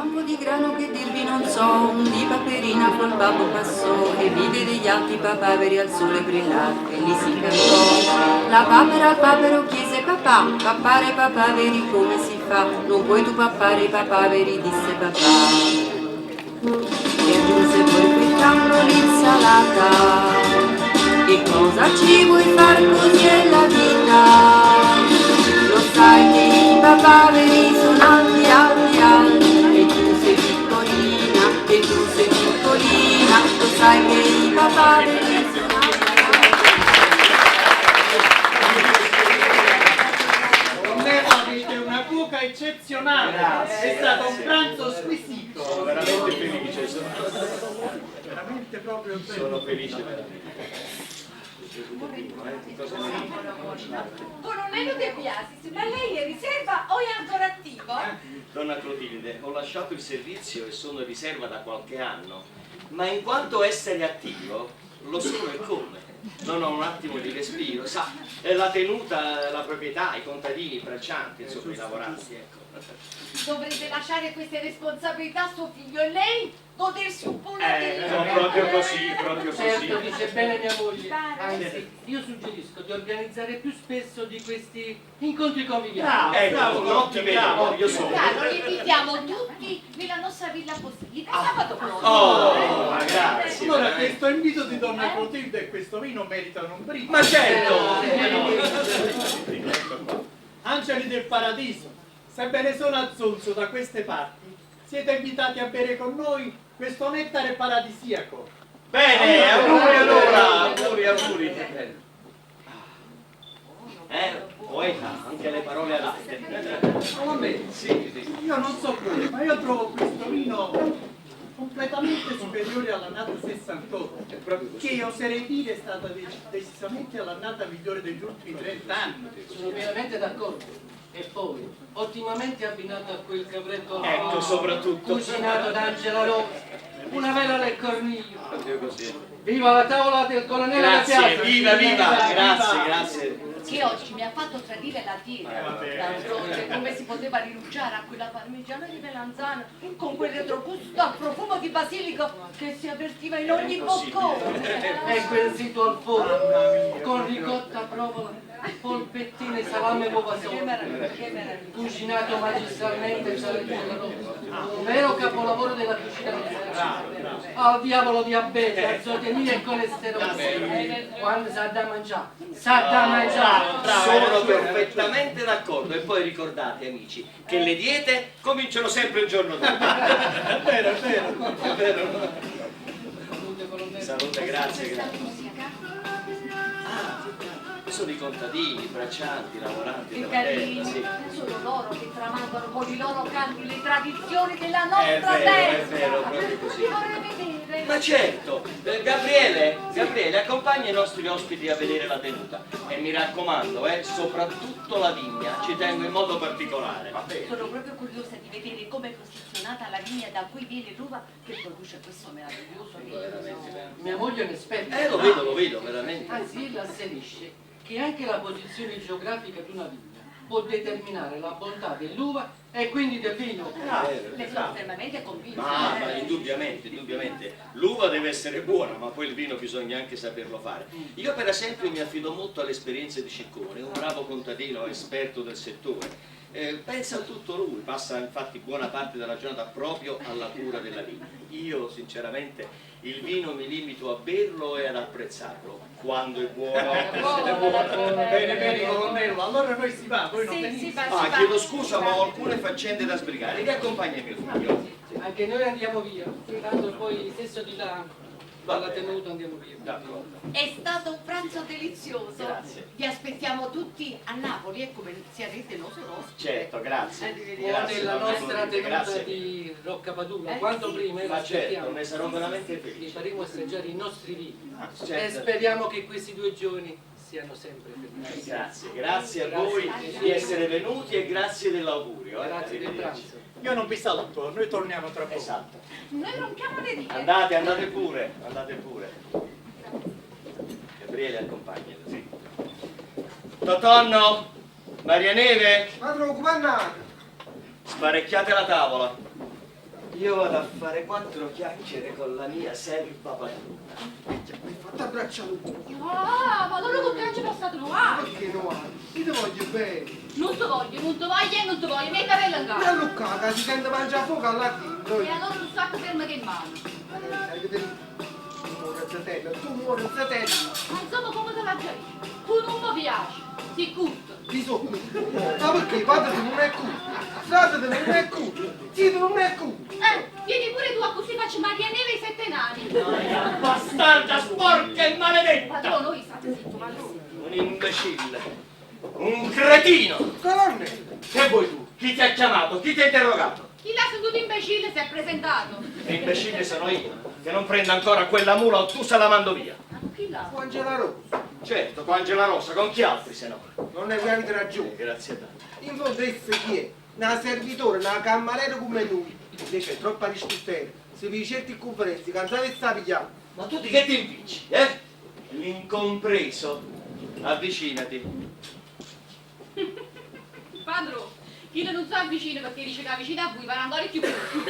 campo di grano che dirvi non so, un dì Paperina col babbo passò e vide degli alti papaveri al sole brillar e lì si incantò. La papera al papero chiese papà, pappare papaveri come si fa? Non puoi tu pappare i papaveri, disse papà. E aggiunse poi quiccando l'insalata, che cosa ci vuoi far così è la vita? Lo sai che i papaveri sono alti, alti, alti, e tu sei piccolina, e tu sei piccolina, lo sai che i papaveri sono alti, Colonnello, avete una cuoca eccezionale. Grazie, È stato un grazie. pranzo squisito. Sono veramente felice, sono, Veramente proprio bello. sono felice veramente. Eh, Cosa ne dici? Colonnello De Biasis, ma lei è in riserva o è ancora attivo? Donna Clotilde, ho lasciato il servizio e sono in riserva da qualche anno, ma in quanto essere attivo, lo sono e come. Non ho un attimo di respiro, sa, eh, la tenuta, la proprietà, i contadini, i braccianti, insomma, i lavoranti, ecco. Dovrebbe lasciare queste responsabilità a suo figlio e lei godersi un po' la Eh, vita. no, proprio così, proprio così. Certo, dice bene mia moglie. Pare. Anzi, io suggerisco di organizzare più spesso di questi incontri conviviali. Bravo, Ecco, bravo, non ti vedo, bravo. io sono. Chiaro, li invitiamo tutti nella nostra villa Posillipo sabato prossimo. Oh, ma grazie. Allora, veramente. questo invito di donna Clotilde e questo vino meritano un brindisi. Ma certo! Angeli del paradiso, sebbene sono a zonzo da queste parti, siete invitati a bere con noi questo nettare paradisiaco. Bene, auguri allora, auguri, auguri. Poeta, anche le parole adatte. Vabbè, Sì, sì. Io non so voi, ma io trovo questo vino completamente superiore all'annata 68, È proprio così. che oserei dire è stata decisamente l'annata migliore degli ultimi 30 anni. Sono pienamente d'accordo. E poi, ottimamente abbinato a quel capretto al Ecco, forno, soprattutto. cucinato da Angela Rosa, una vela del corniglio. Proprio così. Viva la tavola del colonnello De Grazie, Biasi! viva, viva, grazie, grazie. Che oggi mi ha fatto tradire la dieta. Eh, D'altronde, come si poteva rinunciare a quella parmigiana di melanzana con quel retrogusto al profumo di basilico che si avvertiva in ogni impossibile. boccone. E quel zito al forno, Mamma mia, con ricotta provola, polpettine, salame e uova Che sola. meraviglia, che meraviglia. Cucinato magistralmente da Angela Rosa, un vero capolavoro della cucina nostra. Al diavolo diabete, azotemia e colesterolo. Quando sa da mangiare, sa da mangiare. Sono perfettamente d'accordo e poi ricordate amici che le diete cominciano sempre il giorno dopo. È vero, è vero. È vero? Salute, colonnello. Salute, grazie, Questa grazie. musica Ah, sono i contadini, i braccianti, i lavoranti Che della terra, carini, sì. sono loro che tramandano con i loro canti le tradizioni della È nostra vero, terra. è vero, proprio così. Li vorrei vedere. Ma certo, Gabriele, Gabriele, accompagna i nostri ospiti a vedere la tenuta e mi raccomando, soprattutto la vigna, ci tengo in modo particolare. Sono proprio curiosa di vedere come è posizionata la vigna da cui viene l'uva che produce questo meraviglioso vino. Mia moglie è un'esperta. Lo vedo, lo vedo, veramente. Anzi, ella asserisce che anche la posizione geografica di una vigna può determinare la bontà dell'uva e quindi del vino. Ne sono fermamente convinta. Ma, ma eh. indubbiamente, indubbiamente, l'uva deve essere buona, ma poi il vino bisogna anche saperlo fare. Io per esempio mi affido molto all'esperienza di Ciccone, un bravo contadino esperto del settore. Pensa a tutto lui, passa infatti buona parte della giornata proprio alla cura della vigna. Io sinceramente il vino mi limito a berlo e ad apprezzarlo, quando è buono. Buono, buono. Bene, bene, colonnello, allora noi si va, voi non Sì, venite. si va, si Ah, va. chiedo scusa, ma ho alcune faccende da sbrigare. Vi accompagna mio figlio. Anche noi andiamo via, tanto poi stesso di là, Va dalla bene. tenuta andiamo via. D'accordo. È stato un pranzo delizioso. Grazie. Vi aspettiamo tutti a Napoli e come sarete nostro ospite. Certo, grazie. Arrivederci. O Grazie, della donna nostra Clotilde, tenuta grazie. di Roccapadula, Eh, quanto sì. prima Ma certo, aspettiamo. ne sarò veramente Vi felice. faremo assaggiare i nostri vini Ah, e certo. speriamo che questi due giorni siano sempre felici. Grazie, grazie a voi di essere venuti e grazie dell'augurio. eh. Grazie del Arrivederci. pranzo. Io non vi saluto, noi torniamo tra poco. Esatto. Noi rompiamo le righe. Andate, andate pure, andate pure. Gabriele accompagna. Sì. Totonno, Maria Neve, Padron, comandante! sparecchiate la tavola. Io vado a fare quattro chiacchiere con la mia serva padrona. Mi hai fatto abbracciare un po'. Ah, ma allora con che ci è passato no? Ah, Perché no? Io ti voglio bene. non ti voglio, non ti voglio e non ti voglio, metti la in Non casa. alluccata, che si sente mangiare fuoco alla fine. E allora tu sacco ferma che in mano. Sai che te Tu muori zetella, tu muori zetella. Ma insomma come te l'ha già detto? Tu non mi piaci, sei curto. Ti so. Ma perché padre non è culo? Frate non è culo? Zio non è culo? Vieni pure tu, così faccio Maria Neve e i sette nani. Bastarda sporca e maledetta! Padrone, noi state zitto, padrone. Un imbecille, un cretino! Colonne! Che vuoi tu? Chi ti ha chiamato? Chi ti ha interrogato? Chi l'ha seduto imbecille si è presentato. L'imbecille sono io, che non prendo ancora quella mula o tu se la mando via. Ma con chi l'ha? Con Angela Rosa. Certo, con Angela Rosa, con chi altri se no? Non ne avete ragione. Grazie tanto. In fondo essa chi è? Una servitore, una cammarera come lui. Invece è troppa rispettere. Se vi certi conferenze, canzate sta pigliando. Ma tu di che ti impicci, eh? L'incompreso. Avvicinati. Padro, chi non si avvicina perché dice che vicino a voi va ancora più corto.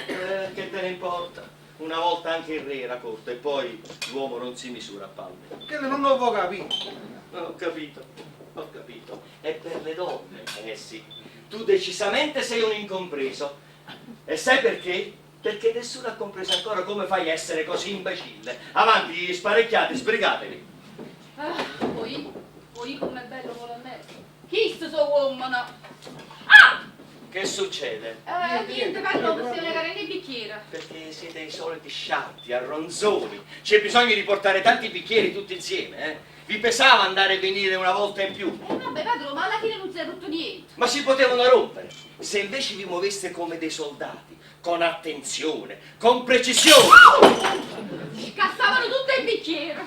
Che te ne importa? Una volta anche il re era corto e poi l'uomo non si misura a palme. Che non lo può capire. Ho capito, ho capito. È per le donne, eh sì. Tu decisamente sei un incompreso. E sai perché? Perché nessuno ha compreso ancora come fai a essere così imbecille. Avanti, sparecchiate, sbrigatevi. Ah, poi, poi com'è bello vola a me. Chi sto uomo? Ah! Che succede? Niente, padrone, possiamo legare nei bicchieri. Perché siete i soliti sciatti, arronzoni. C'è bisogno di portare tanti bicchieri tutti insieme, eh? Vi pesava andare e venire una volta in più. Vabbè, padrone, ma alla fine non si è rotto niente. Ma si potevano rompere. Se invece vi muoveste come dei soldati, con attenzione, con precisione. Scassavano tutto il bicchiere.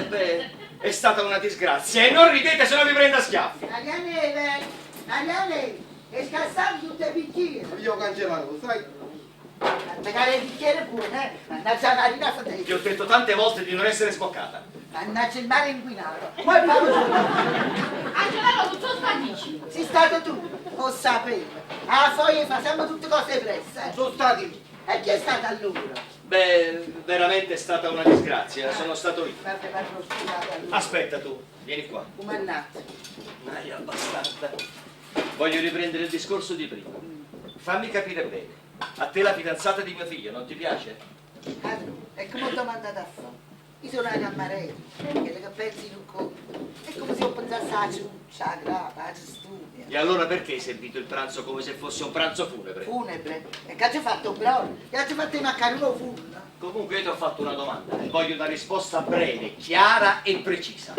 Beh, è stata una disgrazia. E non ridete se no vi prendo a schiaffi. Maria Neve, Maria Neve, e scassate tutte i bicchieri. Io cancellato, sai? Magari il bicchiere pure, eh? Mannaggia la marina Ti fratello. ho detto tante volte di non essere sboccata. Mannaggia il mare inquinato. Poi parlo tu. Angela, non so sta dici. Sei stato tu, lo sapevo. Alla foglia fa sempre tutte cose presse. eh. Sono stati. E chi è stato allora? Beh, veramente è stata una disgrazia, sono stato io. Vabbè, parlo scusate allora. Aspetta tu, vieni qua. Come è nato? Aia, bastarda. Voglio riprendere il discorso di prima. Fammi capire bene. A te la fidanzata di mio figlio non ti piace? Padrone, e come ho domandato a fare? Io sono una cammarera, quella che pensi in un conto. È come se io pensassi alla ciuccia, alla grappa, alla studia. E allora perché hai servito il pranzo come se fosse un pranzo funebre? Funebre. E che ha fatto un brodo? Che ha fatto i maccheroni al forno? Comunque io ti ho fatto una domanda e voglio una risposta breve, chiara e precisa.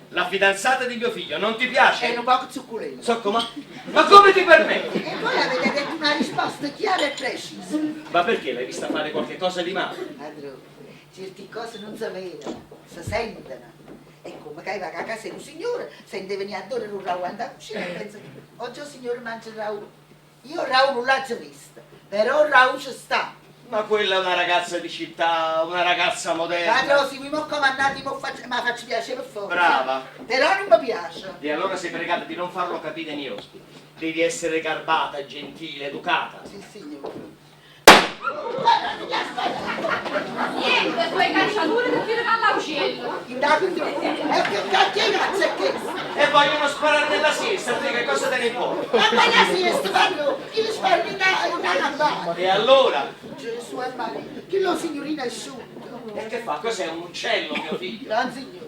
La fidanzata di mio figlio non ti piace? È un poco zuccolino. So come? Ma come ti permetti? E voi avete detto una risposta chiara e precisa. Ma perché l'hai vista fare qualche cosa di male? Padrone, certe cose non si vedono, si sentono. E come che va a casa di un signore, sente venire a dore un ragù andare a cucina e pensa, oggi il signore mangia il ragù. Io il ragù non l'ho visto, però il ragù ci sta. Ma quella è una ragazza di città, una ragazza moderna. Padrone, se mi mo comandati, mo faccio, ma faccio piacere per forza. Brava. Però non mi piace. E allora sei pregata di non farlo capire ai miei ospiti. Devi essere garbata, gentile, educata. Sì, signore. Niente, suoi cacciature che tirano all'aucello. Intanto, e che cacchio di cazzo è questo? E vogliono sparare nella siesta, a te che cosa te ne importa? Ma quella siesta, padrone, chi li spara in una campana? E allora? Gesù e Maria, chi lo signorina è asciutto? E che fa? Cos'è un uccello, mio figlio? Non signore,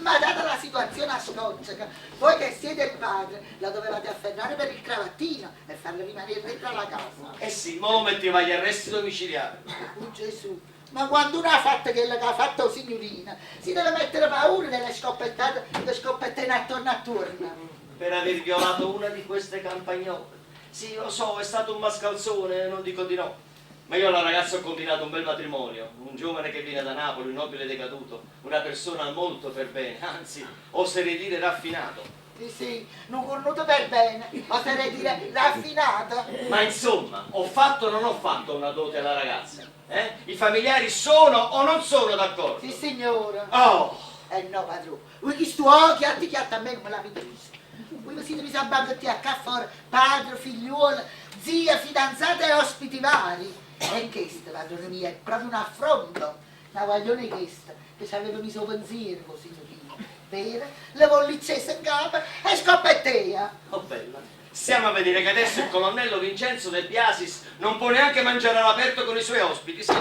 ma data la situazione a scocciaca, voi che siete il padre, la dovevate afferrare per il cravattino e farla rimanere dentro la casa. Eh sì, mo lo metteva agli arresti domiciliari. Oh Gesù, ma quando uno ha fatto quello che ha fatto signorina, si deve mettere paura delle scoppettate, le scoppettine attorno attorno. Per aver violato una di queste campagnole. Sì, lo so, è stato un mascalzone, non dico di no. Ma io alla ragazza ho combinato un bel matrimonio, un giovane che viene da Napoli, un nobile decaduto, una persona molto per bene, anzi, oserei dire raffinato. Sì, sì, non cornuto per bene, oserei dire raffinato. Ma insomma, ho fatto o non ho fatto una dote alla ragazza? Eh? I familiari sono o non sono d'accordo? Sì, signora. Oh! Eh no, padrone, voi chi sto chiatti chiatti a me come l'avete visto. Voi vi siete messi a banchettare a qua fuori, padre, figliuolo, Zia, fidanzata e ospiti vari. E chesto, padrone mio, è proprio un affronto. Na guagliona 'e chesta, che ce aveva miso 'o pensiero cu 'o signorino, vero, le volliccese 'ncapa e scoppettea. Oh bella, stiamo a vedere che adesso il colonnello Vincenzo De Biasis non può neanche mangiare all'aperto con i suoi ospiti, sì.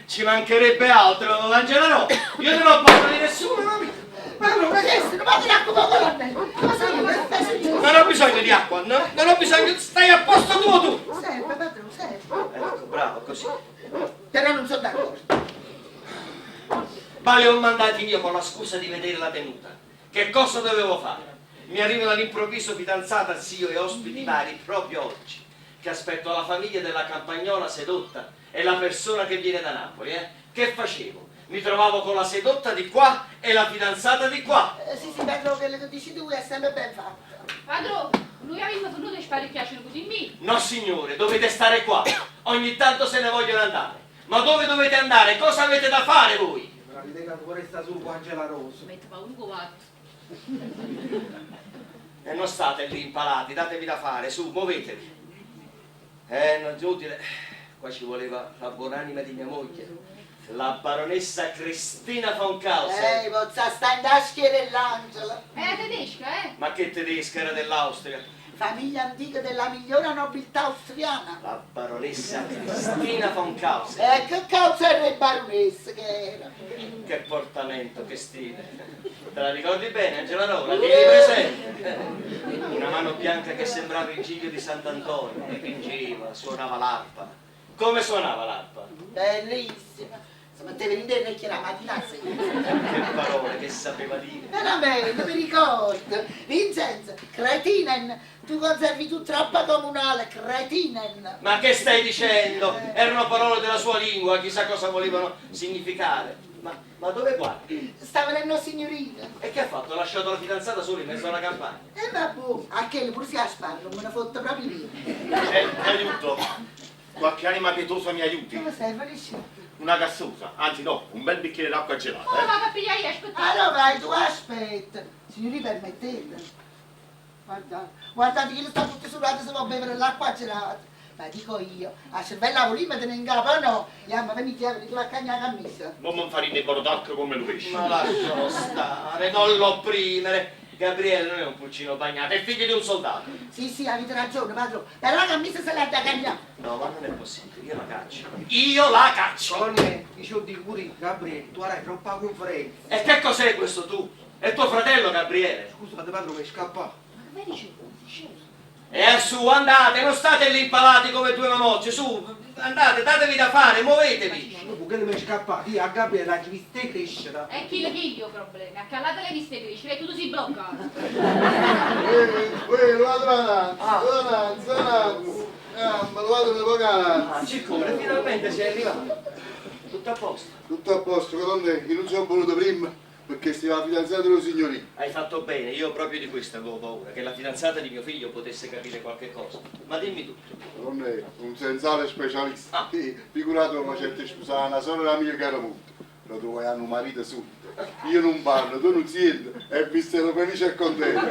Ci mancherebbe altro, Angela no, io non ho paura di nessuno, no? Ma non esiste, non vado in acqua con colonnello. Ma signore, Non ho bisogno di acqua, no, non ho bisogno, stai a posto tuo tu. Sempre, padrone, sempre. Ecco, bravo, così. Però non sono d'accordo. Ma li ho mandati io con la scusa di vedere la tenuta. Che cosa dovevo fare? Mi arrivano all'improvviso fidanzata, zio e ospiti vari proprio oggi, che aspetto la famiglia della campagnola sedotta e la persona che viene da Napoli, eh? Che facevo? Mi trovavo con la sedotta di qua e la fidanzata di qua. Sì, sì, padrone, quello che dici tu è sempre ben fatto. Padrone, noi abbiamo venuto a sparecchiarci così mi. No signore, dovete stare qua. Ogni tanto se ne vogliono andare. Ma dove dovete andare? Cosa avete da fare voi? La l'idea che vorrei sta solo con Angela Rosa. Metto paura con guardo. E non state lì impalati, datevi da fare, su, muovetevi. Non è utile. Qua ci voleva la buonanima di mia moglie, la baronessa Cristina von Kausen. Ehi, pozza sta in tasca dell'angelo. Era tedesca, eh? Ma che tedesca, era dell'Austria. Famiglia antica della migliore nobiltà austriana. La baronessa Cristina von Kausen. E che causa era il baronessa che era? Che portamento, che stile. Te la ricordi bene, Angela Rola? Tieni presente. Una mano bianca che sembrava il giglio di Sant'Antonio. Dipingeva, suonava l'arpa. Come suonava l'arpa? Bellissima. Si metteva in orecchie la mattina alla sera. Che parole che sapeva dire. Veramente, mi ricordo. Vincenzo, cretinen, tu conservi tu troppa comunale, cretinen. Ma che stai dicendo? Erano parole della sua lingua, chissà cosa volevano significare. Ma dove guardi? Sta venendo signorina. E che ha fatto? Ha lasciato la fidanzata sola in mezzo alla campagna. E vabbè, a che pure si spalla, non me ne fotte proprio niente. Aiuto. Qualche anima pietosa mi aiuti. Come serve riuscito? Una gassosa, anzi no, un bel bicchiere d'acqua gelata. Oh, vado a pigliare io, aspettate. Allora vai, tu aspetta. Signori, permettete. Guardate, guardate che sta tutto sudato se va a bevere l'acqua gelata. Ma dico io, a cervella volima te ne in capo o no? Andiamo, venite, venite a cagnare la camisa. Non mi farina e brodacco come lo pesce. Ma lascialo stare, non lo opprimere. Gabriele non è un pulcino bagnato, è figlio di un soldato. Sì, sì, avete ragione, padrone. Però la camisa se l'ha da cagnare. No, ma non è possibile, io la caccio. Io la caccio! Colonnello, io dico pure, Gabriele, tu avrai troppa conferenza. E che cos'è questo tu? È tuo fratello Gabriele. Scusate, padrone, mi è scappato. Ma che dice? Dice? E su, andate, non state lì impalati come due mamocci, su, andate, datevi da fare, muovetevi. Dopo che mi è scappato, io a Gabriele l'ho vista crescere. E chi le io problemi? Accallate le viste crescere e tutto si blocca. Ah, Ciccone, finalmente sei arrivato. Tutto a posto. Tutto a posto, colonnello, io non sono voluto prima perché stava fidanzato dello signorino. Hai fatto bene, io proprio di questo avevo paura, che la fidanzata di mio figlio potesse capire qualche cosa. Ma dimmi tutto. Colonnello, un sensale specialista. Ah. Sì, figurato come certi sposare una sorella mia che era molto. Lo trovai a un marito subito. Io non parlo, tu non senti, e vi sono felice e contento.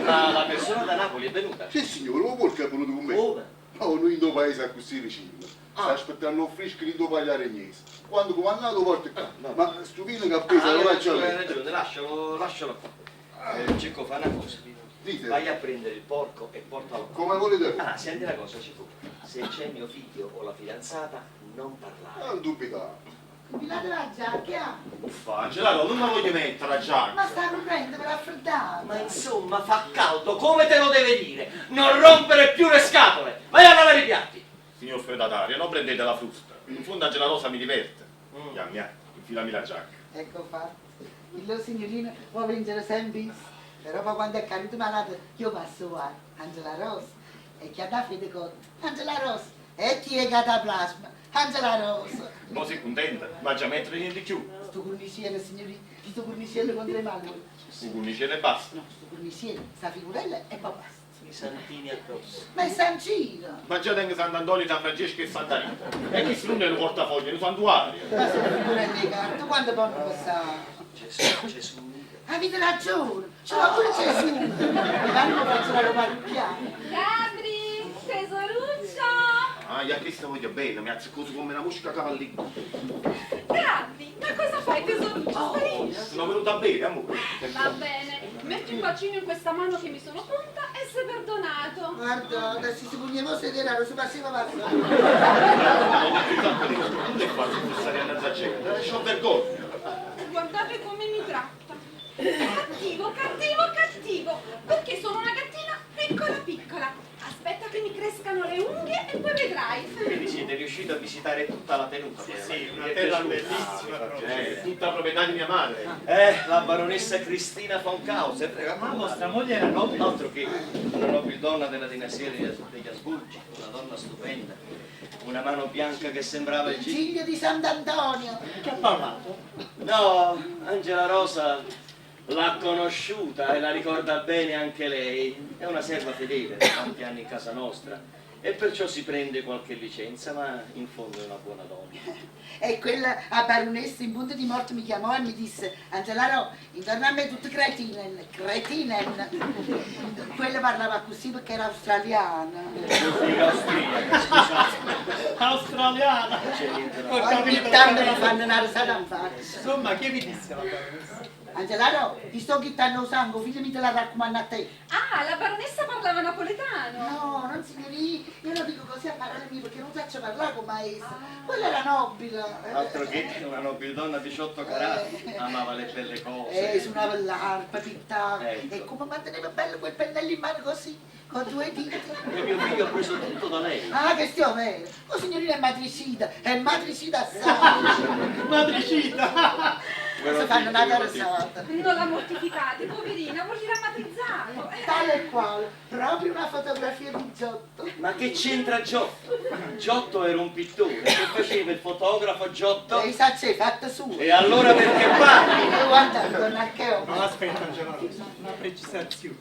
Ma la persona da Napoli è venuta? Sì signore, ma perché è venuto con me? Come? No, noi in due paese così vicino. Sta aspettando un fresco di due pagliaregnese. Quando comandato porta qua. No. Ma sto vino che ha preso Ah, lo hai faccio ragione, hai lei. ragione, lascialo, lascialo qua. Cicco, fa una cosa. Dite. Vai a prendere il porco e portalo qua. Come volete voi. Ah, senti una cosa, Cicco. Se c'è mio figlio o la fidanzata, non parlare. Non dubitate. Infilate la giacca. Uffa, Angela, non la voglio mettere la giacca. Ma sta correndo per raffreddare. Ma insomma, fa caldo, come te lo deve dire? Non rompere più le scatole! Vai a lavare i piatti! Signor feudatario, non prendete la frusta. In fondo Angela Rosa mi diverte. Yam, yam, infilami la giacca. Ecco fatto. Il loro signorino può vincere sempre. Però poi quando è caduto malato, io passo qua. Angela Rosa. E chi ha da fede cotta? Angela Rosa. E chi è cataplasma? Angela Rosa. Non sei contenta? Ma già mettere niente più. Sto corniciere, signorino, sto corniciere contro i malori. Un corniciere e basta. No, sto corniciere, sta figurella e poi basta. I santini addosso. Ma è San Ciro! Ma già tengo Sant'Antonio, San Francesco e Santa Rita. E questo non è un portafoglio, è un santuario. Ma sono figurelle di carta, quando possono passare? Gesù, Gesù. Avete ragione, ce l'ho pure Gesù! Mi vanno a faccio la parrocchiale. Gabri, tesoruccio! Ma io a chesta voglio bene, mi azzeccoso come una mosca cavallina. Grandi, ma cosa fai tesoruccio? Sparisci. Sono venuto a bere, amore. Va bene, metti un bacino in questa mano che mi sono pronta e sei perdonato. Guarda, se si poneva sedere, non si faceva passare. Ho detto tanto di non è quasi stare innanzi a gente, eh, c'ho vergogna. Guardate come mi tratta. Cattivo, cattivo, cattivo, perché sono una gattina piccola piccola. Aspetta che mi crescano le unghie e poi vedrai. Quindi siete riusciti a visitare tutta la tenuta. Sì, poi, sì, alla una fine. Vi è terra piaciuta? bellissima proprio. Tutta proprietà di mia madre. La baronessa Cristina von Kauser. Ma vostra moglie era nobile? Altro che una nobildonna della dinastia degli Asburgi, una donna stupenda, una mano bianca che sembrava il Il giglio. giglio di Sant'Antonio. Che ha parlato? No, Angela Rosa l'ha conosciuta e la ricorda bene anche lei. È una serva fedele da tanti anni in casa nostra e perciò si prende qualche licenza, ma in fondo è una buona donna. E quella a baronessa in punto di morte mi chiamò e mi disse Angela Ro, intorno a me tutti cretinen, cretinen. Quella parlava così perché era australiana. Austriaca, scusate. Australiana! C'è niente da Ho fare. Ogni capito, ho tanto mi capito. fanno una risata in faccia. Insomma, che vi disse la baronessa? Angela Ro, ti sto ghittando il sangue, figlio mi te la raccomando a te. Ah, la baronessa parlava napoletano. No, non signorì, io lo dico così a parole mie perché non faccio parlare come maestra. Quella era nobile. Altro che una nobildonna 18 carati, amava le belle cose. Suonava l'arpa, pittava. Ecco. E come manteneva bello quel pennello in mano così, con due dita. E mio figlio ha preso tutto da lei. Ah, che stiamo vero. Oh signorina è matricida assai. Matricida! Si fanno una risata. Non la mortificate, poverina, vuol dire ammatrizzato. Tale e quale, proprio una fotografia di Giotto. Ma che c'entra Giotto? Giotto era un pittore che faceva il fotografo Giotto. E i sacci fatta sua. E allora perché parli? E guarda, don archeologo. No, aspetta Angela Rosa, una precisazione.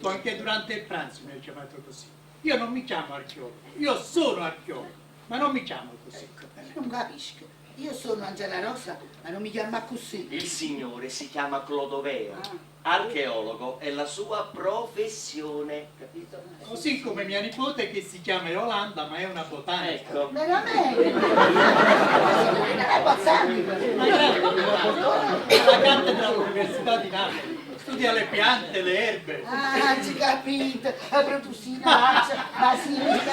Tu anche durante il pranzo mi hai chiamato così. Io non mi chiamo archeologo, io sono archeologo, ma non mi chiamo così. Io non capisco. Io sono Angela Rosa, ma non mi chiama così. Il signore si chiama Clodoveo, archeologo è la sua professione, capito? Così come mia nipote che si chiama Yolanda, ma è una botanica. Ecco. Veramente? La signorina è botanica. Ma certo, la cattedra all'Università di Napoli, studia le piante, le erbe. Ah, ci capito. La produssina, accia, basilica.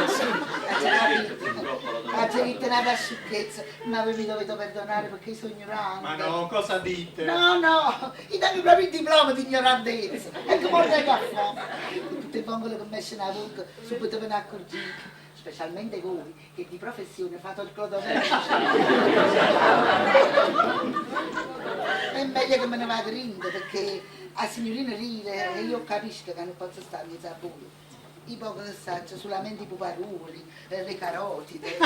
Ci capito. Ha detto una sciocchezza, ma voi mi dovete perdonare perché io sono ignorante. Ma no, cosa dite? No, no, io dammi proprio il diploma di ignorantezza. E come vorrei che fare? Tutte le vongole che mi esce nella bocca, subito ve ne accorgete. Specialmente voi, che di professione fate il clodoveo. È meglio che me ne vada rinda, perché la signorina ride e io capisco che non posso stare in mezzo a voi. I poco che saggio, solamente i puparoli, le carotide.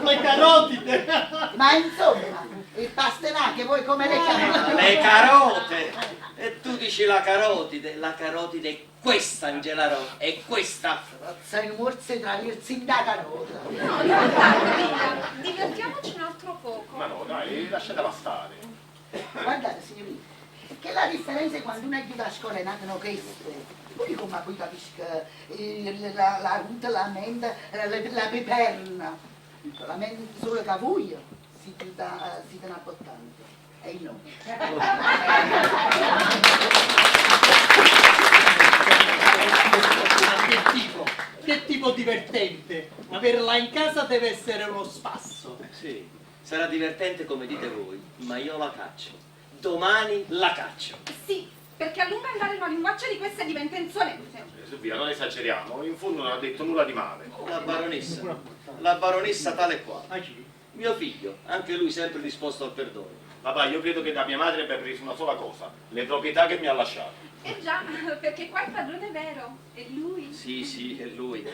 Le carotide! Ma insomma, il pastenache voi come le chiamate? Le carote! E tu dici la carotide, la carotide è questa, Angela Rosa, è questa! Sei un morso tra il da carota. No, no, dai, via. Divertiamoci un altro poco. Ma no, dai, lasciatela stare. Guardate, signorina, che la differenza è quando uno è chiuso a scuola e nato queste. Poi come poi capisco la, la ruta, la menta, la peperna. La menta solo che voi si siete una bottante. E io no. Ma che tipo? Che tipo divertente! Averla in casa deve essere uno spasso. Sì, sarà divertente come dite voi, ma io la caccio. Domani la caccio. Sì, perché a lungo andare una linguaccia di questa diventa insolente. Su via, non esageriamo, in fondo non ha detto nulla di male. La baronessa, la baronessa tale e quale. Ah, sì? Mio figlio, anche lui sempre disposto al perdono. Papà, io credo che da mia madre abbia preso una sola cosa, le proprietà che mi ha lasciato. Eh già, perché qua il padrone è vero, è lui. Sì, sì, è lui.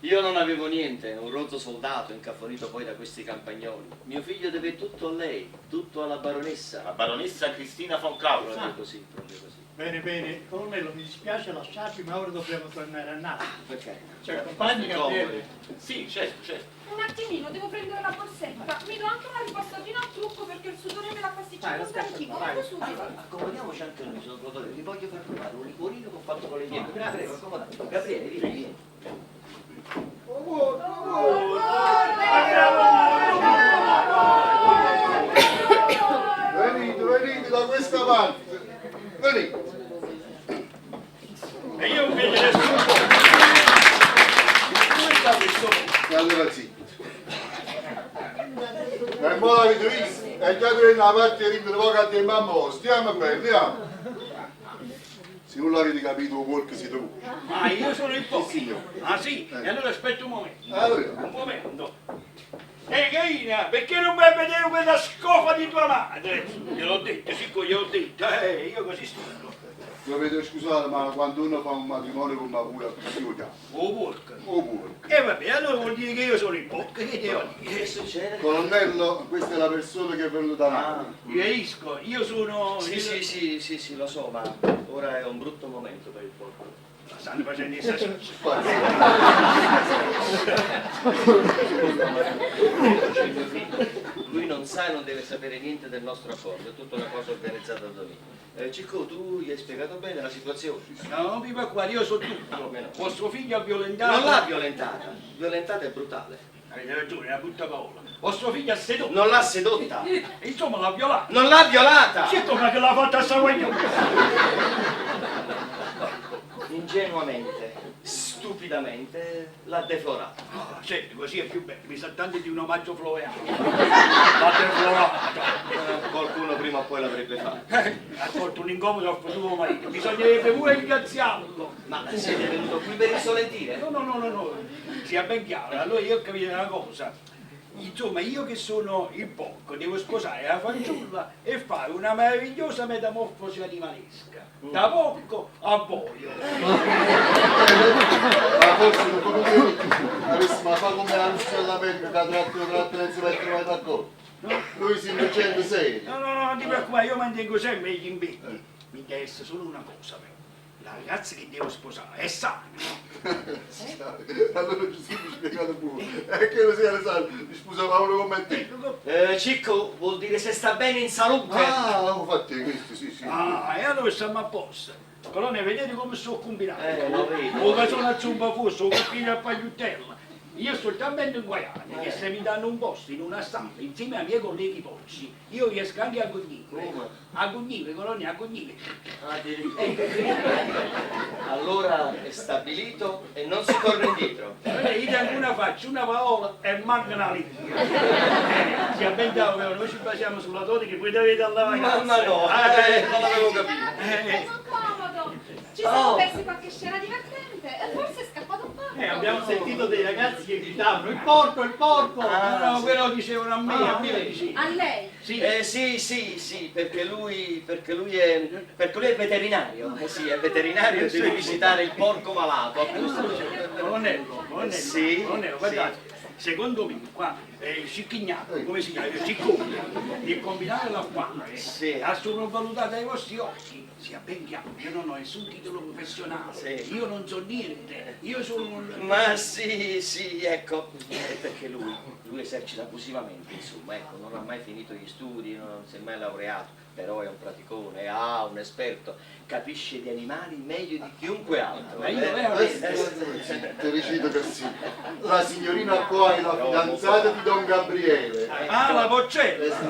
Io non avevo niente, un rozzo soldato incaforito poi da questi campagnoli. Mio figlio deve tutto a lei, tutto alla baronessa. La baronessa Cristina von Claus. Proprio così, proprio così. Bene, bene, colonnello, mi dispiace lasciarvi, ma ora dobbiamo tornare a Napoli. Perché? Ci accompagni, Gabriele? Sì, certo, certo. Un attimino, devo prendere la borsetta. Mi do anche una ripossatina al trucco perché il sudore me l'ha pasticciato Vai, aspetta, stanchino. vai. Vengo subito. Allora, accomodiamoci anche noi, signor Clodoveo. Vi voglio far provare un liquorino che ho fatto con le mie. Prego, accomodate. Gabriele, vieni, vieni. Oh, Stateve zitti. E mo l'avete visto? E già dovete la parte di rinto poco a te mamma vostra. Stiamo bene, andiamo. Se non l'avete capito, 'o porco siete voi. Ah, io sono il porco? Signore. Ah sì? E allora aspetta un momento. Allora. Un momento. Ehi Gaina, perché non vai a vedere quella scofa di tua madre? Gliel'ho detto, sì, gliel'ho detto, io così sto. Dovete scusare, ma quando uno fa un matrimonio con una pura, così lo chiama. O porco. O porco. E vabbè, allora vuol dire che io sono il porco, che devo dire? Che succede? Colonnello, questa è la persona che è venuta da Napoli. Riesco, io sono... Sì, sì, sì, sì, sì, lo so, ma ora è un brutto momento per il porco. La stanno facendo in salsiccia. Lui non sa e non deve sapere niente del nostro accordo, è tutta una cosa organizzata da me. Cicco, tu gli hai spiegato bene la situazione. No, non vi preoccupate, io so tutto. Come no? Vostro figlio ha violentato... Non l'ha violentata, violentata è brutale. Avete ragione, è una brutta parola. Vostro figlio ha sedotto. Non l'ha sedotta. Insomma, l'ha violata. Non l'ha violata! Certo, ma che l'ha fatta a Savognone. Ingenuamente, stupidamente, l'ha deflorata. Ah, senti, così è più bello, mi sa tanto di un omaggio floreale. L'ha deflorata. Qualcuno prima o poi l'avrebbe fatto. Ha tolto un incomodo al futuro marito, bisognerebbe pure ringraziarlo. Ma siete venuto qui per insolentire? No, no, no, no, no, sia ben chiaro, allora io ho capito una cosa. Insomma, io che sono il porco devo sposare la fanciulla e fare una meravigliosa metamorfosi animalesca. Da porco a boio. Ma forse non come avessimo fatto come la Russia e l'America che tratto tratto non si mette mai d'accordo. Noi siamo gente seria. No, no, no, non ti preoccupare, io mantengo sempre gli impegni. Mi interessa solo una cosa però. La ragazza che devo sposare è sana. Allora Giuseppe mi spiegato pure. E che lo sia ne sa, mi sposava uno come te. Cicco vuol dire se sta bene in salute. Ah, ho fatto questo, sì, sì. Ah, e allora stiamo a posto. Colonna, vedete come sto combinato? Lo vedo. O che sono a zumba fosse, o che fino a pagliuttella. Io sto talmente inguaiato che se mi danno un posto in una stampa insieme ai miei colleghi porci, io riesco anche a gognire. Come? A gognire, colonna, a gognire. Allora è stabilito e non si torna indietro. Allora io tengo una faccia, una parola e manca una linea. Sia ben chiaro però noi ci basiamo sulla dote che voi dovete alla vacanza. Ma no, non l'avevo capito. Sono comodo. Ci siamo persi qualche scena divertente e forse è scappato un porco. Abbiamo sentito dei ragazzi che gridavano il porco, il porco! No, no, quello dicevano a me, a me lo dicevano. A lei? Sì. Sì, sì, sì, perché lui, perché lui è, perché lui è veterinario. Sì, è veterinario e deve visitare il porco malato. Colonnello, colonnello, Sì, colonnello, guardate, secondo me qua Cicchignato, come si chiama? Ciccone, il combinare l'affare Sì. ha sopravvalutato ai vostri occhi. Sia ben chiaro, io non ho nessun titolo professionale, Sì. io non so niente, io sono un... Ma sì, sì, ecco, perché lui esercita abusivamente, insomma, ecco, non ha mai finito gli studi, non si è mai laureato, però è un praticone, ah, un esperto, capisce di animali meglio di chiunque altro. Ma io veramente... Sì, te recito che sì. La signorina qua è la fidanzata di Don Gabriele. Ah, la boccetta!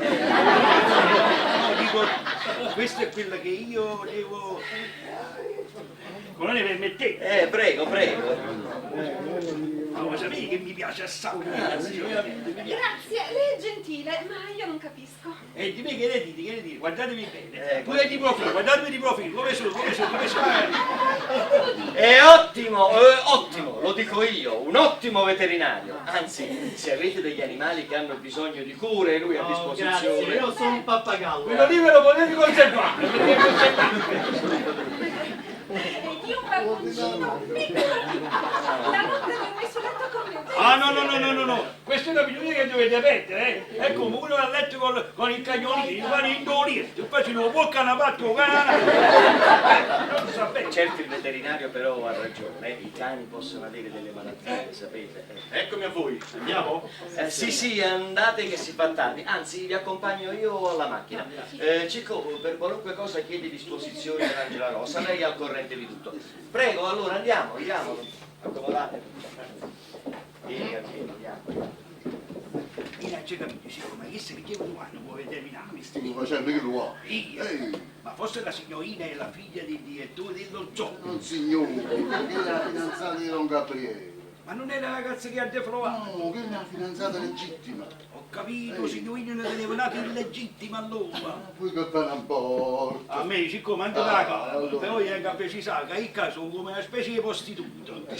No, dico, questa è quella che io devo... Colonnello, permettete? Prego, prego. Ma lo sapete che mi piace assai? Sì, veramente mi piace. Grazie, lei è gentile, ma io non capisco. E di me che ne dite, che ne dite? Guardatevi bene. Pure di profilo, guardatevi di profilo, come sono, come sono, come sono. È ottimo, ottimo, lo dico io, un ottimo veterinario. Anzi, se avete degli animali che hanno bisogno di cure, lui è a disposizione. Grazie, io sono un pappagallo. Quello lì ve lo potete conservare, lo potete conservare. Ed io un barboncino piccolo piccolo. La notte mi ho messo a letto con me. Ah no no no no no no, questa è un'abitudine che dovete perdere, eh? È come uno a letto con il cagnolino, va in dolore, poi ci non può canapatto, non so bene. Certo il veterinario però ha ragione, i cani possono avere delle malattie, sapete. Eccomi a voi, andiamo? Sì, sì, andate che si fa tardi, anzi vi accompagno io alla macchina. Cicco, per qualunque cosa chiedi disposizioni ad Angela Rosa, lei è al corrente di tutto. Prego, allora andiamo, andiamo. Accomodate. Vieni, vieni, andiamo. Io non c'è capito, sì, ma che se mi chiedo domani può determinarmi. Stiamo facendo che lo ha. Io? Ma forse la signorina è la figlia del direttore dello zoo. Non signore, perché è la fidanzata di Don Gabriele. Ma non è la ragazza che ha deflovato? No, quella è una fidanzata legittima. Ho capito, Ehi. signorino, ne teneva nata illegittima allora. Poi che te ne importa? A me, siccome anche Ah, da casa, allora. però io anche a precisare che io qua sono come una specie di prostituta. Come no?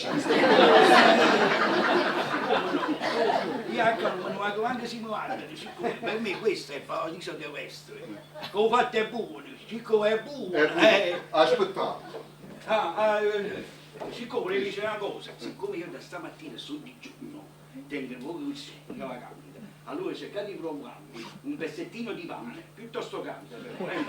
Io anche non me ne vado anche simulando, siccome per me questo è il paradiso terrestre. Che ho fatto è buono, siccome è buono. È buono. eh. Aspettate. Ah, ah, siccome volevo dire una cosa, siccome io da stamattina sono digiuno, tengo un po' di la candida, allora cercate di procurarmi un pezzettino di pane, piuttosto grande però, eh.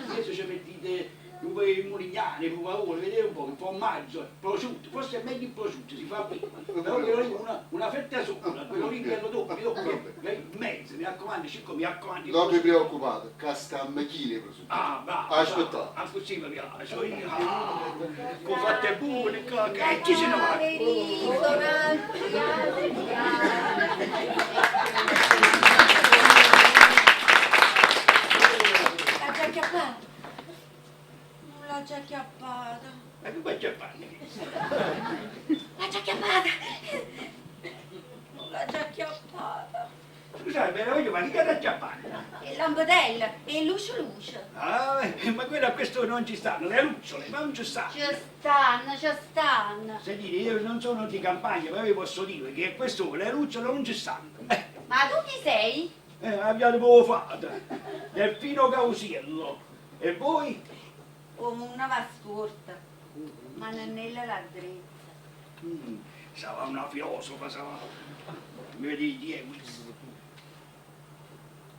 Adesso ci mettete un po' di mulignane, per favore, vedete un po', il formaggio, il prosciutto, forse è meglio il prosciutto, si fa prima, però io dico una fetta sola, quello lì bello doppio, doppio, in mezzo, mi raccomando, siccome mi raccomando. il Non vi prosciutto. preoccupate, cascamma chili prosciutto. Ah, bravo. Aspettate. Ah, così mi piace. Io, ah, con fatte buone, qua, che ci se ne va. L'ha già acchiappata? Non l'ha già acchiappata. Ma che vuoi acchiappare? L'ha già acchiappata! Non l'ha già acchiappata. Scusate, però io, ma chi l'ha acchiappata? E lampadella, e luce luce. Ah, ma quello a questo non ci stanno, le lucciole, ma non ci stanno. Ci stanno, ci stanno. Sentite, io non sono di campagna, però vi posso dire che a quest'ora le lucciole non ci stanno. Ma tu chi sei? Abbiate poco fatto. Delfino Causiello. E voi? Come una vastorta. Ma nannella la drizza. Sarà una filosofa, sarà. Mi vedi chi è questo?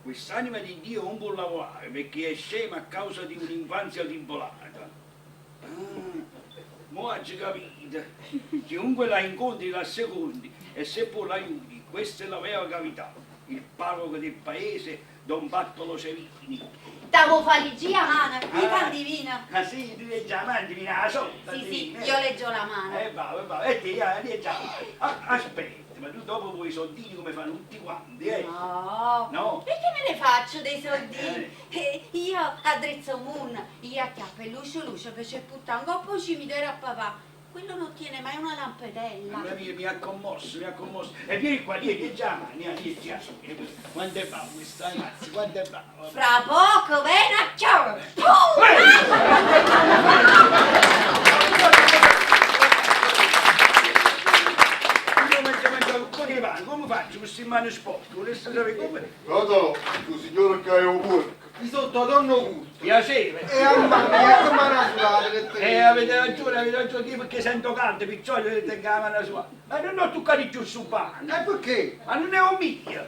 Quest'anima di Dio non può lavorare perché è scema a causa di un'infanzia tribolata. Ah, mo oggi capite. Chiunque la incontri la secondi e se può l'aiuti, questa è la vera gravità. Il parroco del paese, Don Bartolo Sevini. T'avevo faligia mano, mi fa divina. Ah sì, tu leggi la mano, divina la sotto. Sì, sì, io leggo la mano. Va, va, e te, leggi la mano. Ah, aspetta, ma tu dopo vuoi i soldini come fanno tutti quanti, eh? No. No? E che me ne faccio dei soldini? Io addrezzo un, io acchiappo il luce luce per c'è puttana, un coppo cimitero a papà. Quello non tiene mai una lampadella. Mamma mia, mi ha commosso, mi ha commosso. E vieni qua, vieni, già, vieni, vieni, vieni. Quanto è bravo questa ragazza, quanto è bravo. Fra poco viene a chiamare. Io mentre mangio un po' di pane, come faccio queste mani sporche? Volessi sapere come? Pronto? Tu signore che hai un porco. Mi sono Totonno Curto. Piacere. E a mamma, e come una suata che te. Avete ragione, avete ragione, io perché sento caldo, perciò io tengo la mano sua. Ma non ho toccato giù sul pane. E perché? Ma non è un mio.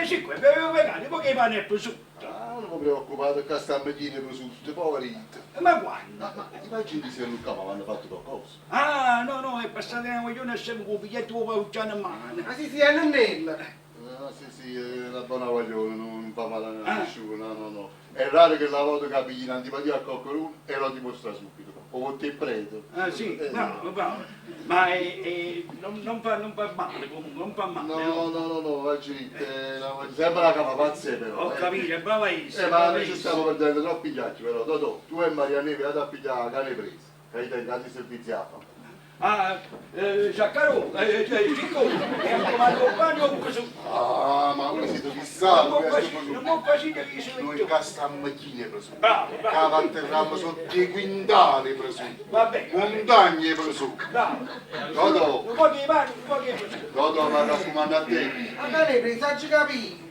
Sì, qui bevevo vegano, poi che pane è prosciutto. Ah, non mi preoccupate, che sta meglio prosciutto, poverito. Ma quando? Ma immagini se a Luca ma hanno fatto qualcosa. Ah, no, no, è passata una guaglione e sempre con il biglietto con la in mano. Ma sì, sì, è nonnella. Ah, sì, sì, è una buona guaglione, non fa male a nessuno, no, no, no. È raro che la volta che pigli un'antipatia a qualcuno e lo dimostra subito. O te prete. Ah, sì, no, no, ma non fa male comunque, non fa male. No, no, no, no, oggi sembra una capa pazza però. Ho capito, è brava essa. Ma noi ci stiamo perdendo troppi ghiacci però, Totò, tu e Maria Neve andate a pigliare la cane presa, che io tengo i servizi a fare. Ah, Giaccarò, Ciccone, è ancora il bagno con questo. Ah, ma voi siete fissati, Non mi facile che sono Noi qua stiamo chine prosciutto. Bravo, bravo. Cavatterrammo sotto i quintali prosciutto. Va bene. Montagne prosciutto. Bravo. Totò. Un po' di mano, un po' di prosciutto. Totò, mi raccomando a te. Ma cane presa, ci capito.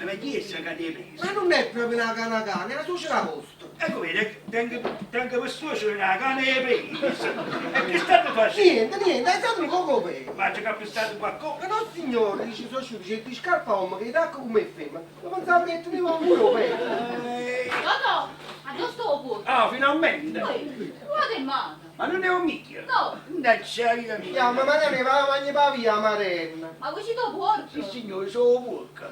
Ma chi è questa cane presa? Ma non è proprio una cana cane, è una suocera vostra. Ecco vedi, tengo per suocera una cane presa. E che state facendo? Niente, niente, è stato un poco bene. Ma c'è stato qualcosa? Ma no signore, dice suocero, dice ti scarpa uomo che tacco come ferma. Ma pensavo che teneva un muro bene. Totò, a dove sto porco? Ah, finalmente! Guarda in mano. Ma non è un micchio? No. Mannaggia vita mia. Ya, ma ne va a mangiare via, Marella. Ma voi siete porco? Sì signore, sono porco.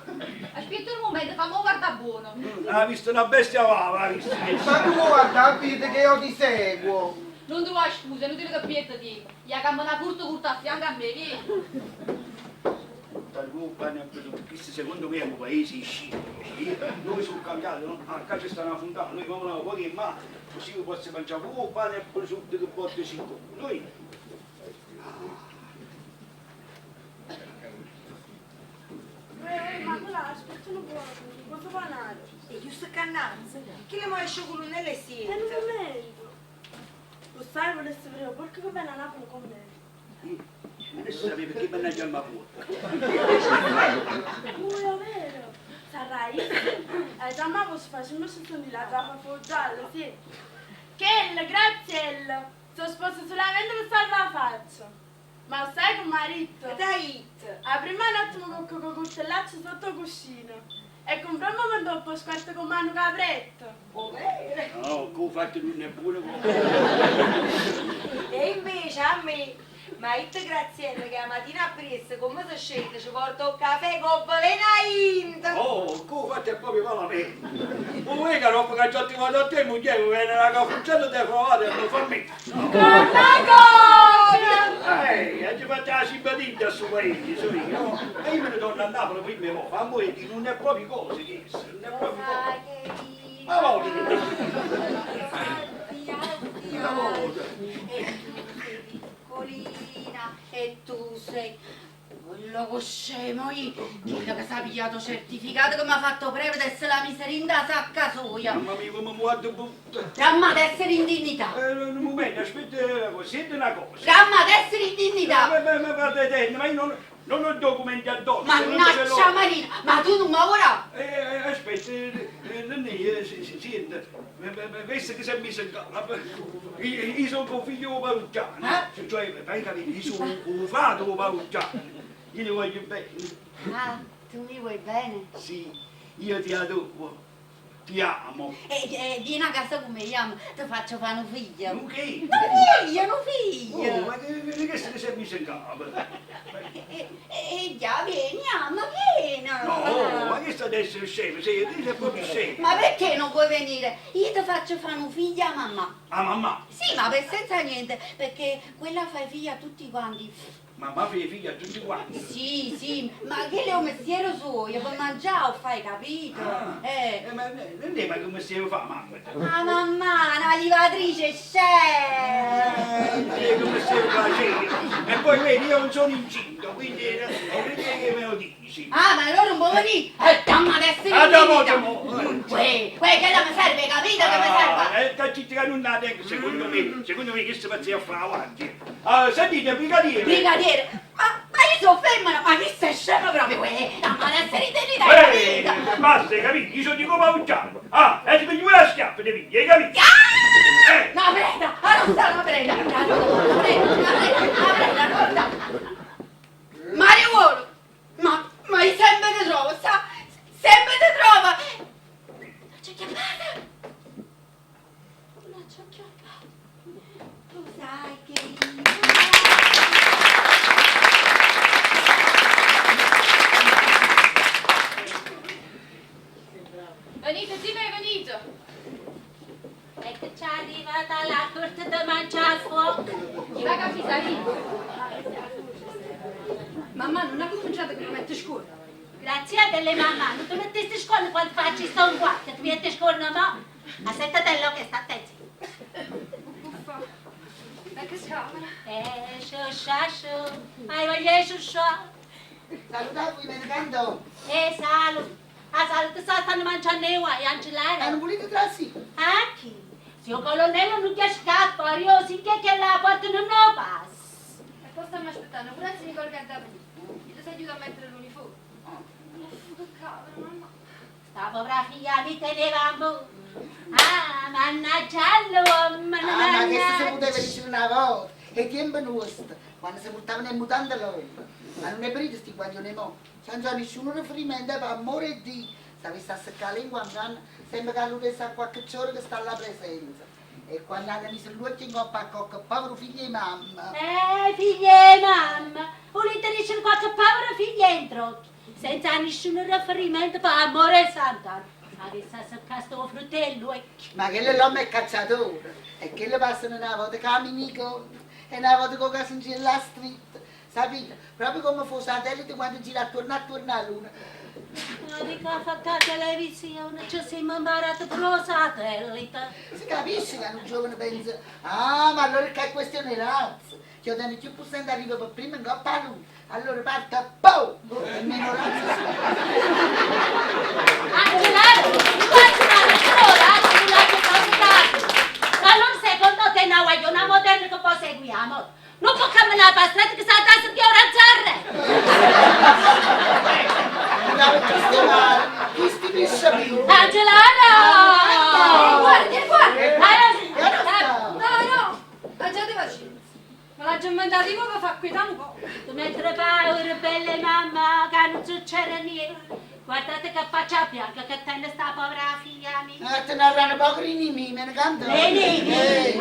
Aspetta un momento, fammi guardare buono. Ha visto una bestia va, ha visto. Ma tu guarda, vedi che io ti seguo. Non trovare scusa, inutile che pietà ti. Ya cammina curto curto a fianco a me, vieni. Questo secondo me è un paese scemo. Noi sono cambiati, no? Ah, qua c'è sta una fontana, noi abbiamo una poca in mano, così io posso mangiare poco pane e prosciutto che porto sicuro. Noi. Aspetta nu poco, nu panaro. E giusto cannazzo. Chi le muove con l'unello e si. È un momento. Lo sai, volessi vedere porco che viene a Napoli con me. Adesso sapevo che mannaggia il porco. Ui, è vero. Sarà io. E già ma posso fare mi sono di la zappa foggialla, sì. Chella, graziella. Sono sposa solamente per salvare la faccia. Ma sai come ha detto? Dai! La prima notte mi cocco con coltellaccio sotto il cuscino. E comprò un momento dopo squarto con mano capretto. No, che ho fatto non è buono. E invece a me, ma io Graziella che la mattina appresso, come si scende, ci porta un caffè con veleno in. Oh, che ho fatto è proprio malamente. Vuoi che dopo che ci ho attivato a te, moglie, mi viene la cafucciata di frovata e mi fa me. Ehi, hai fatto la simpatia a suo paese, so io, no? E io me ne torno a Napoli prima e poi, ma voi non è proprio cosa che non è proprio cosa. Ma voglio Una volta. E tu sei piccolina, e tu sei quello che scemo io, quello che si è pigliato certificato che mi ha fatto prevede essere la miseria da sacca soia. Mamma mia, come muoio brutta. Dramma ad essere in dignità. Un momento, aspetta, una cosa, senti una cosa. Dramma ad essere in dignità. Ma, guarda, ma io non ho documenti addosso. non ce l'ho. Mannaggia Marina, ma tu non mi vuoi? Aspetta, non è, senti, questo che si è messo in capo, io sono con figlio parrucchiano, cioè, fai capire, io sono un frate parrucchiano, io ti voglio bene. Ah, tu mi vuoi bene? Sì, io ti adoro, ti amo. E vieni a casa con me, io ti faccio fare un figlio. Un che? Un figlio, un figlio. Oh, ma che che si è messo in capo? E già vieni, amma, vieni. No, ma che sta adesso scemo? Sei, tu sei proprio scemo. Ma perché non vuoi venire? Io ti faccio fare un figlio a mamma. Ah, mamma? Sì, ma per senza niente, perché quella fa i figli a tutti quanti. Mamma fa i figli a tutti quanti? Sì, sì, ma che è un mestiere suo, io per mangiare fai, capito? Ah, eh. Ma non è ma come si fa mamma? Ah, mamma, una levatrice c'è! Come si fa, sì. E poi vedi, io non sono incinto, quindi è perché che me lo dici? Ah, ma allora non può venire! Dammi adesso Ah, dopo, in dopo. Uè, uè, che la mi serve, capito che mi serve? Taciti che non ha secondo me che si pazzia a fare avanti. Ah, sentite, brigadiere! Brigadiere, ma io sono femmina, ma chi sei scemo proprio, uè, dammi adesso in dignità, capito? Basta, capito? Io sono di come un Ah, e ti piglio la schiaffa, ti pigli, hai capito? Una preda, ah, non sta una preda, una preda, una preda, una preda, non sta. Mariuolo, ma io sempre ti trovo, sa, sempre ti trovo. Non c'è chiamata. Non c'è chiamata. Tu sai che io... Venite, sì, venite. Ecco c'è arrivata la corte da mangiare fuoco. Chi va a capire Mamma, non ha cominciato che mi mette scuola. Grazie a delle mamma, non ti mettesti scuola quando facci sto un guaio, ti metti scuola no? Assettatelo che sta attento. Uffa, ma che scavolo. Sciusciascio, hai voglia di sciusciare? Salutate, me ne canto. Salut. A salute stanno mangiando i guai, Angelina. Non volete trasì? Ah, chi? Se il colonnello non ti scappa, io sì che la porta non lo passa. E poi stiamo aspettando, pure se mi colga da venire. Io ti aiuto a mettere l'uniforme. Uffa, che cavolo, mamma. Sta povera figlia mi teneva un po'. Ah, mannaggia l'uomo, Ah, ma che si poteva dire una volta? E tempo nostro, quando si portavano in mutande loro. Ma non è perito sti guaglioni mo. Senza nessun riferimento per amore di se avesse a seccare la lingua in canna, sembra che lui sa qualche giorno che sta alla presenza. E quando hanno messo l'occhio in coppa a cocca, povero figlio di mamma. Figlio di mamma, volete dire qualche povero figlio entro, senza nessun riferimento per amore santo. Avesse a seccare sto fratello, Ma che l'uomo è cacciatore, e che le passano una volta con l'amico, e una volta con la la street. Sapete, proprio come fosse satellite quando gira attorno attorno alla luna. Ma di che ha fatto la televisione, ci siamo imparati pro satellite. Si capisce che un giovane pensa, ah, ma allora che è questione razza, che ho detto più possiamo arriva per prima in coppa a luna. Allora parte, boh, e meno razza. Dite mamma che non succede niente. Guardate che faccia bianca che tiene sta povera figlia mia. Eh, te ne avranno poco di nemici, me ne canto. Le nemiche.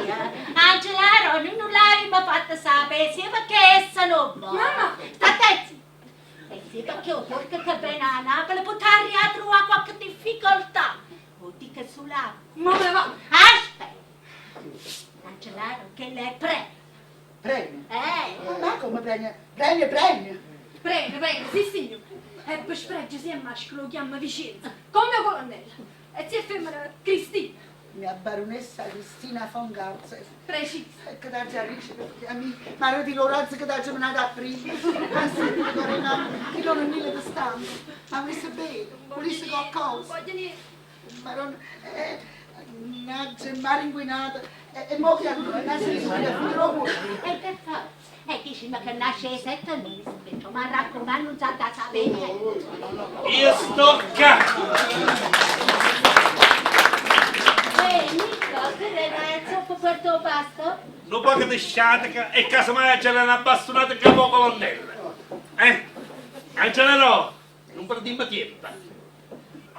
Angela, noi non l'abbiamo fatta sapere, sia perché essa non vuole. Mamma! State zitta. E sì perché o porco che viene a Napoli potrà arrivare a trovare qualche difficoltà. O dica sulla. Ma me va. Aspetta. Angela, che lei prega. Premio? Eh. Ma come premio? Premio, premio. Prego, prego, sì signore. E per sfregio se è maschio lo chiama Vicenza, come colonnello. E se è femmina Cristina. Mia baronessa Cristina von Garza. Preciso. E che da già dice perché a me, ma io dico razzo che da già menata a prima. Ma sì, Lorena, che loro non le stanno. Ma volesse bene, volesse qualcosa. Non voglio niente. Maronna, mannaggia, il mare inquinato. E mo che nasce di E per forza. E dici ma che nasce ai 7 mesi, perciò mi raccomando non sa da sapere niente. Io sto qua! Ehi, Nico, che ragazzo, per tuo pasto? Un poco di sciatica e casomai c'era una bastonata capo colonnello. Eh? Angela no, non perdiamo tempo.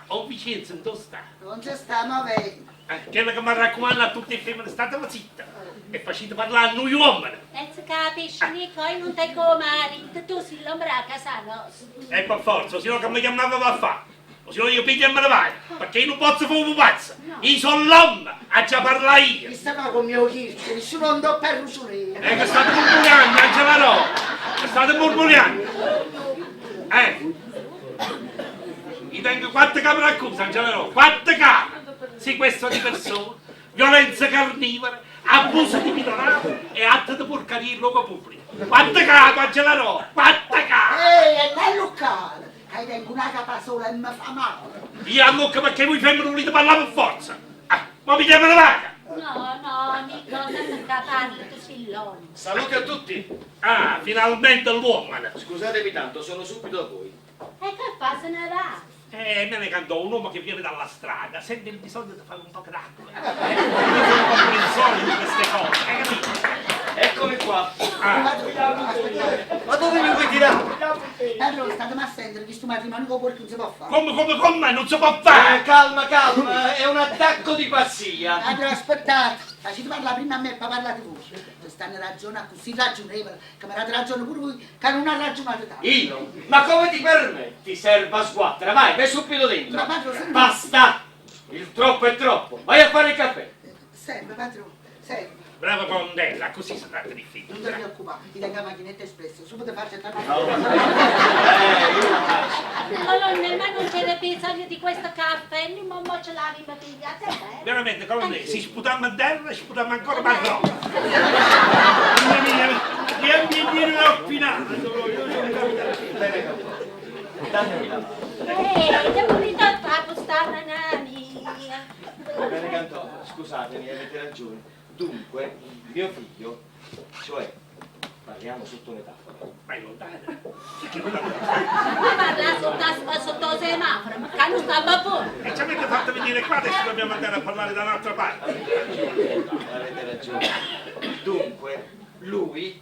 O Vicenza, dove sta? Non c'è sta, ma vedi. Quello che mi raccomando a tutte le femmine, state zitta e facete parlare a noi uomini. E si capisci, Nico, io non te come marito, tu sei l'ombra a casa nostra. E per forza, se no che mi chiamava va a fare. O se no io piglio e me ne vado, perché io non posso fare un pazzo. Io sono l'uomo, a già parlare io. Mi stava con mio chircio, nessuno andò per rusolere. E che state murmurando, Angela no! Che state murmurando! Eh! Io tengo quattro camere accusa, Angela no, quattro camere! Sequestro di persone, violenza carnivora, abuso di minorato e atto di porcaria in luogo pubblico. Quattro camere, Angela no! Quattro camere! Ehi, è nel locale, che tengo una capa sola e mi fa male. Io allucco perché voi femmine volete parlare per forza! Ah, ma mi chiamano vaga! No, no, Nico, non parli, tu sei l'uomo. Salute a tutti! Ah, finalmente l'uomo! Scusatemi tanto, sono subito a voi. E che fa se ne va? Me ne cantò un uomo che viene dalla strada, sente il bisogno di fare un po' d'acqua. Io sono comprensore di queste cose, hai capito? Eccomi qua. Ah. Ma dove mi vuoi tirare? Allora, state a sentire che sto matrimonio con porco non si può fare. Come, come, come? Non si può fare! Calma, calma, è un attacco di pazzia. Allora, aspettate, facete parlare prima a me e poi parlate voi. Ci stanno ragionando così ragionevole, che mi date ragione pure voi, che non ha ragionato tanto. Io? Ma come ti permetti, serva sguattera? Vai, vai subito dentro. Ma padrone, senti- Basta! Il troppo è troppo. Vai a fare il caffè. Serve, padrone, serve. Brava Condella, così si tratta di figlio. Non ti preoccupare, ti tengo la macchinetta espresso, subito faccio entrare. Colonnello, ma non c'era bisogno di questo caffè, noi mo ce l'abbiamo pigliata bene. Veramente, colonnello, si sputammo a terra e sputammo ancora marrone. Mamma mia, mi ambientino l'ho affinato, io sono capitato. Bene, Datemi la mano. Ehi, te volete fare sta mia. Va bene, Cantò, scusatemi, avete ragione. Dunque, mio figlio, cioè, parliamo sotto metafora. Vai lontano. Ma parla sotto, sotto il semaforo, ma che non sta fuori. E ci avete fatto venire qua, adesso dobbiamo andare a parlare da un'altra parte. Avete ragione. Dunque, lui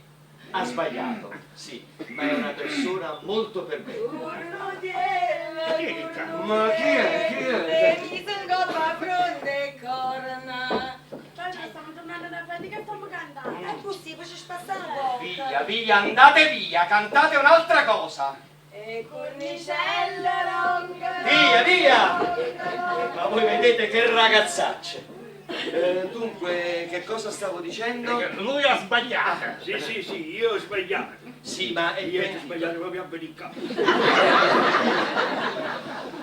ha sbagliato, sì, ma è una persona molto per bene. Chi è che canta? Ma chi è? Chi è? Mi sono la fronte e corna. Padre, stiamo tornando da fatica e stiamo cantando. È possibile, ci spassano un po'. Via, via, andate via, cantate un'altra cosa. E cornicella longa. Via, via! Ma voi vedete che ragazzacce. Dunque, che cosa stavo dicendo? Lui ha sbagliato. Sì, sì, sì, io ho sbagliato. Sì, ma è Io ho pentito. sbagliato proprio a venire qua.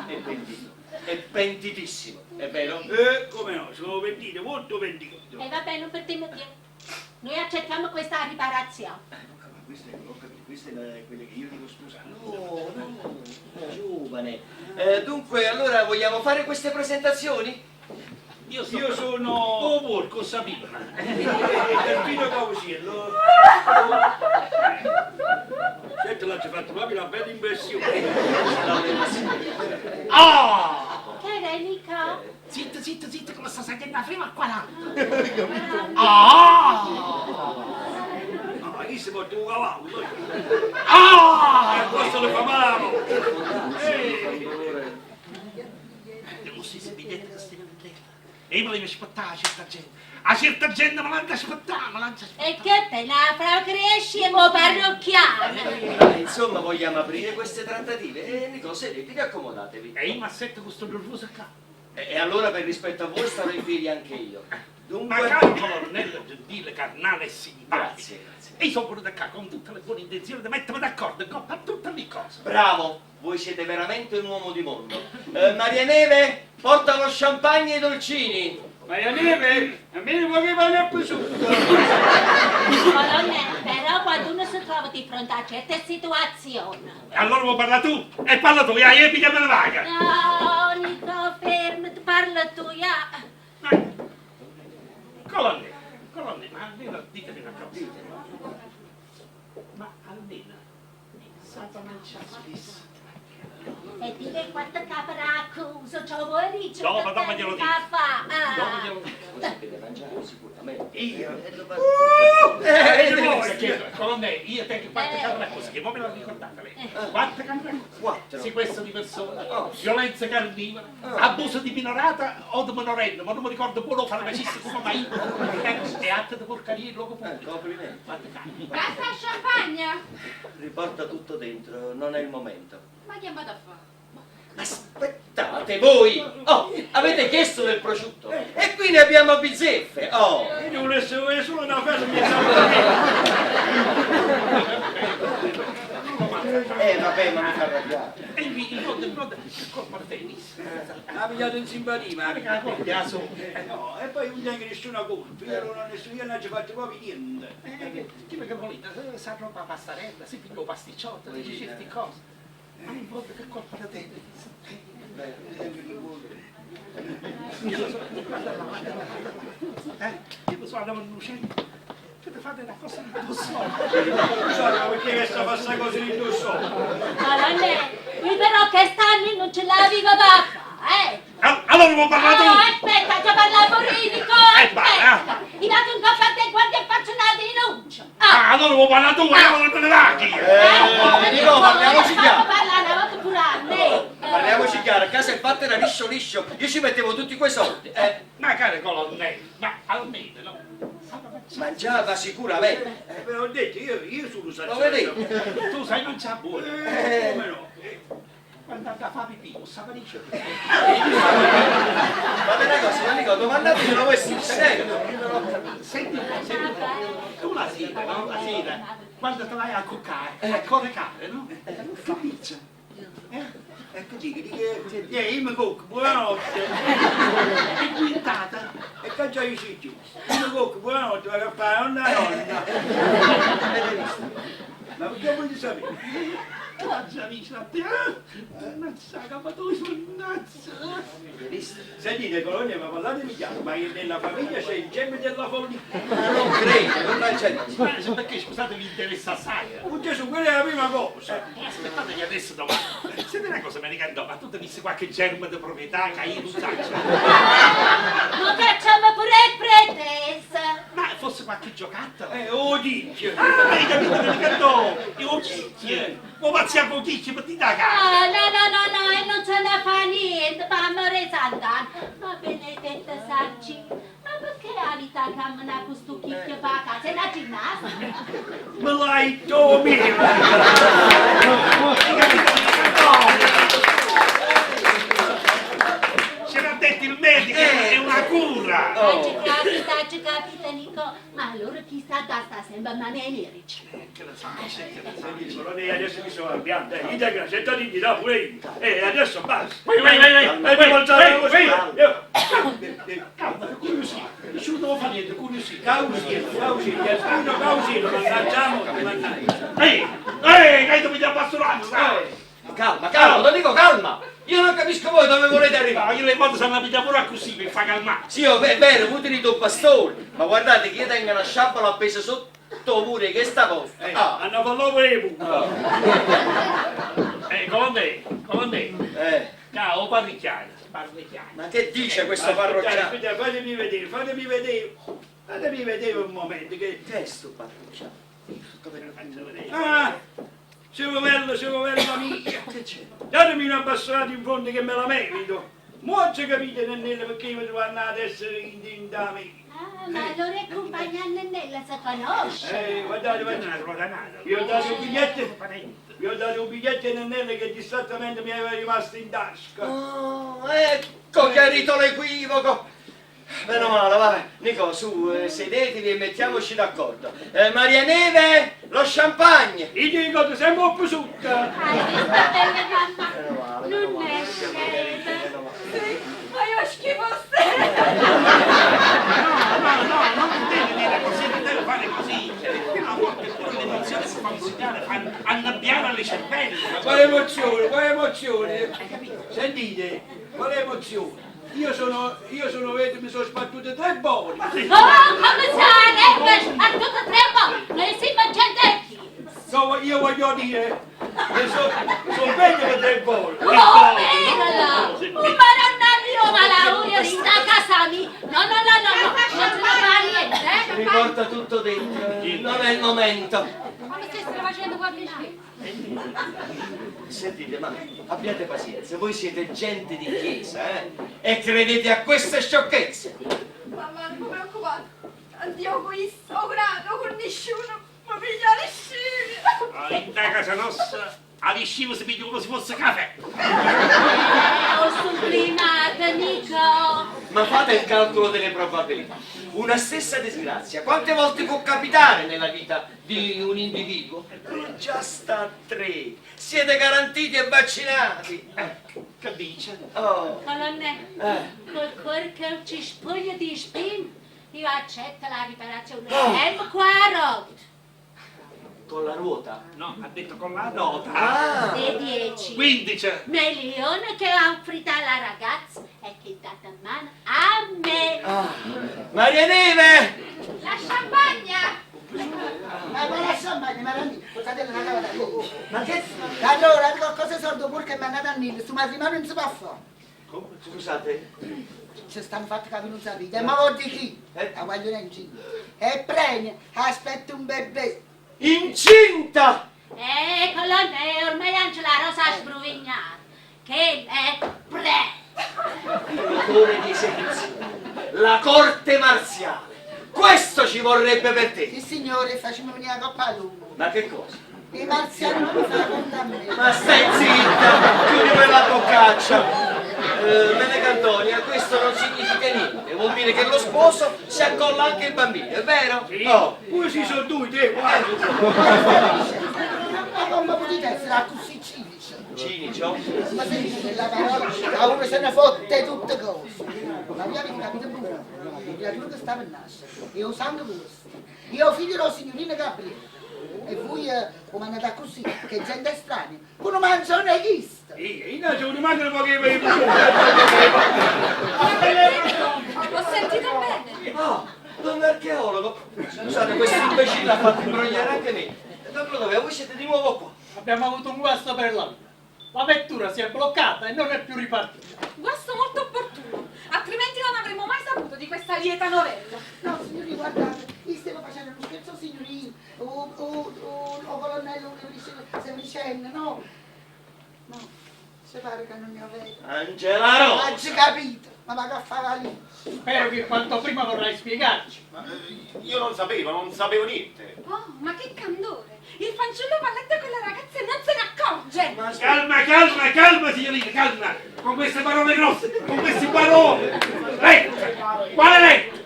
È pentito. È pentitissimo, è vero? Come no, sono pentito, molto pentito. E va bene, non perdiamo tempo. Noi accettiamo questa riparazione. Ma questa è, ho capito, questa è la- quella che io dico sposare. No, no, giovane. Dunque, allora vogliamo fare queste presentazioni? Io Io sono... Oh, porco, sapevo. Perfino Causiello. Certo, l'ha fatto proprio una bella impressione. Ah! Che era, Nico? Zitto, zitto, zitto, come sta salendo la prima a 40. Ah! No, ma chi si porta 'o cavallo. Ah! E questo le fa male. Eh. Lo stesso biglietto che stai vendendo. E io me devo aspettare a certa gente. A certa gente me l'hanno aspettare, me l'hanno aspettare. E che pena, fra cresci e mo parrocchiano. Eh, insomma, vogliamo aprire queste trattative? Eh, Nico, sedetevi, accomodatevi. E io mi assetto con sto nervoso qua. E allora per rispetto a voi starò in piedi anche io. Dunque... Ma caro colonnello gentile, carnale e simpatico. Grazie, grazie. E io sono venuto qua con tutte le buone intenzioni di mettermi d'accordo in coppa a tutte le cose. Bravo, voi siete veramente un uomo di mondo. Maria Neve, porta lo champagne e i dolcini. Maria Neve, a me ne vuoi che vada più sotto. Colonnello, però quando uno si trova di fronte a certe situazioni. E allora vuoi parlare tu? E parla tu, io pigliami la vaga. No, Nico, fermati, parla tu, ya. Colonnello, colonnello, ma almeno ditemi una cosa. Ma almeno sa mangiare spesso. E dite quanto caparaccuso, ciò vuoi dire? Dopo, dopo glielo dico. Fa. Ah. Dopo glielo dico. Voi sapete mangiare sicuramente. Io? Eh, Colonnello, io tengo quattro camere così, che voi me la ricordate lei. Quattro camere Quattro. Sequestro di persona, violenza carnivora, abuso di minorata o di minorenne, ma non mi ricordo buono farmacista come mai. E atto di porcaria in luogo pubblico. Complimenti. Quattro camere. Basta champagne! Riporta tutto dentro, non è il momento. Ma che andate a fare? Aspettate voi! Oh, avete chiesto del prosciutto e qui ne abbiamo a bizzeffe! Oh! Io volevo solo una festa mi Vabbè, ma mi fa arrabbiare. E il il il che colpa tennis. Ha pigliato in simpatia, ma Mica la colpa, so. No, e poi non tengo nessuna colpa, io non ho nessuno, io non ci ho fatto proprio niente. Chi che volete? Sa roba pastarella, si piglia un pasticciotto, dice certe cose. Ma in fondo che colpa da tennis? Io so, guarda là, guarda là, guarda là. Io mi sono andato in lucente. Che ti fate una cosa di dosso? Scusate, ma perché questa fa sta cosa di dosso? Colonnello, qui però che stanno non ce l'avevo papà, eh? Allora vuoi parlare tu? No, aspetta, già parlavo Nico, aspetta. Mi vado un caffè a guardia e faccio una denuncia. Ah, allora vuoi parlare tu? Io non me ne vado io. Nico, parliamoci chiaro. Parla una volta pure a me. Parliamoci chiaro, a casa è fatta era liscio liscio, io ci mettevo tutti quei soldi. Ma caro colonnello, ma almeno no. Mangiava sicuramente. Ve l'ho detto, io sono Lo vedete? Tu sai mangiare buono. Come no? Quando andava a fare pipì, non sa dice. Va bene una cosa, Nico, domandatelo voi sul serio. Senti un po', senti un po'. Tu la sera, no? La sera, quando ti vai a cuccare, a coricare, no? Che dice? E così, che dica, io mi cocco, buonanotte. E quintata. E caccia i siti. Io mi cocco, buonanotte, vado a fare nonna nonna. Ma perché voglio sapere? Mannaggia, amici, a te, mannaggia, ma tu mannaggia. Sentite, Colonia, ma parlatemi chiaro, ma nella famiglia c'è il gemme della follia. Non credo, non c'è. Ma perché, scusate, vi interessa assai? Oh Gesù, quella è la prima cosa. Aspettate che adesso domani. Senti una cosa, mi ricordo, ma tu tenissi qualche germe di proprietà che io non saccio. Ma facciamo pure pretesa. Ma fosse qualche giocattolo? Oh dicchio. Ah, hai capito, mi ricordo. Io chicchio. Ma pazzia con chicchio, per ti da casa. Ah, no, no, no, no, e non ce ne fa niente, ma amore Sant'Anna. Ma benedetta Sanci, ma perché abita a camminare con sto chicchio per casa? È una ginnastica. Me l'hai tu, mio. Ce l'ha detto il medico, è una cura. Ah, ci capita, ci capita, Nico. Ma allora chissà da sta sempre a manenerici. Che lo sa, che lo sa. Senti, Colonia, adesso mi sono arrabbiato. Io tengo una certa dignità pure io. Adesso basta. Vai, vai, vai, vai. E devo alzare la voce. Vai, Calma, curiosità. Nessuno devo fare niente, curiosità. Causino, causino, Gaspino, causino, mannaggiamo, mannaggia. Ehi, ehi, che tu mi devi appassionare, Calma, calma, lo dico calma! Io non capisco voi dove volete arrivare. Io le volte sono abitato pure così per far calmare. Sì, oh, è vero, voi tenete un bastone, ma guardate che io tengo una sciabola appesa sotto pure che sta posta. Ah. Hanno parlato pure Colonnello, colonnello. Ciao, parricchiano, parricchiano. Ma che dice questo parrocchiano? Aspetta, fatemi vedere, fatemi vedere. Fatemi vedere un momento che... Che è sto parrocchiano? Ah, Silvella, Silvella mia. Che c'è? Datemi una bastonata in fronte che me la merito. Mo oggi capite, Nennella, perché io mi trovo ad essere in in da me. Ah, ma allora è compagna Nennella si conosce. Guardate, guardate. Vi ho dato un biglietto, vi ho dato un biglietto a Nennella che distrattamente mi aveva rimasto in tasca. Oh, ecco chiarito l'equivoco. Meno male, vabbè. Nico, su, sedetevi e mettiamoci d'accordo. Maria Neve, lo champagne. Io ti ricordo sempre un po' sotto. Hai visto bella mamma? Meno male, Non meno è male. scema. Sì, ma io schifo No, no, no, non deve dire così, non deve fare così. A volte pure l'emozione si fa bruciare, fa annabbiare le cervella. Ma quale emozione, quale emozione? Sentite, quale emozione? Io sono, io sono, vedi, mi sono sbattuto tre volte. Oh, come sarebbe sbattuto tre volte? Noi siamo gente chi? No, io voglio dire che sono son meglio che tre volte. Oh, vedela! Un maronna mio malaurio in casa mia! No, no, no, no, no, non se ne fa niente, eh? Riporta tutto dentro. Non è il momento. Ma mi stessero facendo qualche scherzo? Sentite, ma abbiate pazienza, voi siete gente di chiesa, eh? E credete a queste sciocchezze. Mamma, non mi preoccupate. Andiamo con questo, o con altro, con nessuno. Ma piglia le scimmie. In casa nostra, aliscivo si piglia come se fosse caffè. Ho sublimato, Nico! Ma fate il calcolo delle probabilità. Una stessa disgrazia, quante volte può capitare nella vita di un individuo? Già sta a tre. Siete garantiti e vaccinati. Che dice? Oh. Colonnè, col cuore che un cespuglio di spine, io accetto la riparazione. Oh. È qua rotto. Con la ruota? No, ha detto con la nota. Ah. Dei 10. 15. Milione che ha offrito alla ragazza e che data in mano a me. Ah. Maria Neve! La champagne! Ma ma la champagne, ma la portate una cava da voi. Ma che... Allora, cosa soldo pure che mi è andata a Nilo, su matrimonio non si può fare. Come? Scusate? C'è sta un fatto che voi non sapete, ma vuol di chi? La voglio in giro. E premia, aspetta un bebè. Incinta! Colonnè, ormai Angela Rosa ha sbruvignata, che è pre. Motore di esecuzione. La corte marziale. Questo ci vorrebbe per te. Sì signore, facciamo venire la coppa all'uomo. Ma che cosa? I marziani non mi fanno conto a me. Ma stai zitta! Chiudi quella boccaccia! Meneca Antonia, questo non significa niente, vuol dire che lo sposo si accolla anche il bambino, è vero? Sì, Oh. pure si sono due, te, guarda. Ma come potete essere così cinici? Cinicio? Ma sentite quella parola, a uno se ne fotte tutte cose. Ma voi avete capito pure, la creatura che sta per nascere, è un sangue vostro. Io figlio della signorina Gabriele. E voi come andate così, che gente estranea, uno mangia un eghista. Io no, sono rimasto poche per Ho sentito bene. Oh, don archeologo! Scusate, questo imbecille ha fatto imbrogliare anche me. Don Clodoveo, voi siete di nuovo qua. Abbiamo avuto un guasto per la via. La vettura si è bloccata e non è più ripartita. Guasto molto opportuno, altrimenti non avremmo mai saputo di questa lieta novella. No, signori, guardate, io stavo facendo uno scherzo, signorino, o colonnello, stiamo dicendo, no? No, se pare che non ne ho vedo. Angela Rosa! Ma ci capito, ma va a fare lì. Spero che quanto prima vorrai spiegarci. Ma, io non sapevo, non sapevo niente. Oh, ma che candore! Il fanciullo va a letto con la ragazza e non se ne accorge! Ma Calma, calma, calma, signorina, calma! Con queste parole grosse, con queste parole! Letto! Quale letto?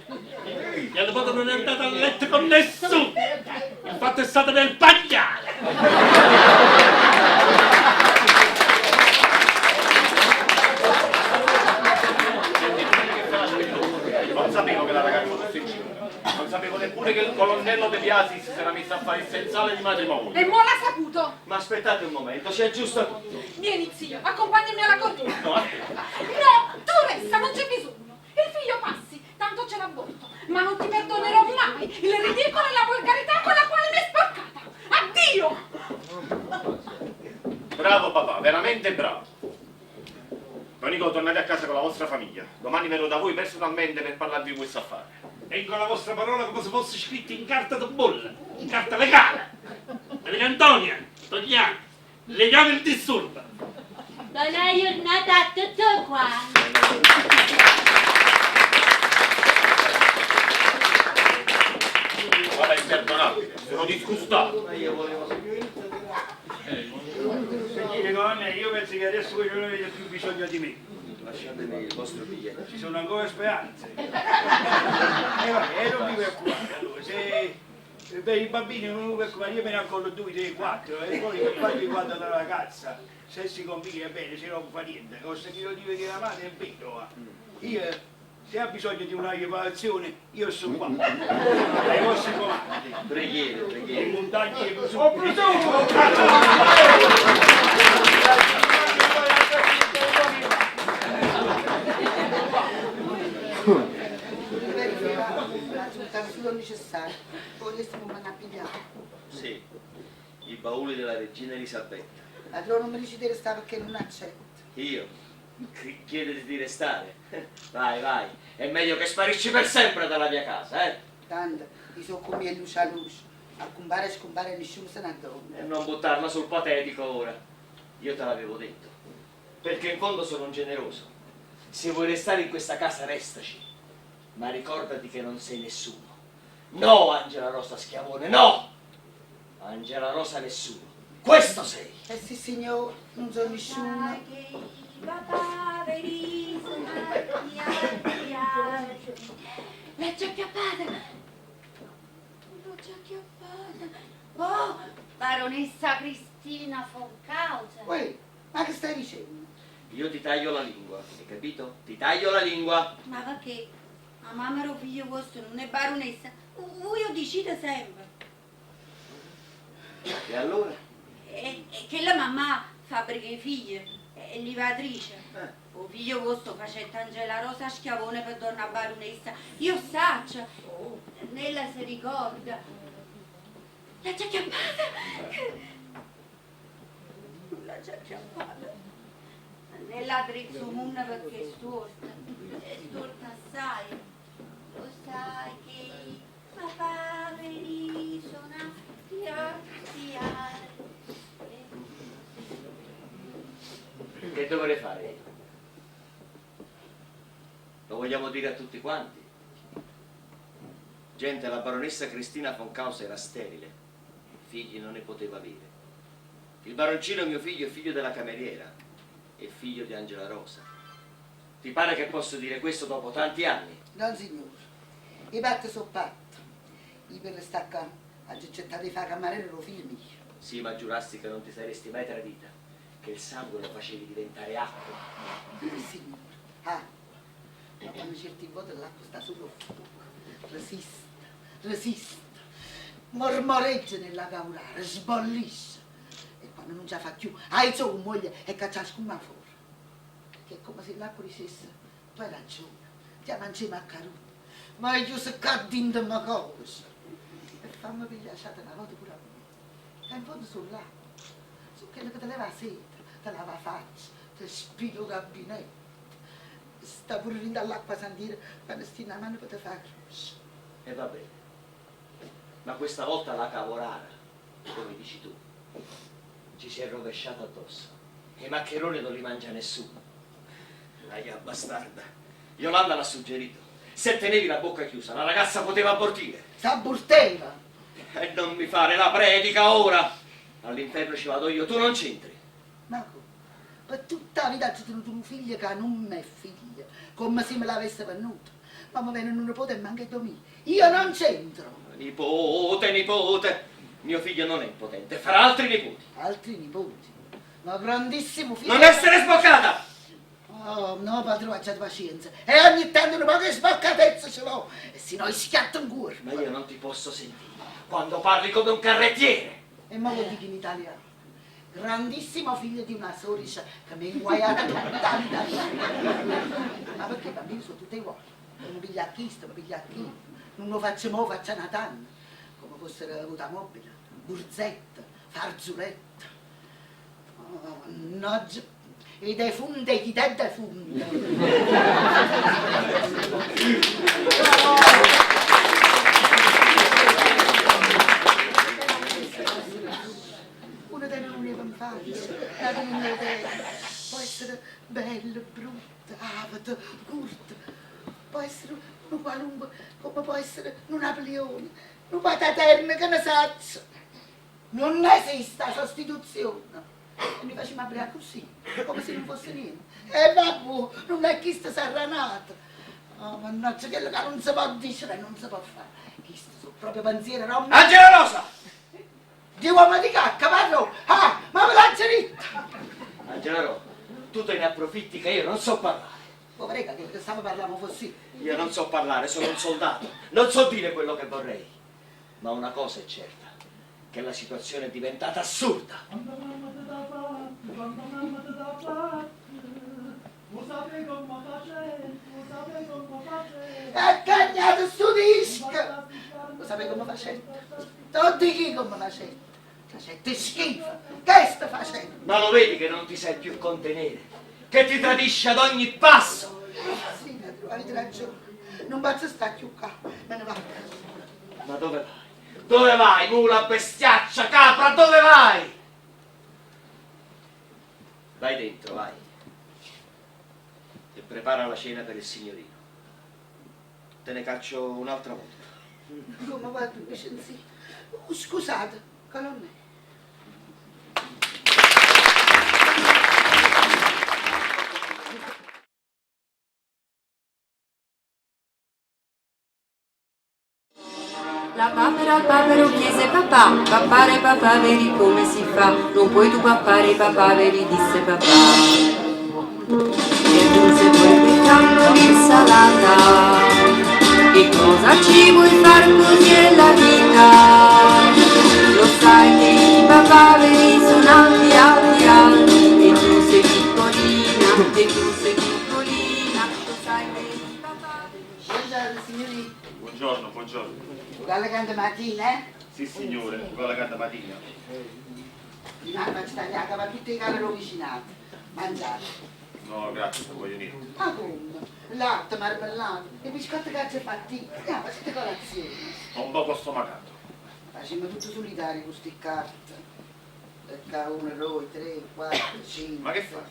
Mia nipote non è andata a letto con nessuno! Il fatto è stato nel pagliare! Sentite che fa Non sapevo che la ragazza fosse incinta. Non sapevo neppure che il colonnello De Biasis si era messo a fare il sensale di matrimonio. E mo l'ha saputo! Ma aspettate un momento, si aggiusta tutto. Vieni zio, accompagnami alla cortina. No, aspetta. No, tu resta, non c'è bisogno. Il figlio passi, tanto c'è l'aborto. Ma non ti perdonerò mai il ridicolo e la volgarità con la quale mi hai sporcata. Addio! Bravo papà, veramente bravo. Don Nico, tornate a casa con la vostra famiglia. Domani verrò da voi personalmente per parlarvi di questo affare. Tengo la vostra parola come se fosse scritta in carta di bolla, in carta legale. Maria Antonia, togliamo, leviamo il disturbo. Buona giornata a tutti quanti. Guarda, imperdonabile, sono disgustato. Ma io volevo... Sentite, colonnello, io penso che adesso voi non avete più bisogno di me. Lasciatemi il vostro biglietto. Ci sono ancora speranze. E vabbè, non mi preoccupate, allora, se per i bambini non mi preoccupate, io me ne accollo due, tre, quattro, e poi per quanto riguarda la ragazza, se si conviene bene, se no non fa niente. Ho sentito dire che la madre è vedova. Io, se ha bisogno di una riparazione, io sono qua. Ai vostri comandi. Preghiere, preghiere. In montagna e su. Ho preso! Solo necessario, poi adesso non vanno a pigliare. Sì, i bauli della regina Elisabetta. Padrone non mi dice di restare perché non accetto. Io? Chiedete di restare? Vai, vai, è meglio che sparisci per sempre dalla mia casa, eh? Tanto, io sono come luce a luce. A compare e scompare nessuno se ne addona. E non buttarla sul patetico ora. Io te l'avevo detto. Perché in fondo sono un generoso. Se vuoi restare in questa casa, restaci. Ma ricordati che non sei nessuno. No, Angela Rosa Schiavone, no! Angela Rosa nessuno. Questo sei! Eh sì, signor, non sono nessuno. L'ha già acchiappata! L'ho già acchiappata! Oh, baronessa Cristina von Causa! Uè, ma che stai dicendo? Io ti taglio la lingua, hai capito? Ti taglio la lingua! Ma perché? La mamma del figlio vostro non è baronessa. Voi lo dicete sempre. E allora? E, e che la mamma fabbrica i figli, è livatrice. O figlio vostro facette Angela Rosa Schiavone per donna baronessa. Io saccio, Nella si ricorda. L'ha già chiamata. L'ha già chiamata. Nella drizzo munna perché è storta. È storta assai. Lo sai che i papaveri sono a fiar. Che dovrei fare io? Lo vogliamo dire a tutti quanti? Gente, la baronessa Cristina von Causa era sterile, figli non ne poteva avere. Il baroncino, mio figlio, è figlio della cameriera, è figlio di Angela Rosa. Ti pare che posso dire questo dopo tanti anni? No, signore, i patti sono patti. Io per restare qua, ho accettato di fare cameriere lo figlio mio. Sì, ma giurasti che non ti saresti mai tradita, che il sangue lo facevi diventare acqua. Sì, signore, acqua. Ma quando certi volte l'acqua sta solo fuoco. Resiste, resiste. Mormoreggia nella caurara, sbollisce. E quando non ce la fa più, alza un moglie e caccia la scuma fuori. Che è come se l'acqua dicesse, tu hai ragione, ti mangi maccheroni, ma io se cadi in una cosa. E fammi pigliare una volta pure a me. E in fondo sull'acqua, su quello che te leva la sete, te lava la faccia, te spila il gabinetto. Sta pure dentro all'acqua santira quando stai una mano per te fare croce. E va bene. Ma questa volta la cavorara, come dici tu, ci si è rovesciata addosso. E i maccheroni non li mangia nessuno. L'aia bastarda. Yolanda l'ha suggerito. Se tenevi la bocca chiusa, la ragazza poteva abortire. S'aborteva! E non mi fare la predica ora! All'inferno ci vado io, tu non c'entri. Ma come? Per tutta la vita ho tenuto un figlio che non è figlio, come se me l'avesse venuto. Ma mi viene un nipote e manca mio. Io non c'entro. Nipote, nipote! Mio figlio non è impotente, farà altri nipoti. Altri nipoti? Ma grandissimo figlio... Non essere sboccata! Oh, no, padrone, abbiate pazienza. E ogni tanto un po' di sboccatezza ce l'ho. E se no schiatto in cuore. Ma io non ti posso sentire quando parli come un carrettiere. E mo lo dico in italiano. Grandissimo figlio di una sorice che mi ha inguaiata tutta la vita. Ma perché i bambini sono tutti uguali? Non mi piglia a chi, mi piglia a chi. Non lo faccio mo, faccio una tanna. Come fossero avuta mobile, burzetta, farzuletta. Oh, mannaggia. I defunti, chi te defunte. saccio, n'ato nun 'o tene. Pò essere bello, brutto, àveto, curto, pò essere nu qualunque comme pò essere nu Napulione, nu pataterno, che ne saccio. Nun esiste 'a sostituzione. E nuje facimmo abbedè accussì, comme si nun fosse niente. E vabbuò, nun è chisto sarrà n'ato. Oh, mannaggia chello ca nun se pò dicere e nun se pò fà. Chisti so' proprio penziere d'ommo. Angela Rosa! Di uomo di cacca, padrò! Ah, ma ve l'aggio ditto! Angela Rosa, tu te ne approfitti che io non so parlare. Vuò vedè ca chello che stavo parlanno foss'io? Io non so parlare, sono un soldato. Non so dire quello che vorrei. Ma una cosa è certa, che la situazione è diventata assurda. È cagnato stu disco! Vuò sapè comme facette? T' 'o dico io comme facette. Facette schifo! Chesto facette! Ma lo vedi che non ti sai più contenere? Che ti tradisce ad ogni passo! Sì, padrò, avite ragione. Nun pozzo sta cchiù ccà. Me ne vaco. Ma dove vai? Dove vai, mula, bestiaccia, capra, dove vai? Vai dentro, vai. E prepara la cena per il signorino. Te ne caccio un'altra volta. Comme va tu, Vicenzì? Uh, scusate, colonnè. La papera al papero chiese papà, pappare papaveri come si fa? Non puoi tu pappare i papaveri, disse papà. E aggiunse poi quel callo l'insalata. Che cosa ci vuoi far così è la vita? Lo sai che i papaveri sono alti, alti, alti, e tu sei piccolina, e tu sei piccolina, lo sai che i papaveri... Buongiorno signorì. Buongiorno, buongiorno. 'O gallo canta matina, eh? Sì signore, 'o gallo canta matina. Dimane faccio taglià 'a capa a tutt' 'e galle d' 'o vicinato. Mangiate. No, grazie, nun voglio niente. Ma comme? Latte, marmellata, 'e biscotte che aggio fatto io. Jammo, facite colazione. Sto un poco stomacato. Facimmo tutto sulitario cu sti ccarte. Ccà uno, doi, tre, quattro, cinque. Ma che fai?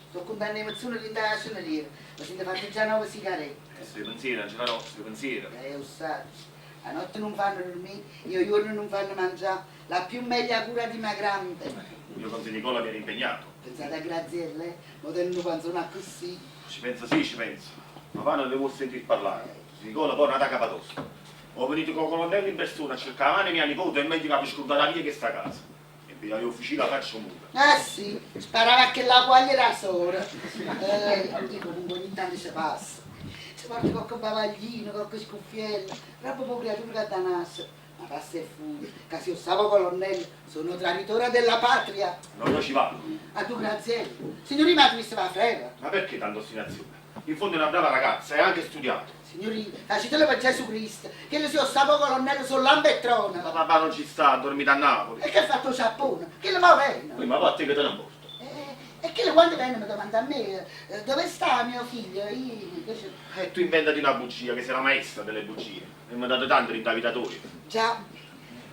Sto cuntanno 'e perzune dint' 'a ceneriera. Me sento fatto già nove sigarette. E sti pensieri, Angela no, sti pensieri. Eh, 'o ssaccio. 'A notte nun fanno durmì e 'o juorno nun fanno mangià. La più meglio cura dimagrante. Io con zì Nicola mi ero impegnato. Pensate a Graziella, eh? Mo tene nu panzone accussì. Ci penso sì, ci penso. Papà non ne vuol sentir parlare. Zì Nicola poi è n'ata capa tosta. O venite co' colonnello in persona a cercà 'a mano 'e mia nipote è meglio ca ve scurdate 'a via 'e chesta casa. E pigliaje 'o fucile 'a faccia 'o muro. Ah sì, sparava a chella quaglia d' 'a sora. Eh, io comunque ogni tanto ce passo. Ce porto cocche bavaglino, cocche scuffiella, robba p' 'o criaturo che adda nascere. Ma passa e fuje, ca si 'o ssape 'o colonnello, sono traditora della patria. No, io ci vado. Addu Graziella. Signorì m'avite visto p' 'a freva? Ma perché tanta ostinazione? In fondo è una brava ragazza e ha anche studiato. Signorì, facitelo pe Gesù Cristo, chillo si 'o ssape 'o colonnello so' lampe e trona. Ma papà non ci sta, ha dormito a Napoli. E che ha fatto 'o ciappone? Chillo mo vene. Ui, ma po' a te che te ne 'mporta? E chillo quando vene mi domanda a me, dove sta mio figlio? Io invece... E tu inventati una bugia, che sei la maestra delle bugie. Ne hai inventate tante dint' 'a vita toja. Già,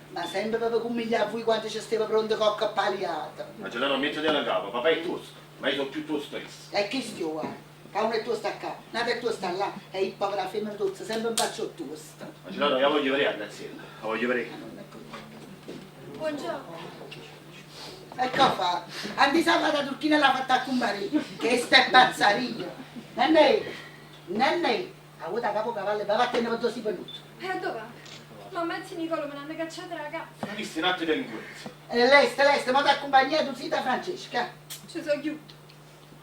ma sempe pe ve cummiglià a vui quando ce steva pronta cocche paliata. Ma Gennaro, miettetela 'ncapa, papà è tuosto, ma io so' cchiù tuosto 'e isso. E chisto è 'o guaio, ca uno è tuosto 'a ccà, n'ato è tuosto 'a llà e io povera femmena tozza sempe 'nfaccia 'o tuosto. Ma Gennaro, io 'a voglio vedè a Graziella, 'a voglio vedè. Buongiorno. E che fa? Ha 'ntiso 'a fata turchina e l'ha fatta accumparì. Chesta è pazzaria. Nennè, nennè, avuota 'a capa 'o cavallo e va vattenne pe' dò si venuto. E addò vaco? Mammà e zi Nicola me n'hanno cacciato d' 'a casa. Ma chisto è n'atto 'e delinquenza. E lesta, lesta, mo t'accumpagna tu zita Francesca. Ce so' ghiuto.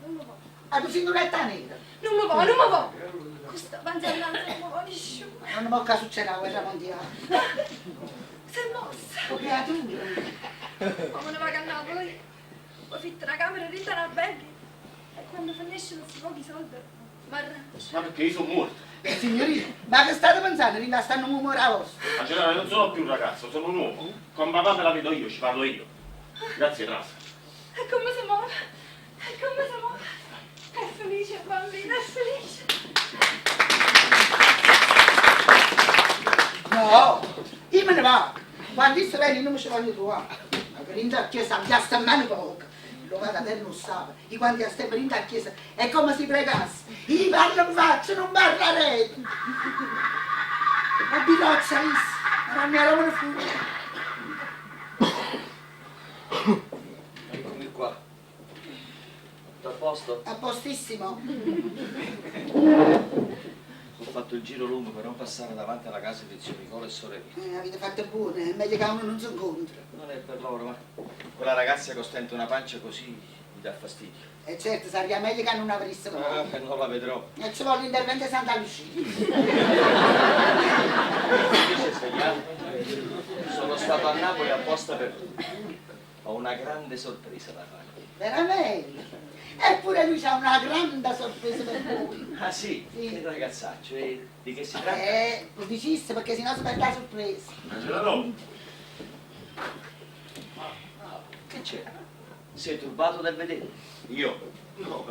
Nun me vo'. Ah, tu si 'nduretta nera. Nun me vo', nun me vo'. Cu sta panza annanze nun me vo' nisciuno. Nonno mo ccà succede 'a guerra mondiale. S'è mossa. 'o criaturo. Mo me ne vaco a Napoli. Po' affitto na camera dint' 'a n'albergo e quando fernesceno sti pochi solde m'arrangio. Ma perché io so' muorto? Signorina, ma che state pensando dint' 'a sta numera vostra? Ma Gennaro, non sono più un ragazzo, sono un uomo. Con papà me la vedo io, ci parlo io. Grazie, trase. E comme se move, e comme se move. È felice il bambino, è felice. No, io me ne vaco. Quando isso vene io nun me ce voglio truvà. Vaco dint' 'a chiesa a ghiastammà nu poco. Lo vado a terra non sa, i quando io stevo in chiesa è come se pregasse. Io parlo in faccia, non parlo a rete. La birozza is, la mia Roma fuori. Eccomi qua. Tutto a posto? A postissimo. Ho fatto il giro lungo per non passare davanti alla casa di zio Nicola e sorella. Avete fatto buono, è meglio che uno non si incontra. Non è per loro, ma quella ragazza che ostenta una pancia così mi dà fastidio. E certo, sarebbe meglio che non aprisse Ah, non la vedrò. E ci vuole l'intervento di Santa Lucia. Invece svegliato, sono stato a Napoli apposta per te. Ho una grande sorpresa da farti. Veramente. Eppure lui c'ha una grande sorpresa per voi. Ah sì? Che ragazzaccio, e di che si tratta? Lo dicisse perché sennò si perde la sorpresa. Angela no. Che c'è? Sei turbato dal vedere? Io? No,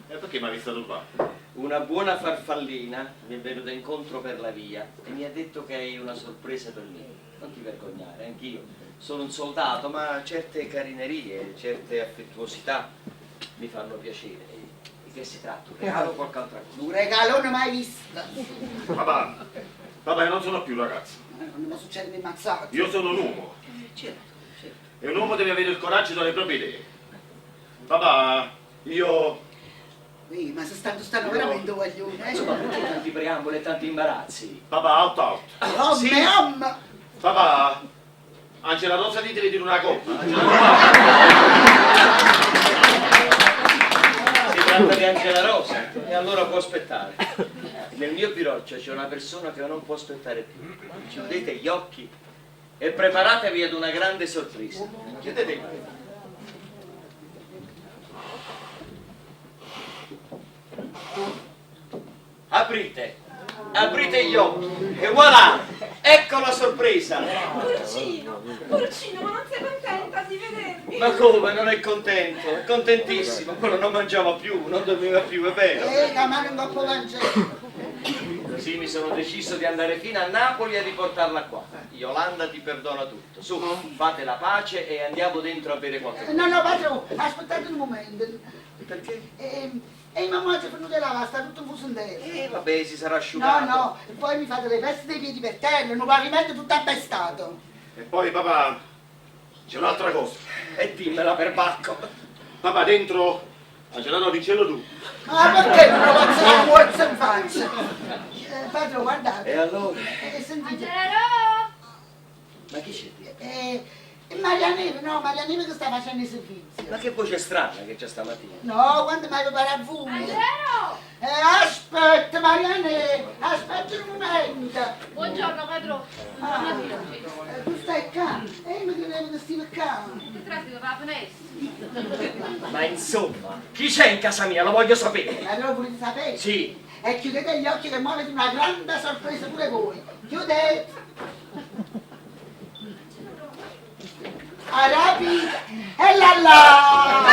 perché mi ha visto turbato? Una buona farfallina mi è venuta incontro per la via e mi ha detto che hai una sorpresa per me. Non ti vergognare, anch'io sono un soldato, ma certe carinerie, certe affettuosità mi fanno piacere. Di che si tratta? Un regalo o qualche altra cosa? Un regalone mai visto. Papà, papà, io non sono più un ragazzo. Non mi succede mi ammazzate. Io sono un uomo. Certo, certo. E un uomo deve avere il coraggio delle proprie idee. Papà, io... Ehi, ma se stanno veramente guaglione, eh? Insomma, perché tanti preamboli e tanti imbarazzi? Papà, out out. Oh, Sì. me, Papà, Angela Rosa ti deve dire una cosa. Angela Si tratta di Angela Rosa e allora può aspettare. Nel mio biroccio c'è una persona che non può aspettare più. Chiudete gli occhi e preparatevi ad una grande sorpresa. Chiudete gli occhi. Aprite, aprite gli occhi e voilà, ecco la sorpresa. Porcino, porcino, ma non sei contenta di vedermi? Ma come, non è contento? È contentissimo, quello non mangiava più, non dormiva più, è vero? La mano in coppa Vangelo. Così mi sono deciso di andare fino a Napoli e riportarla qua. Yolanda ti perdona tutto. Su, fate la pace e andiamo dentro a bere qualche cosa. No, no, padrone, aspettate un momento. Perché? E mamma c'è venuta la sta tutto fuso in terra. Vabbè, si sarà asciugato. No, no, e poi mi fate le vesti dei piedi per terra, non pavimento tutto appestato. E poi papà, c'è un'altra cosa. E dimmela per bacco. Papà, dentro... Angela no, dicelo tu. Ma perché non lo faccio la forza in faccia? Padre, guardate. E allora? Sentite. Angela Ma chi c'è? Maria Neve, no, Maria Neve che sta facendo i servizi. Ma che voce strana che c'è stamattina. No, quando mai prepara a voi? Angelo! Aspetta, Maria Neve, aspetta un momento. Buongiorno padrone. Ah, Buongiorno. tu stai qua? E io mi credevo che stivi qua. Che traffico per la finestra. Ma insomma, chi c'è in casa mia? Lo voglio sapere. Ma allora volete sapere? Sì. E chiudete gli occhi che muovete una grande sorpresa pure voi. Chiudete. Arapita. E là là!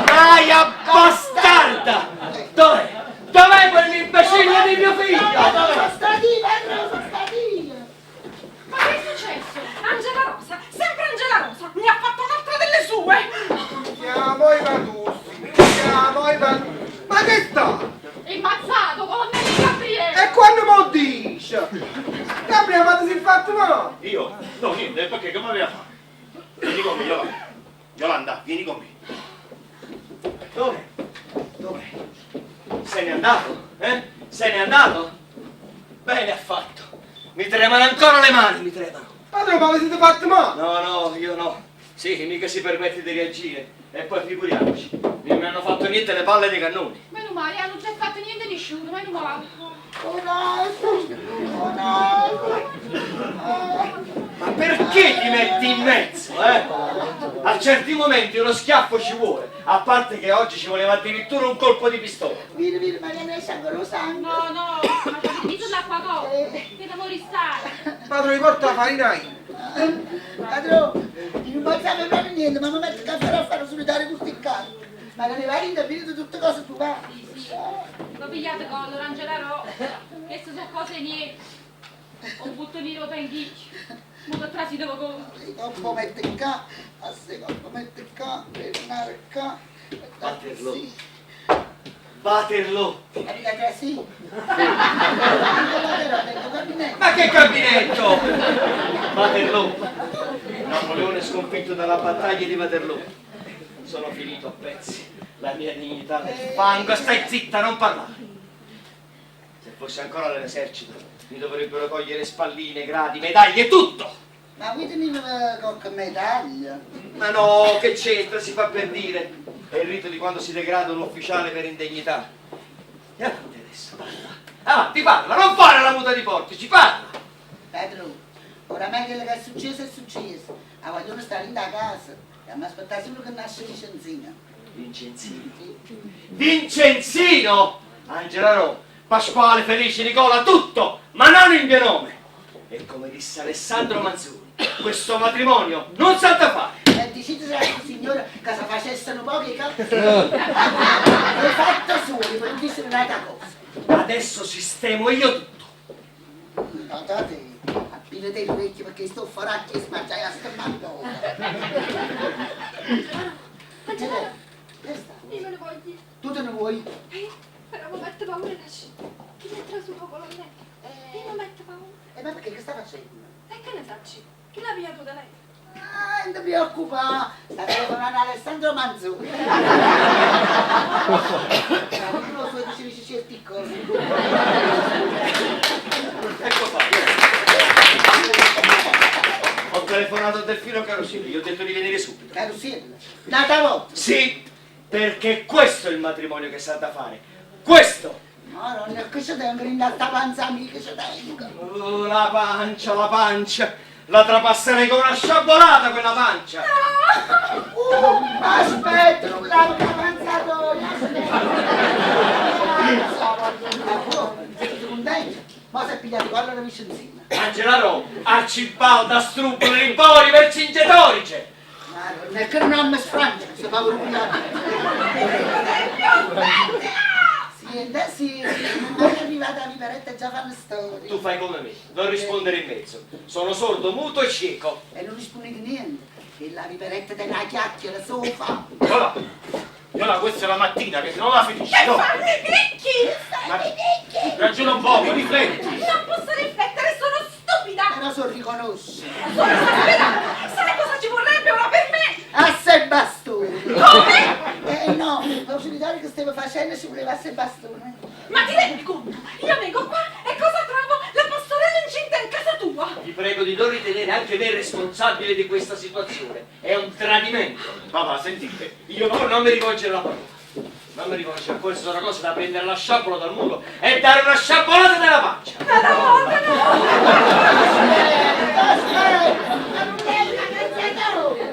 Aia bastarda! Dov'è? Dov'è quell'imbecille di mio figlio? No, sono stati io, sono stati io. Ma che è successo? Angela Rosa, sempre Angela Rosa, mi ha fatto un'altra delle sue! Chiamo i Vatussi, chiamo i Vatussi. Ma che sta? Immazzato, colonnello Gabriele! E quando mo dice? Gabriele, ma ti sei fatto male? Io? No, niente, perché come aveva fatto? Vieni con me, Yolanda. Yolanda, vieni con me. Dove? Dove? Se n'è andato? Eh? Se n'è andato? Bene ha fatto. Mi tremano ancora le mani, mi tremano. Padre, ma vi siete fatto male? No, no, io no. Sì, mica si permette di reagire. E poi figuriamoci, non mi hanno fatto niente le palle dei cannoni. Meno male, hanno già fatto niente nessuno, meno male. Oh no, oh no. Ma perché ti metti in mezzo, eh? A certi momenti uno schiaffo ci vuole, a parte che oggi ci voleva addirittura un colpo di pistola. Vieni, vieni, Maria Neve, c'è ancora sangue. No, no, ma ti visto l'acqua cotta, che devo restare. Padre, mi porta la farina io. Padrone, io non pensavo proprio niente, ma mi metto il caffè a fare solidare questi cazzi. Ma ne vai in vedo tutte cose tu va. Sì, sì. L'ho pigliato con l'Angela Rosa, queste sono cose niente. O buttonino tengo io. Mo che trasite voi conto. Dopo mette qua, a secondo mette qua, tornare qua. Waterloo. Waterloo. Capita trasì? Ma che gabinetto! Waterloo. Napoleone sconfitto dalla battaglia di Waterloo. Sono finito a pezzi. La mia dignità nel fango. Stai zitta, non parlare. Se fossi ancora nell'esercito, mi dovrebbero togliere spalline, gradi, medaglie, tutto! Ma voi tenete qualche medaglia? Ma no, che c'entra, si fa per dire. È il rito di quando si degrada un ufficiale per indegnità. E avanti adesso, parla. Avanti, parla, non fare la muta di portici, parla! Pedro, oramai quello che è successo è successo. La vogliono stare in da casa. E mi aspettare solo che nasce Vincenzina. Vincenzino. Vincenzino! Angela Ro, Pasquale, Felice, Nicola, tutto, ma non il mio nome. E come disse Alessandro Manzoni, questo matrimonio non sa da fare. E dicete al signore che se facessero pochi cazzi. L'ho fatto solo, per non dire un'altra cosa. Adesso sistemo io tutto. Guardate, appilate le orecchie perché sto faracchio e smangiai a stommaco. Angela, Questa. io me ne voglio ir. Tu te ne vuoi? Però mi mette paura nasce. Chi mi trasuto colonnello? Io mi metto paura. E ma perché che sta facendo? E che ne sacci? Chi l'ha pigliato da lei? Ah, non ti preoccupare, sta telefonando Alessandro Manzoni. Ma tu lo so che ci dice certe cose. Ecco qua. Ho telefonato a Delfino Caroselli, gli ho detto di venire subito. Carosello? Nata volta? Sì, perché questo è il matrimonio che sa da fare. Questo! Madonna, che ci tengo in sta panza amica, ci tengo. Oh, la pancia, la pancia! La trapasserei con una sciabolata quella pancia! Aspetta, non lavo la panzatoia, aspetta. Siete contenti? Ma si è pigliato quello da Vicenzina. Angela Ro, Arcibalda, Strupolo, Ribori, Vercingetorice! Madonna, che non mi sfrange, si fa rubiare. Sì, sì, non è arrivata la viperetta già fanno storie. Tu fai come me, non rispondere in mezzo. Sono sordo, muto e cieco. E non rispondete niente, che la viperetta della chiacchiera sofa. Viola, Viola, questa è la mattina che se non la finisci, Che no. fanno i picchi? Ma ragiona un poco, rifletti. Non posso riflettere, sono stupida! Però so riconosce. Sono esasperata! Sai cosa ci vorrebbe ora per me? A se bastone. Come? Eh no, lo solitario che stavo facendo ci voleva a se bastone. Ma ti rendi conto? Io vengo qua e cosa trovo? La pastorella incinta in casa tua! Vi prego di non ritenere anche me responsabile di questa situazione. È un tradimento. Papà, sentite, io no, non mi rivolgere la parola. Non mi rivolgere, queste sono cose da prendere la sciabola dal muro e dare una sciabolata nella faccia. Aspetta, ma non è una cazzata!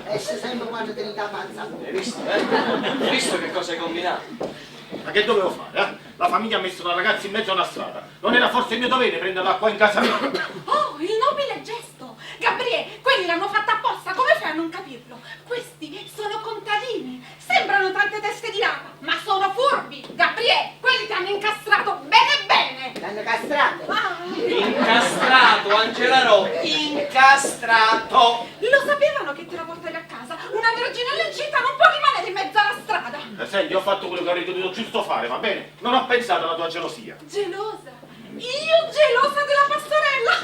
Esce sempre quando tieni la panza. Hai visto, eh? Hai visto che cosa hai combinato? Ma che dovevo fare, eh? La famiglia ha messo una ragazza in mezzo a una strada. Non era forse il mio dovere prenderla qua in casa mia? Oh, il nobile gesto! Gabriele, quelli l'hanno fatta apposta, come fai a non capirlo? Questi sono contadini, sembrano tante teste di rapa, ma sono furbi! Gabriele, quelli ti hanno incastrato bene bene! L'hanno castrato? Ah. Incastrato, Angela Ro, incastrato! Lo sapevano che te la portavi a casa! Una verginella incinta non può rimanere in mezzo alla strada! Senti, ho fatto quello che avrei dovuto giusto fare, va bene? Non ho pensato alla tua gelosia. Gelosa? Io gelosa della pastorella?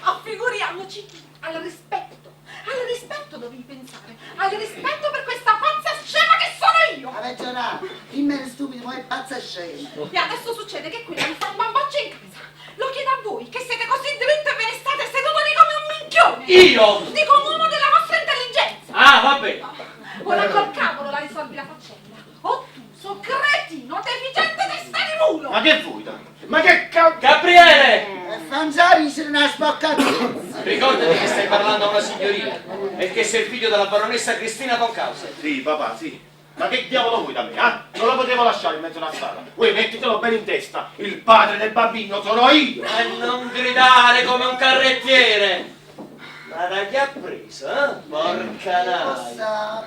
Ma figuriamoci, al rispetto, al rispetto dovevi pensare, al rispetto per questa pazza scema che sono io! Vabbè, Giorà, dimmi eri stupido, ma è pazza scema. E adesso succede che quella mi fa un bamboccio in casa. Lo chiedo a voi, che siete così dritto e ve ne state seduto lì come un minchione! Io? Dico un uomo della vostra intelligenza! Ah, va bene. Ora col cavolo la risolvi la faccenda. Ottuso, cretino, deficiente testa di mulo! Ma che vuoi da me? Ma che cavolo? Gabriele! E fangiare c'è una spaccatezza. Ricordati che stai parlando a una signorina e che sei il figlio della baronessa Cristina von Causa. Sì, papà, sì. Ma che diavolo vuoi da me, eh? Non la potevo lasciare in mezzo a una strada. Vuoi mettitelo bene in testa. Il padre del bambino sono io. E non gridare come un carrettiere! Ma da chi ha preso, eh? Porca naia!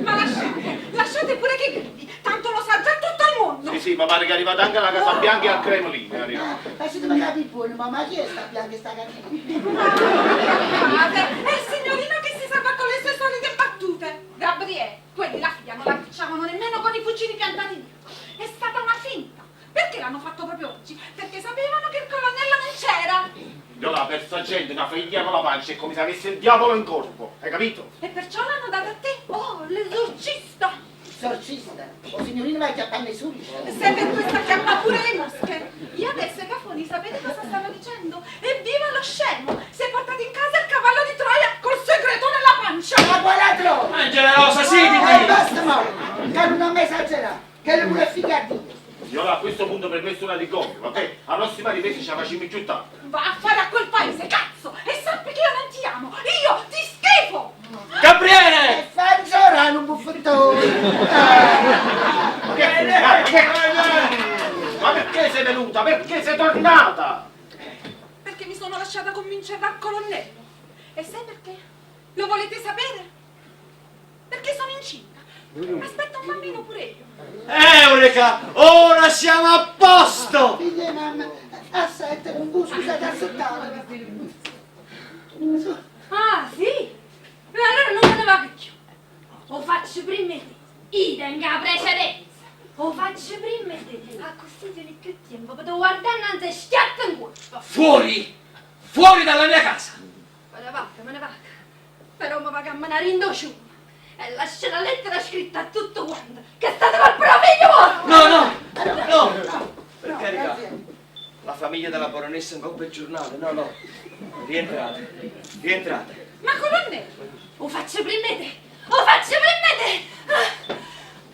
Ma lasciate, lasciate pure che gridi, tanto lo sa già tutto il mondo! Sì, Sì, ma pare che è arrivata anche alla Casa Bianca e al Cremlino. È arrivata. Facitemi capire buono, ma, ma chi è sta bianca e sta cattiva? Padre, è il signorino che si salva con le sue solite battute. Gabriele, quelli la figlia non la cacciavano nemmeno con i fucili piantati dietro. È stata una finta. Perché l'hanno fatto proprio oggi? Perché sapevano che il colonnello non c'era. Io la persa gente, una figlia con la pancia, è come se avesse il diavolo in corpo, hai capito? E perciò l'hanno data a te. Oh, l'esorcista. Esorcista? O signorino va a chiappare i sulici? Se per questa chiappa pure le mosche. Io adesso i cafoni sapete cosa stanno dicendo? Evviva lo scemo! Si è portato in casa il cavallo di Troia col segreto nella pancia! Ma quale Troia? Angela Rosa, siediti! Eh, basta mo! Che non mi esagerare, che le pure figlia a Dio! Io a questo punto per questo una ricordo, va bene? Alla prossima ripresa ce la facciamo più tardi. Va a fare a quel paese, cazzo! E sappi che io non ti amo! Io ti schifo! Gabriele! E fa giornare un buffettone! Ma che- ma che- Ma perché sei venuta? Perché sei tornata? Perché mi sono lasciata convincere dal colonnello. E sai perché? Lo volete sapere? Perché sono incinta. Aspetta un bambino pure io. Eureka! Ora siamo a posto! Figlia di mamma, a sette, un gusto, scusate, a settanta. Ah, sì? E allora non me ne vado più. O faccio prima te. Io tengo la precedenza. O faccio prima te. A così tieni più tempo per guardare innanzi e schiatta in corpo. Fuori! Fuori dalla mia casa! Me ne vado, me ne vado. Però mi va a camminare in dociume. E lascia la lettera scritta a tutto quanto. Che è stata colpa figlio vostro! No, no! No! Per carità! La famiglia della baronessa in coppa il giornale, no, no. Rientrate, rientrate. Ma colonnello! O faccio prima te! O faccio prima te! Ah,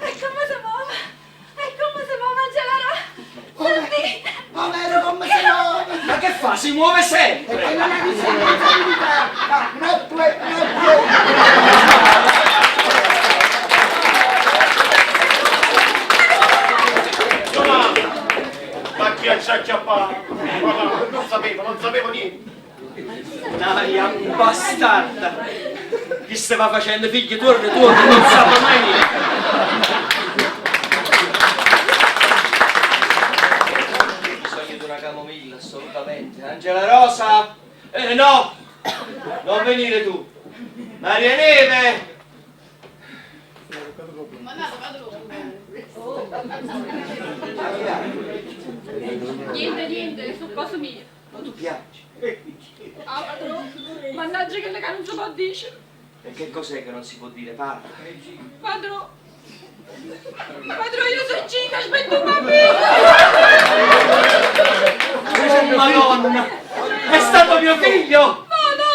E come si muove? E come si muove Angela Sentite! Povero come si muove! Ma che fa? Si muove sempre! E non ha responsabilità! No, due, no, due! Giovanna! Ma chi ha acchiappato? Ma non sapevo, non sapevo niente. Dai, bastarda! Chi stava facendo figli torna, torna, non sa mai niente! Ho bisogno di una camomilla, assolutamente. Angela Rosa! No! Non venire tu! Maria Neve! Niente, niente, sono cose mie. Ma tu piangi? Ah, padrone, mannaggia che le che non si può dire. E che cos'è che non si può dire? Parla. Padrone, padrone, io sono incinta, aspetto un bambino. Oh, Madonna! È stato mio figlio! Ma no,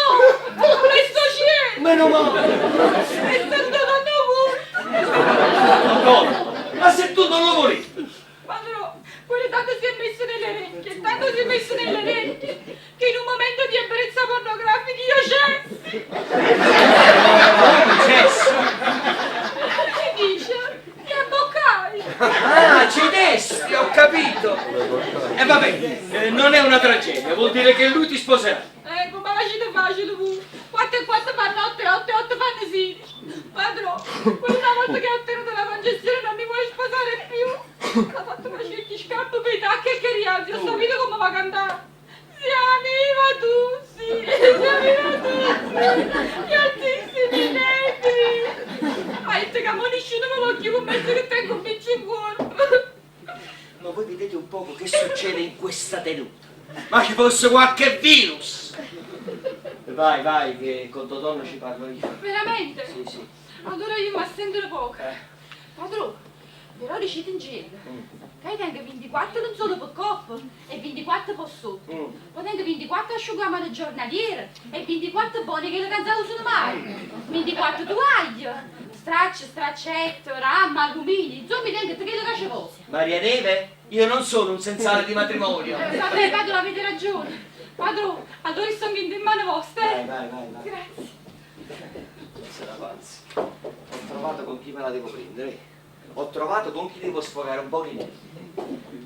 questo c'è. Meno male! È stato donna pure. Madonna! Ma se tu non lo volevi! Padrone, quello tanto si è messo nelle orecchie, tanto si è messo nelle orecchie, che in un momento di ebbrezza pornografica io c'è. Cesso! Si dice, mi abboccai. Ah, cedesti, ho capito! E vabbè, non è una tragedia, vuol dire che lui ti sposerà. Ecco, ma facile facile voi. 4 e 4 fanno 8 e 8 e 8 fanno 16. Padrone, quella volta che ho ottenuto la congestione non mi vuole sposare più. Ha fatto una scelta scappo per i tacchi e che rialzi, ho capito come va a cantare. Siamo tu, sì, siamo tu, gli altissimi negri. Hai detto che mo nessuno me lo chiude, penso che tengo un piccio in corpo. Ma voi vedete un poco che succede in questa tenuta. Ma ci fosse qualche virus! Vai, vai, che con Totonno ci parlo io. Veramente? Sì, sì. Allora io mi assento poco. Padrone, però riuscite in giro. Che io tengo 24 non solo per coppa e 24 per sotto. Poi tengo 24 asciugamani giornaliere e 24 buoni che le canzone usano mai. 24 tovaglie, stracci, straccetto, ramma, alluminio, insomma tengo tutte quelle che ci voglio. Maria Neve, io non sono un sensale di matrimonio. Vabbè, padrone, avete ragione. Padrone, allora sono in mano vostra. Vai, vai, vai, vai. Grazie. Se la pazza. Ho trovato con chi me la devo prendere. Ho trovato con chi devo sfogare un po' di nervi.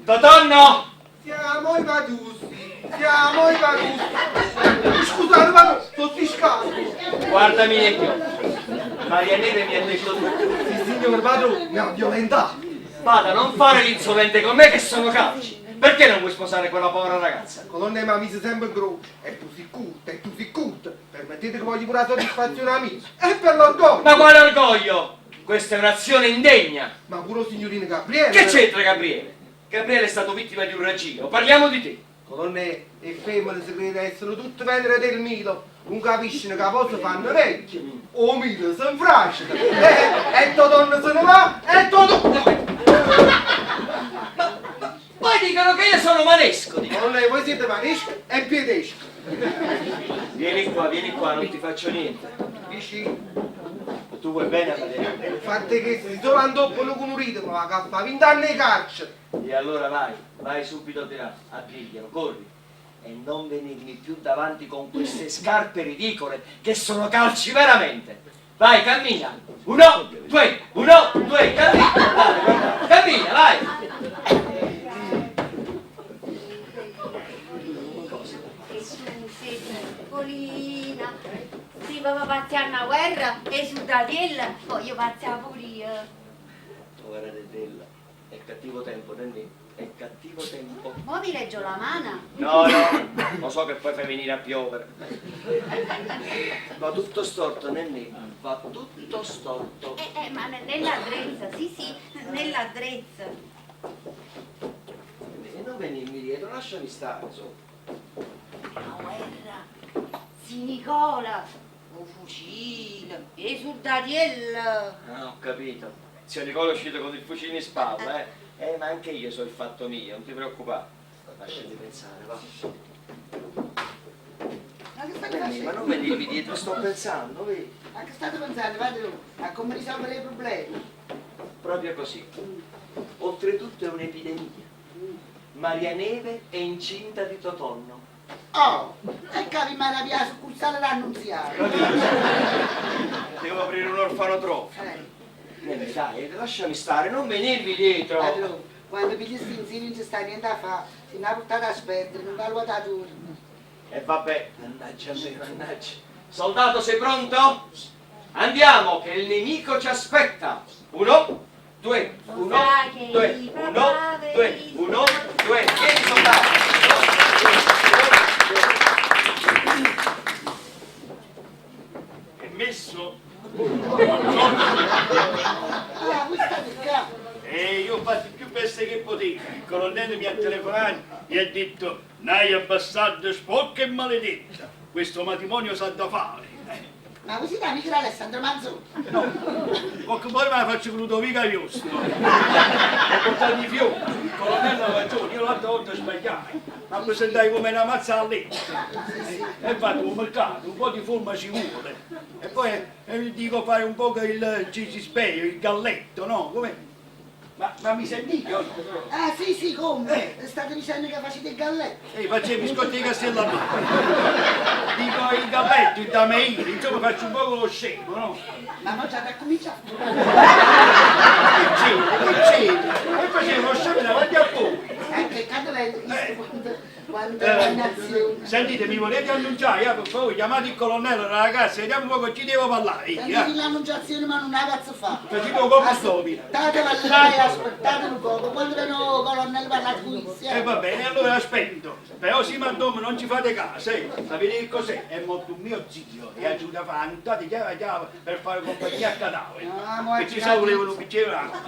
Totonno! Siamo i Vaduzzi, siamo i Vaduzzi. Scusate, ma no, sono fiscato. Guardami negli occhi. Maria Neve mi ha detto tutto. Sì, signor Padrone, mi ha violentato. Vada, non fare l'insolente con me che sono calci. Perché non vuoi sposare quella povera ragazza? Colonnè mi ha messo sempre in croce. E tu sei curta, e tu sei curta. Permettete che voglio pure la soddisfazione amici. E per l'orgoglio. Ma quale orgoglio? Questa è un'azione indegna. Ma pure il signorino Gabriele. Che c'entra Gabriele? Gabriele è stato vittima di un raggiro. Parliamo di te. Colonnè, e femmine si crede essere tutte venere del Milo. Non capiscono che poi si fanno vecchi. O Milo si infrascita. E, e tua donna se ne va, e tua donna... Poi dicono che io sono manesco. dicono. Colonnè, voi siete manesco e piedesco. Vieni qua, vieni qua, non ti faccio niente. Dici? Tu vuoi bene a Mariana? Il fatto è che se solo andò con un ritmo, ma che fa 20 anni di carcere. E allora vai, vai subito di là, a dirglielo, corri. E non venirmi più davanti con queste scarpe ridicole che sono calci veramente. Vai, cammina. Uno, due, uno, due, cammina. Dai, guarda, cammina, vai. E tu sei piccolina, se papà pazzia una guerra e su Daniela, voglio pazziare pure io. Povera Dedella, è cattivo tempo, Nennì, è cattivo tempo. Mo mi leggio la mano. No, no, lo so che poi fai venire a piovere. Va tutto storto, Nennì, va tutto storto. Ma nella drezza, sì sì, nella drezza. E non venirmi dietro, lasciami stare, insomma. La guerra, zi Nicola, un fucile, e su Daniela. Ah, ho capito. Zio Nicola è uscito con il fucile in spalla, eh. Ma anche io so il fatto mio, non ti preoccupare. Lasciami pensare, va. Ma che state Ma facendo? non venirmi dietro, sto pensando, vedi? Ma che state pensando? Vado a come risolvere i problemi. Proprio così. Oltretutto è un'epidemia. Maria Neve è incinta di Totonno. Oh, e capi maraviglia succursale l'annunziato. Devo aprire un orfanotrofio. Neve, dai, lasciami stare, non venirmi dietro. Padrone, quando pigli sti insieme non ci sta niente da fare, se ne ha portata a sperdere, non va a turno. E vabbè, mannaggia a me, mannaggia. Soldato, sei pronto? Andiamo, che il nemico ci aspetta. Uno, due, uno, due, uno, due, uno, due. Vieni, soldato. È messo? Ah, voi state qua. E io ho fatto più feste che potevo. Il colonnello mi ha telefonato e ha detto Naia bastarda sporca e maledetta, questo matrimonio s'ha da fare. Ma voi siete amici di Alessandro Manzoni? No, qualche poi me la faccio con Ludovico Ariosto. Ho portato i fiori, il colonnello aveva ragione, io l'altra volta sbagliai, ma presentai come una mazza a letto. E fatto un mercato, un po' di forma ci vuole. E poi dico fare un po' il cicispeio, il galletto, no? Come? Ma mi sentite o no? Ah sì sì, come? State dicendo che facete il galletto? Facevo i biscotti di Castellammare. Dico il galletto, il dameino, insomma faccio un po' lo scemo, no? Ma mo già da cominciato. Che c'entra, che c'entra? E facevo lo scemo davanti a voi. Che quando quando quando nazione. Sentite, mi volete annunciare? Per favore, chiamate il colonnello, ragazzi, vediamo un po' con chi devo parlare. Sentite l'annunciazione, ma non la cazzo fa. Facete un po' stupida. Aspettate là e aspettate un poco, quando viene il colonnello parla qui. E va bene, allora aspetto. Però sì, madonna, non ci fate caso, eh. Sapete che cos'è? È morto un mio zio e ha giù da fare una chiave chiave per fare compagnia a cadavere. No, e ci sono volevano un bicchiere d'acqua.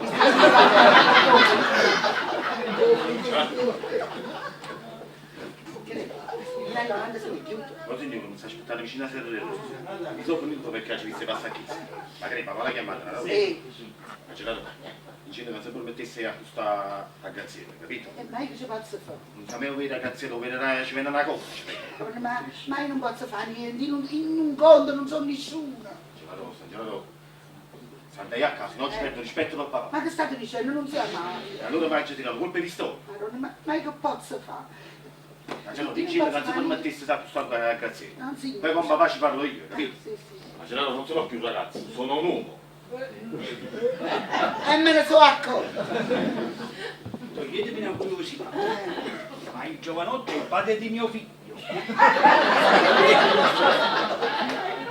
Ma signore, non si aspettare vicino a Serrello. Mi sono venuto perché ci visse passa a chiesa. Ma che papà l'ha chiamata, no? Sì. Ma c'è dato. Dicendo che se permettesse a questa a Graziella, capito? E ma io che ci posso fare? Non sapevo vedere a Graziella, vedere ci viene una cosa. Ma io non posso fare niente, io non conto, non so nessuno. Ce la do, ce la do. Sandai a casa, non ci perdo rispetto per papà. Ma che state dicendo? Non sia mai. E allora vai a tirare colpe di pistola. Ma, ma io che posso fare? Ma ce lo dicevo che se permettesse di accostare a Graziella. Non sì. Poi con papà ci parlo io, capito? Sì, sì. Ma Gerardo non sono più un ragazzo, sono un uomo. E me ne sono accorto. Toglietemi una curiosità. Ma il giovanotto è il padre di mio figlio.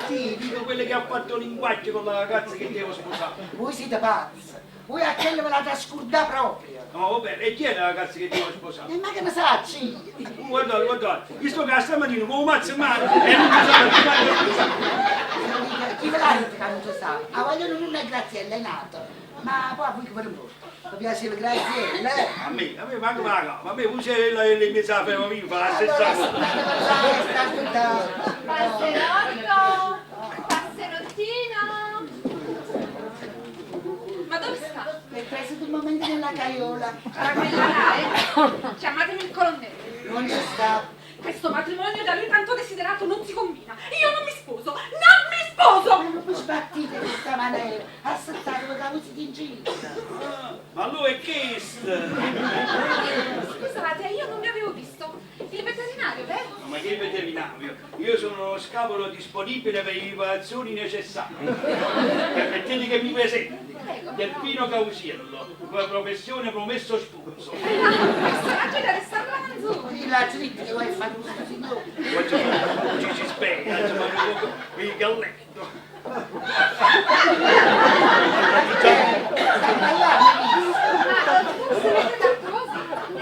Sì, dico quello che ha fatto linguaggio con la ragazza che devo sposare. Voi siete pazzi. Voi a chella ve l'ate scurdà proprio. No, vabbè, e chi è la ragazza che devo sposare? E ma che ne saccio io? Guardate, guardate, io sto qua stamattina con un mazzo in mano e non mi sa chi va sposare. Chi ve l'ha detto che non si sa? 'A guagliona nun è Graziella, è n'ata. Ma poi a voi che ve ne importa? Vi piaceva Graziella, eh? A me, a me manco la capa, a me pure le mezza la ferrovia fa la stessa Allora, cosa. aspettate, aspettate. Passerotto! Passerottino! Ma dove sta? È preso un momento nella caiola. Tranquilla là, eh? Chiamatemi il colonnello. Non ci sta. Questo matrimonio da lui tanto desiderato non si combina. Io non mi sposo! Non mi sposo! Ma non vi sbattite in questa maniera. Aspettate che voi siete incinta. Ma lui è che Scusate, io non vi avevo visto. Il veterinario, vero? No, ma che veterinario? Io sono uno scapolo disponibile per le riparazioni necessarie. Permettete che mi presenti. Delfino Causiello, con la professione promesso sposo. Personaggio di Alessandra Manzoni. La dritta che vuoi fare questo signore. Ci si spera, insomma, il galletto. Ma forse avete l'artrosi?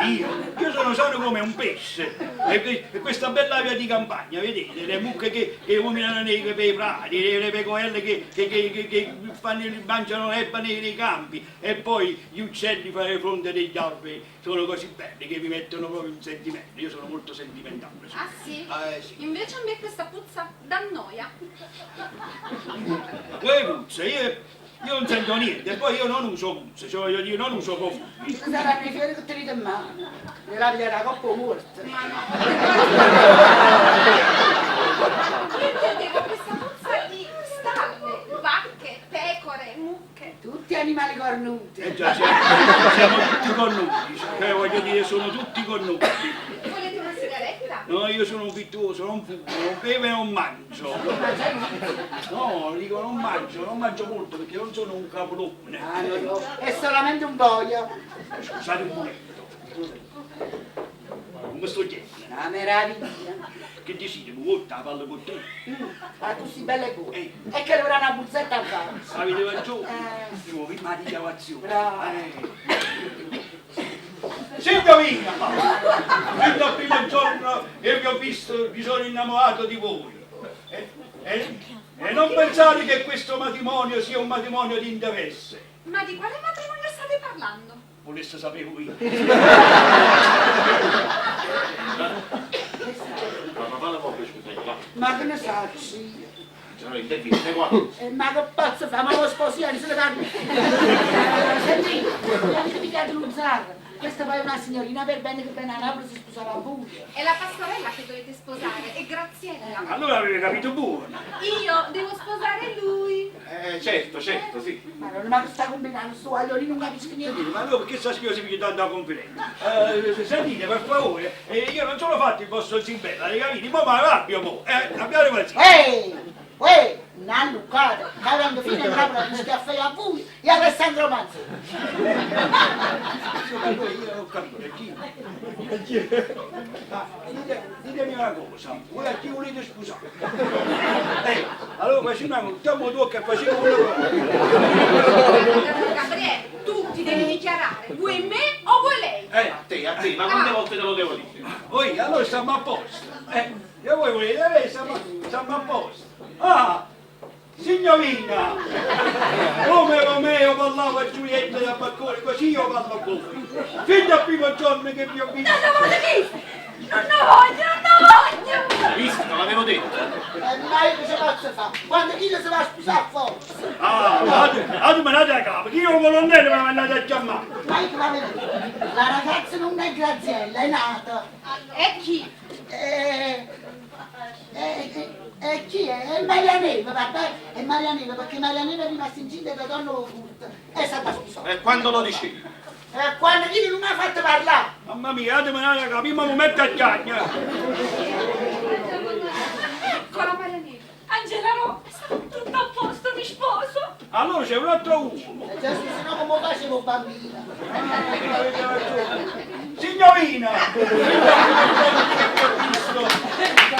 Io? Io sono sano come un pesce. E, e questa bella aria di campagna, vedete, le mucche che, che ruminano nei, nei prati, le, le pecorelle che, che, che, che fanno, mangiano l'erba nei, nei campi e poi gli uccelli fra le fronde degli alberi sono così belli che mi mettono proprio un sentimento. Io sono molto sentimentale. Sì. Ah sì? Sì. Invece a me questa puzza dà noia. Ma che puzza? Io, io non sento niente, e poi io non uso puzza, cioè voglio dire, non uso profumi. Ci saranno i fiori che tenete in mano. Nella via la coppa morta. Ma no. Io intendevo questa puzza di stalle, vacche, pecore, mucche. Tutti animali cornuti. Eh già, siamo, siamo tutti cornuti, cioè voglio dire, sono tutti cornuti. Volete una sigaretta? No, io sono un virtuoso, non fumo, non bevo e non mangio. No, dico non mangio, non mangio molto perché non sono un capolone. Ah, no, no, è solamente un boio. Scusate un momento. Come sto chiedendo? Una meraviglia. Che decidi, mi volta la palla con te? Ma tu sei bella e buona. E che avrà una buzzetta a fare. Avete ragione. Devo prima di chiamazione. Bravo. Signorina, fin dal primo giorno che vi ho visto mi sono innamorato di voi. E, e- e non pensate che questo matrimonio sia un matrimonio di interesse. Ma di quale matrimonio state parlando? Volesse sapere voi. Ma papà la può scusate, va. Ma che ne sacci io? Sono interviste qua. Ma che pazzo fa? Ma lo sposiamo, se ne parla. Senti, mi avete picchiato lo zarro. Questa poi è una signorina per bene che bene a Napoli si sposava pure. È la pastorella che dovete sposare, è Graziella. Allora avete capito buono. Io devo sposare lui. Certo, certo, sì. Ma non ma che sta combinando sto agliolino, non capisco niente. Ma allora perché sta signora si piglia tanta confidenza? Sentite, per favore, io non sono fatto il vostro zimbello, avete capito? Mo' mi arrabbio, mo'. Abbiate pazienza. Ehi, uè, una luccata, che fino a Napoli mi schiaffai a voi e a Alessandro Manzoni. Insomma, allora io non ho capito, chi? Ma dite, ditemi una cosa, voi a chi volete sposare? Allora facciamo una cosa, mettiamo due che facciamo una cosa. Gabriele, tu ti devi dichiarare, vuoi me o vuoi lei? A te, a te, ma quante volte te lo devo dire? Oi, allora stiamo a posto. E voi volete lei, stiamo, stiamo a posto. Ah, signorina, come Romeo parlava a Giulietta da balcone, così io parlo a voi. Fin dal primo giorno che vi ho visto. Non lo voglio! Non lo voglio, non lo voglio! Visto, l'avevo detto. E mai che si possa fare? Quando chi si va a sposare forza? Ah, ah, mi date a capo, che io colonnello mi mandate a chiamare. Ma io che l'avevo detto? La ragazza non è Graziella, è nata. E chi? E chi è? È Maria Neve, vabbè, è Maria Neve, perché Maria Neve è rimasta incinta da donna furta. È stata sposata. E quando lo dicevi? E quando io non mi ha fatto parlare. Mamma mia, date mi date a capo, io mi metto a chiagnare. Eccola Maria Neve. Angela no, sta tutto a posto, mi sposo. Allora c'è un altro uomo. E già se no come facevo bambina. Signorina! Fin dal primo giorno che vi ho visto, sono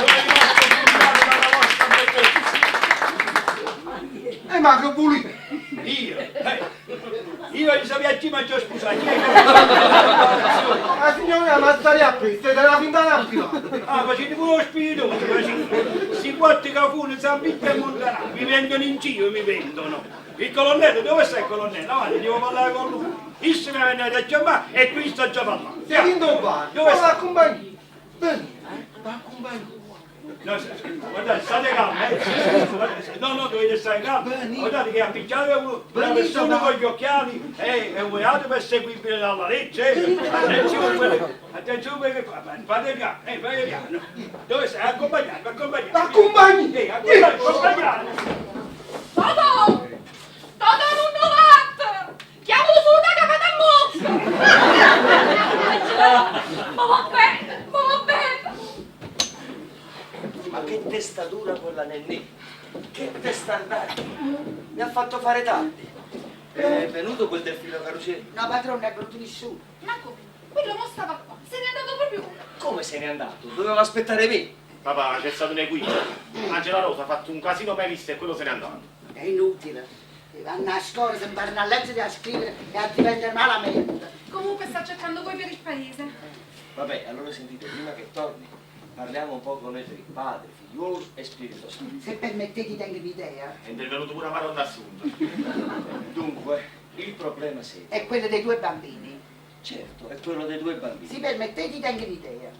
rimasto fulminato dalla vostra bellezza. Ma che volete? Io? Io voglio sapere a chi mi già sposato. Chi è che La signora ma stai a presa, siete una fintana a privato. Ah, facete pure lo spiritoso, facete. Sti quattro cafuni, Zampicchia e Montanaro, mi vendono in giro, mi vendono. Il colonnello, dove sta il colonnello? Avanti, devo parlare con lui. Isso mi è venuto a chiamare e qui sto già parlando. Sei in bar, Dove sta? la compagnia. Venite, la compagnia. No, guardate, state calmi, eh. Guardate, No, no, dovete stare calmi. Guardate che appicciate una persona con gli occhiali è un reato perseguibile dalla legge. eh. Attenzione a quello, attenzione a quello che fa. Fate piano, fate piano. Dove stai? Accompagnate, accompagnate. Accompagni! Accompagnate, accompagnate. Totò! Totò non 90! Chiamo su una capata a mocca! Ma va bene, ma va bene! Ma che testa dura quella Nennì! Che testardata! Mi ha fatto fare tardi. È venuto quel Delfino Caruselli? No, padrone, è venuto nessuno. Ma come? Quello mo stava qua, se n'è andato proprio ora. Come se n'è andato? Doveva aspettare me. Papà, c'è stato un equivoco. Angela Rosa ha fatto un casino mai visto e quello se n'è andato. È inutile. Vanno a scuola, si imparano a leggere e a scrivere e a difendere malamente. Comunque sta cercando voi per il paese. Vabbè, allora sentite, prima che torni, parliamo un po' con noi tre, padre, figliuolo e Spirito Santo. Se permettete, tengo un'idea. È intervenuto pure Maronna Assunta. Dunque, il problema serio. È quello dei due bambini. Certo, è quello dei due bambini. Se permettete, tengo un'idea.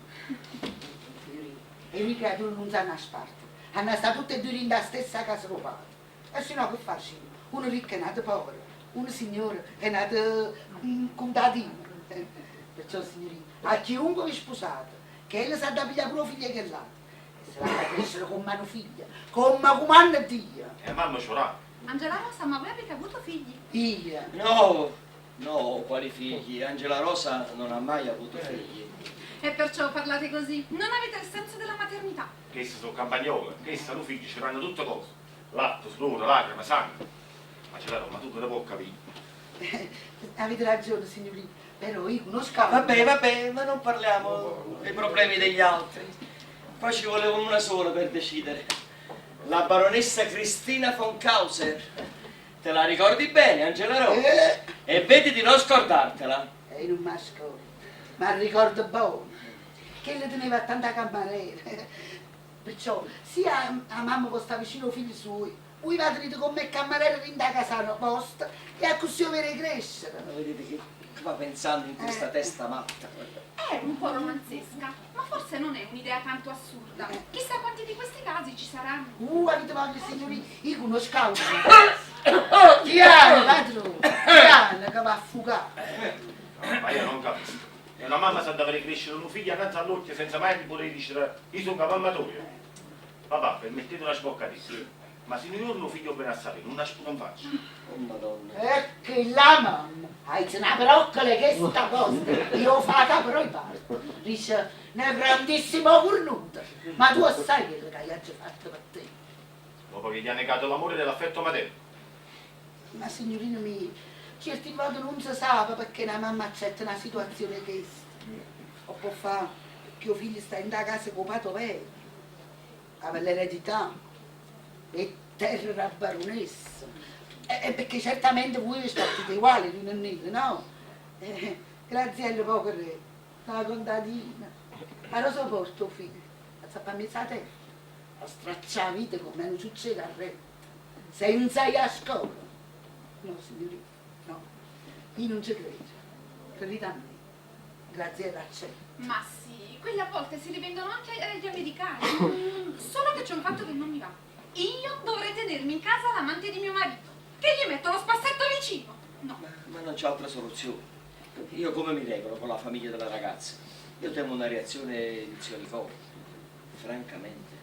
E i creature non sanno a sparte. Hanno stato tutte e due nella stessa casa con padre. E se no che facciamo? Uno ricco è nato povero, uno signore è nato un contadino. Perciò, signorina, a chiunque vi sposate, che ella sa da pigliare pure figlia che l'altro. E se la fa crescere con mano figlia, come comanda Dio. E mamma c'orà. Angela Rosa, ma voi avete avuto figli? Io. No, no, quali figli? Angela Rosa non ha mai avuto figli. E perciò parlate così. Non avete il senso della maternità. Che sono campagnole, che sono figli, ci fanno tutte cose. Latte, sudore, lacrime, sangue. Ma ce l'ho, ma tu te ne puoi capire. Avete ragione, signorina, però io conosco... Vabbè, vabbè, ma non parliamo dei problemi degli altri. Qua ci voleva una sola per decidere. La baronessa Cristina von Kauser. Te la ricordi bene, Angela Rosa? E vedi di non scordartela. E io non mi scordo, ma ricordo buono, che le teneva tanta cameriera. Perciò, sia la mamma che sta vicino ai figli suoi, voi vadete con me cameriera in da casa vostra e così io vedrei crescere. Ma vedete che va pensando in questa testa matta. È un po' romanzesca, ma forse non è un'idea tanto assurda. Chissà quanti di questi casi ci saranno. Avete voglia, signori, io conosco uno. Piano, padrone, piano che va a fugare. Ma io non capisco. E una mamma sa dover crescere un figlio accanto all'occhio senza mai poter dire io sono mamma tua. Papà, permettete una sboccatezza. Ma se un giorno figlio viene a sapere, non la sputo in faccia. Oh madonna. E che la mamma, hai una broccola che sta cosa, io fatta però in parte. Dice, una grandissima cornuta, ma tu sai quello che hai già fatto per te. Dopo che gli ha negato l'amore dell'affetto materno. Ma signorino mio, certe volte non si sa perché una mamma accetta una situazione che o può fare perché il figlio sta in casa con padre vero, aveva l'eredità e terra da baronessa. E perché certamente voi vi state uguali, nonnino, no? Graziella poco re, la contadina. Ma lo sopporto figlio, a zappare mezza terra, a stracciare vita come non succede a re, senza ir a scuola. No, signorina, no, io non ci credo. Credete a me, Graziella c'è. Ma sì, quelli a volte si rivendono anche agli americani. Solo che c'è un fatto che non mi va. Io dovrei tenermi in casa l'amante di mio marito, che gli metto lo spassetto vicino. No. Ma non c'è altra soluzione. Io come mi regolo con la famiglia della ragazza? Io temo una reazione di zio Nicola. Francamente,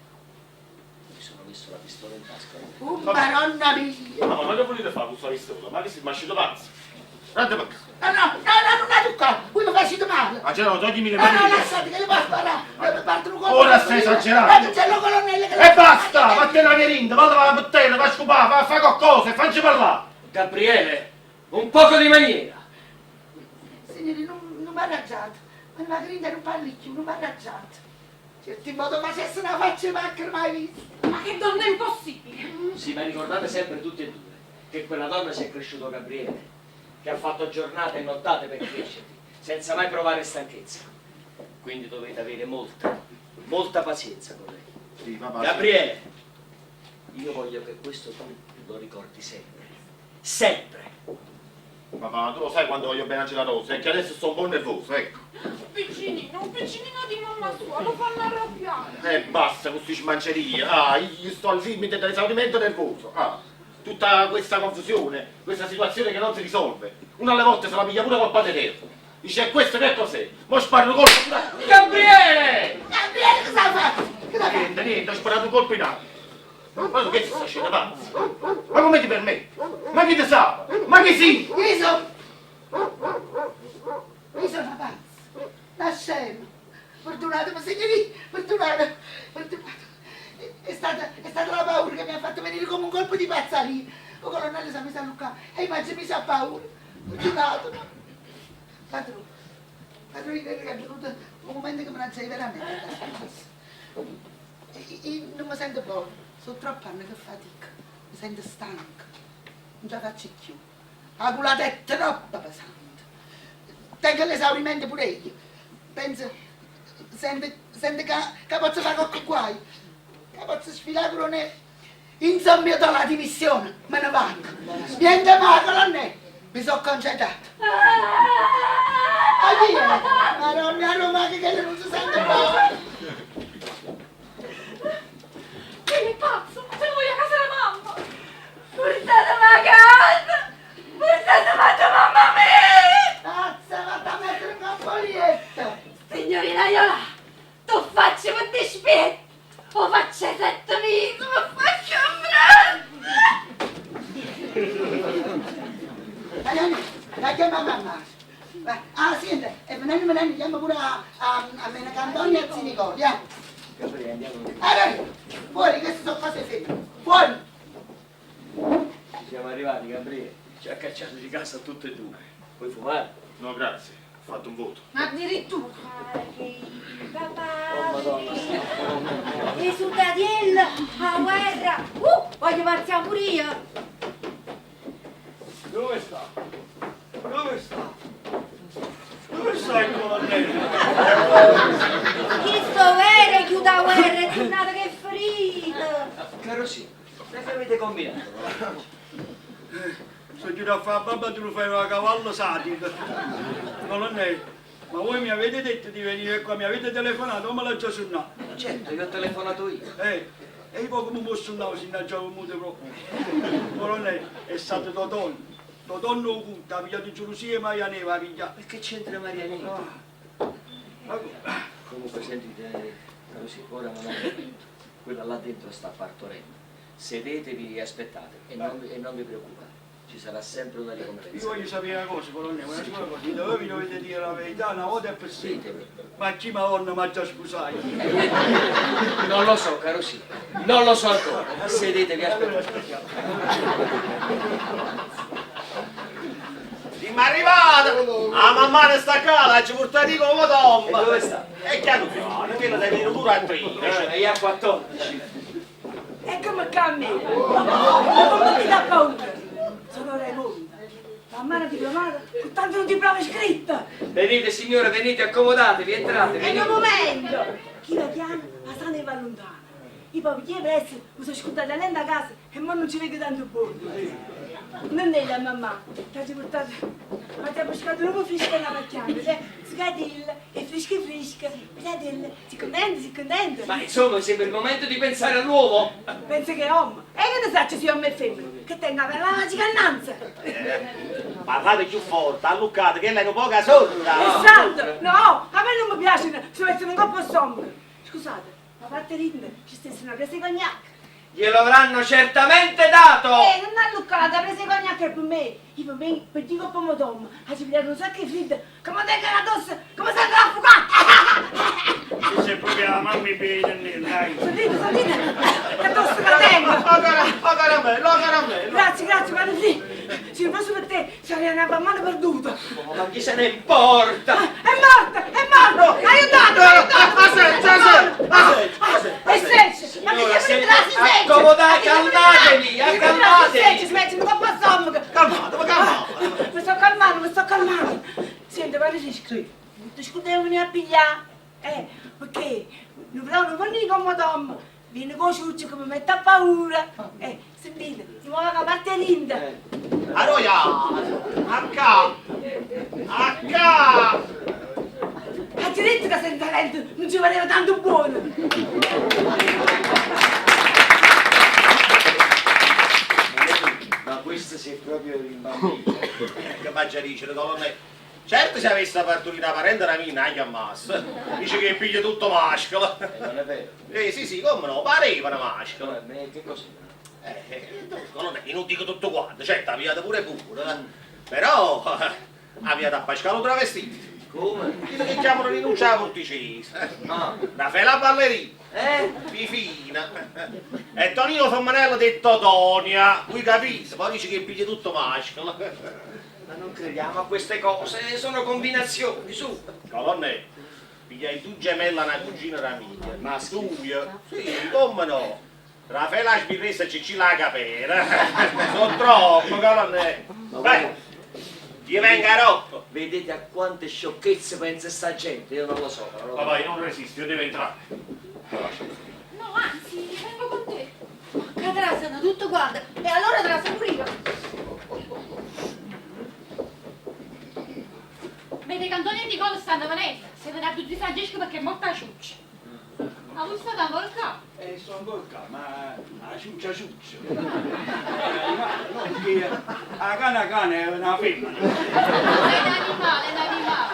mi sono messo la pistola in tasca. Oh, maronna mia! Ma ma che volete fare con questa pistola? Ma che si è uscito pazzo? Guarda perché. No, no, no, no, non la toccare! Voi mi facete male! Angela, toglimi le No, mani. no, lasciate che le posso sparare! Parte un colpo! Ora stai esagerando. Ma c'è il colonnello che... E basta! Vattene la mia vada alla terra, va a scopare, va a fare qualcosa e facci parlare! Gabriele, un poco di maniera! Signori, non, non mi arrangiate! Ma la grinda non parli più, non mi arrangiate! Certi modo facesse una faccia macchina mai vista! Ma che donna impossibile! Sì, ma ricordate sempre tutti e due che quella donna si è cresciuto Gabriele. che ha fatto giornate e nottate per crescerti, senza mai provare stanchezza. Quindi dovete avere molta, molta pazienza con lei. Sì, papà. Gabriele, io voglio che questo tu lo ricordi sempre. Sempre. Papà, tu lo sai quando voglio bene Angela Rosa, è che adesso sto un po' nervoso, ecco. Piccinino, un piccinino di mamma sua, lo fanno arrabbiare. E basta con queste smancerie. Ah, io sto al limite dell'esaurimento nervoso. Ah, tutta questa confusione, questa situazione che non si risolve. Una alle volte se la piglia pure col padre eterno. Dice, e questo che cos'è? Mo sparo un colpo pure a- Gabriele! Gabriele, cosa ha fatto? Cosa ha fatto? Niente, niente, ho sparato un colpo in aria. Ma tu che ti stai scena pazzo? Ma come ti permetti? Ma chi ti sa? Ma chi sì? Io sono... Io sono una pazza, una scema. Perdonatemi, signorina, perdonate, perdonate. È stata, è stata la paura che mi ha fatto venire come un colpo di pazzaria. Il colonnello si è messo a Lucca e immagino mi sa paura. Perdonatemi. Padrone, padrone, io credo che è venuto un momento che me ne sei veramente. Io non mi sento buona, sono troppi anni che fatica, mi sento stanca, non ce la faccio più. La culata è troppo pesante. Tengo l'esaurimento pure io. Penso, sento, sento che, che posso fare qualche guaio, che posso sfilare con un... Insomma, io do la dimissione, me ne vado. Niente ma, colonnello, mi sono congedato. Ah, via! Madonna, Roma, che che non si sente buono. Quello è pazzo, se ne voglio a casa la mamma. Portatemi a casa! Portatemi a tua mamma mia! Pazza, vado a mettere un campolietto. Signorina Iola, tu facci un dispetto! O faccio 7 mesi, ma faccio un Dai, Anni, dai, chiama mamma. Vai. Ah, senti, e venendo, venendo, chiama pure a, a, a Menacantoni e a Zinicola, eh. Gabriele, andiamo. Allora, fuori, queste sono cose femmine. Fuori! Ci siamo arrivati, Gabriele. Ci ha cacciato di casa tutte e due. Vuoi fumare? No, grazie, ho fatto un voto. Addirittura. Oh, Madonna. I soldatielli, la guerra! Voglio partire pure io! Dove sta? Dove sta? Dove sta il colonnello? Chi sto guerra, chiuda la guerra, è tornato che è ferito! Caro sì, ma che avete combinato? Sono girato a fare la barba tu lo fai a cavallo satiro. Colonnello, ma voi mi avete detto di venire qua, mi avete telefonato, o me l'ha già sognato? Certo, io ho telefonato io. E io poi come mi sognavo se ne già venuto proprio. Colonnello, è stato Totonno. Totonno Occulta, ha pigliato gelosia e Maria Neva, ha pigliato. E che c'entra Maria Neva? Ma come? Comunque sentite, caro sì, ora non è il momento. Quella là dentro sta partorendo. Sedetevi e aspettate e non vi preoccupate. Ci sarà sempre una ricompensa. Io voglio sapere una cosa, colonnello, una sola cosa. Voi mi dovete dire la verità una volta e per sempre. Ma chi madonna mi ha già sposato? Non lo so, caro sì. Non lo so ancora. Sedetevi, aspettate. Siamo arrivati! La mamma ne sta qua, la ci portati come tomba! E dove sta? È chiaro che no, quello deve venire pure a 13. E io a 14. E come cammino? Ma come ti dà paura? Sono Raimonda, mamma diplomata, con tanto un diploma scritto. Venite signore, venite, accomodatevi, entrate, È venite. un momento! Chi la chiama, la sana e va lontana. I papà presto mi sono scordata lenta a casa e mo non ci vedo tanto buono. Non è la mamma, ti ha portato, ma ti ha pescato l'uovo fresco e una pacchiana, cioè, sgadilla, e fresca fresca, sgadilla, si contenta, si contenta. Ma insomma, sembra il momento di pensare all'uovo. Pensa che è uomo, e che ne sa se è uomo e femmina, che tenga per la magica innanzi. Ma fate più forte, alluccate, che lei è un poca sorda! Esatto! No, a me non mi piace, si mettono un coppo stomaco. Scusate, ma a parte ridere, ci stesse una presa di cognac. Glielo avranno certamente dato! Non ha luccato, la presa di cognac è per me. Io per me, per dico pomodoro, ha ci pigliato un sacco di freddo, come tengo la tosse, come sento la fucata. Se sei proprio la mamma bene, dai. Sentite, sentite, che tosse che tengo. Oh caramello, oh caramello! Grazie, grazie, guarda sì. Se non fosse per te, sarei una bambina perduta. Oh, ma chi se ne importa? È morta, è morta! Aiutate, aiutate! E secce! Ma che Signora, siamo entrati secce? accomodate, calmatevi, accalmatevi. Secce, si mette un po' stomaco! Calmate, ma calmate! Mi sto calmando! calmando, mi sto calmando. Senti, quando ci scrivo, non ti scordare di venire a pigliare. Eh, perché non volevo non venire con madonna. Viene con ciuccio che mi mette a paura. Eh, sentite, ti muovo la parte linda. Aroia! A ca! A ca! Ha già detto che senza lente non ci pareva tanto buono. Ma questo si è proprio rimbambito. Che faccia dicere, colonnello? Certo se avesse partorito la parente da mia, non chiamasse. Dice che piglia tutto mascolo. non è vero. Eh sì sì, come no, pareva una mascola. Eh, che cos'è? Eh, colonnello, io non dico tutto quanto, certo, ha pigliato pure pure. eh. Però ha pigliato a Pasquale travestito. Come? Quello che chiamano Rinuncia Porticese. Ah. Raffaella Ballerina. Eh? Fifina. E Tonino Femminello detto Tonia. Voi capite? Poi dice che piglia tutto mascolo. Ma non crediamo a queste cose, sono combinazioni, su. Colonnello, pigliai tu gemella una cugina da mia. Ma stuia? Sì, come no? Raffaella Sbirressa e Cicci la capera. Sono troppo, colonnello. Beh, gli venga rotto. Vedete a quante sciocchezze pensa sta gente, io non lo so. Però Papà, io non resisto, io devo entrare. No, anzi, vengo con te. Che trasano tutto quanto. E allora traso pure io. Vede che Antonio e Nicola stanno venendo. Se ne tutti Francesco perché è morta la ciuccia. Ma voi state ancora qua? Eh, sono ancora qua, ma la ciuccia ciuccia. No, perché la cana cana è una femmina. È un animale, è un animale.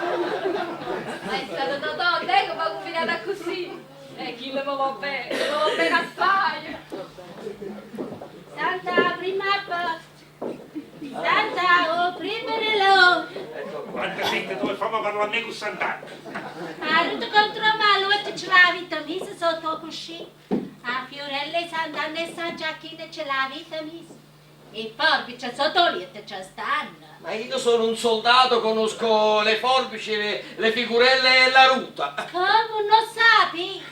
Ma è stato Totò, te che mi ha combinato così. E chi le va bene, mi va bene assai. Santa, prima Santa, oh, prima lo. Guarda, senti, dove fammi parlare a me con Sant'Anna. Ah, tutto contro male, ce l'ha vita messa sotto cuscino. A Fiorella e Sant'Anna e San Giacchino ce l'ha vita messa. E forbice sotto lì ci stanno. Ma io sono un soldato, conosco le forbici, le, le figurelle e la ruta. Come non sapete?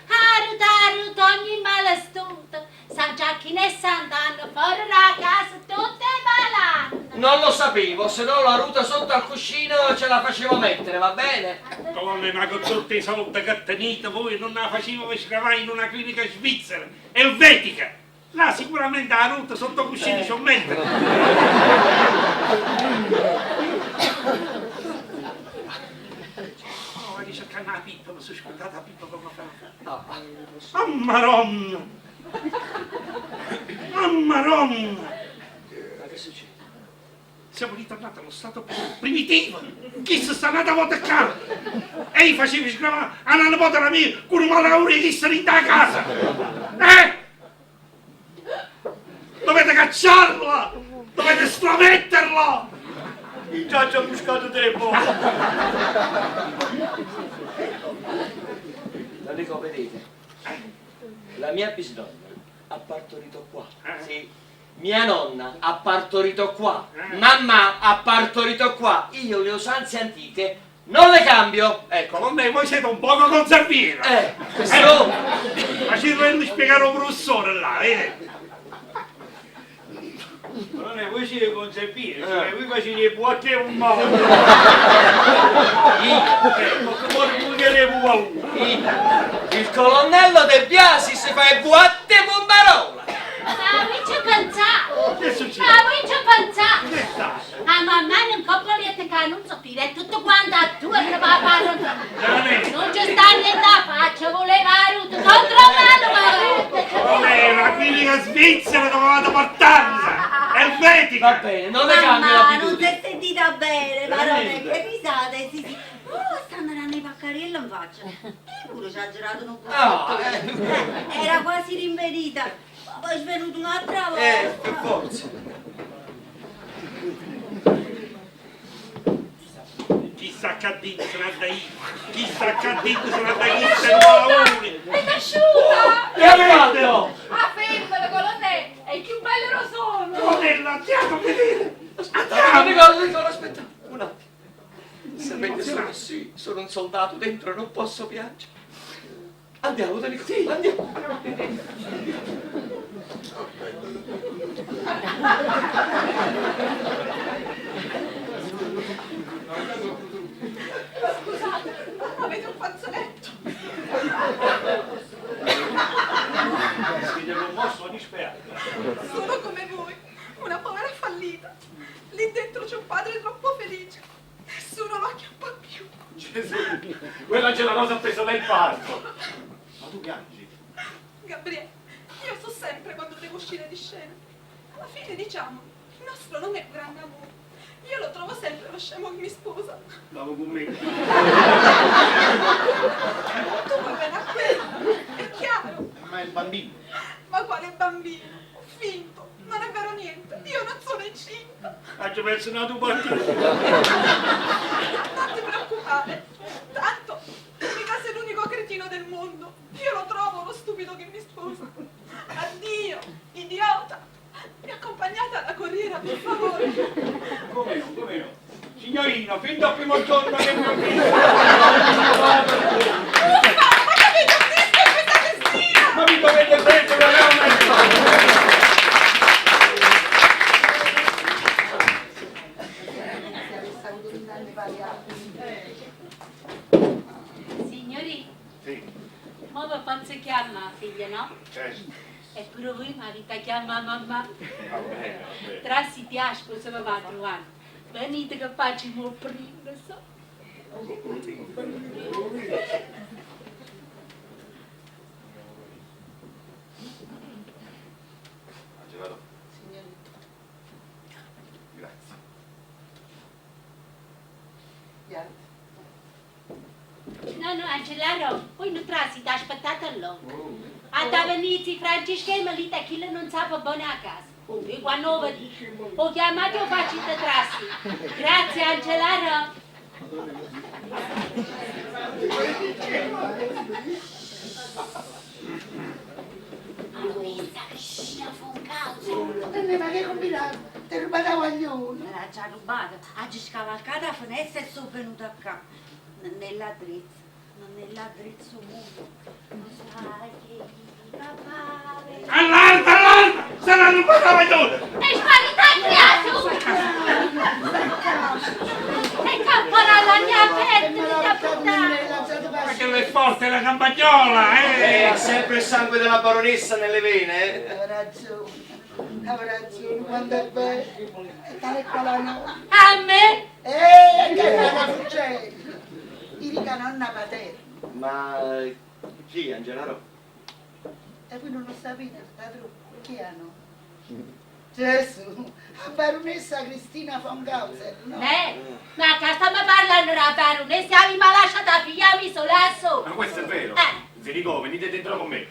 Aruta, aruta, ogni male astuto. San Giacchino e Sant'Anna fuori da casa tutte malanne. Non lo sapevo, se no la ruta sotto al cuscino ce la facevo mettere, va bene? Colonne, ma con tutti i soldi che tenete voi non la facevate scavare in una clinica svizzera, elvetica. Là sicuramente la ruta sotto il cuscino ci ho mettere. Oh, voglio cercare una pippa, mi sono scordata la pippa come fa. Ah, Maronna! Ah, Maronna! Ma che succede? Siamo ritornati allo stato primitivo. Chi si sta andando a volta qua? E io facevo scavare a una nipote da mia con un malaurio di essere in da casa. Eh? Dovete cacciarla! Dovete strametterla! Il già ci ha buscato tempo. Lo dico, vedete, la mia bisnonna ha partorito qua. Sì. Mia nonna ha partorito qua. Mamma ha partorito qua. Io le usanze antiche non le cambio. Ecco. Colonnello, voi siete un poco conserviero. Eh, questo... Ma ci dovete spiegare un professore là, vedi? Colonnello, voi siete conservieri, cioè voi facete le buotte e un male. Il colonnello De Biasi si fa i buatte bombarola. Ma voi ci pensate? Che succede? Ma voi ci pensate? Che sta? A mamma non coppa lì che non so è tutto quanto a turno va a fare. Non ci sta niente da faccia, voleva ruta contro mano, ma Colonnello, la clinica svizzera dovevate portarla! Elvetica! Va bene, non le cambio Mamma, non l'abitudine. si è sentita bene, madonna, Veramente? che risate, sì, sì. Oh, stanno andando i paccarello in faccia. E pure ci ha girato un po'. Ah, Eh, era quasi rinvenita. Ma poi è svenuto un'altra volta. Eh, per forza. Chissà che ha detto se n'ha da io, chissà che ha detto se n'ha da chi se ne va È nasciuta! Che ha fatto? Ah, femmina, colonnello! È il più bello rosone! Colonnello, andiamo a vedere! Andiamo! Nicola, Nicola, aspetta, un attimo. Sapete, sono, sì, sono un soldato dentro, non posso piangere. Andiamo, Nicola, sì, andiamo. Scusate, avete un fazzoletto? Siete commosso o disperato? Sono come voi, una povera fallita. Lì dentro c'è un padre troppo felice. Nessuno lo acchiappa più. Gesù, quella c'è la rosa ha preso lei il parto. Ma tu piangi? Gabriele, io so sempre quando devo uscire di scena. Alla fine, diciamo, il nostro non è un grande amore. Io lo trovo sempre lo scemo che mi sposa. Bravo con me. Tu vuoi bene a quello, è chiaro. Ma è il bambino. Ma quale bambino? Ho finto, non è vero niente. Io non sono incinta. Faccio perso una tua partita. Non ti preoccupare. Tanto, mica sei l'unico cretino del mondo. Io lo trovo lo stupido che mi sposa. Addio, idiota. Mi accompagnate alla corriera, per favore. Come no, come no? Signorino, fin dal primo giorno che mi ho visto. Uffa, ma che avete un disco in questa festina? Ma mi dovete prendere la mano. Se avesse avuto vent'anni pari a... Signori, Sì, mo vi posso chiamare figlia, no? certo. E pure voi mi avete chiamato mamma. Va bene, va bene. Tra si piace, se vi va a trovare. Venite che faccio il primo, so. Angela, Signori, grazie. gli altri. No, no, Angelaro, voi non trasite, aspettate là. A da venire Francesca e Melita, chi le non sa buona a casa. E quando ho chiamato ho faccio trassi. Grazie Angelaro. Ma questa Cristina fu un causa. Nonna, ma che hai combinato? Ti hai rubato la guaglione. Me l'ha già rubata, ha già scavalcata la finestra e sono venuta qua. Non è la drizza, non è la drizza muto. Lo sai che i papaveri... Allarma, allarma! Se l'hanno rubata la maglione! È sparita creatura! E campana la mia aperta, mi Ma che è forte la campagnola, eh! Ha sempre il sangue della baronessa nelle vene, eh? Aveva ragione, aveva ragione, quando è bello. È tale e quale la nonna. A me? Che è una fuggella. Irica nonna paterna. Ma chi, Angelaro? E voi non lo sapete, padrone, chi hanno? Gesù, la baronessa Cristina von Gauser, no? Ma che stiamo parlando della baronessa, mi ha lasciata figlia mi sola Ma questo è vero. Zerico, venite dentro con me.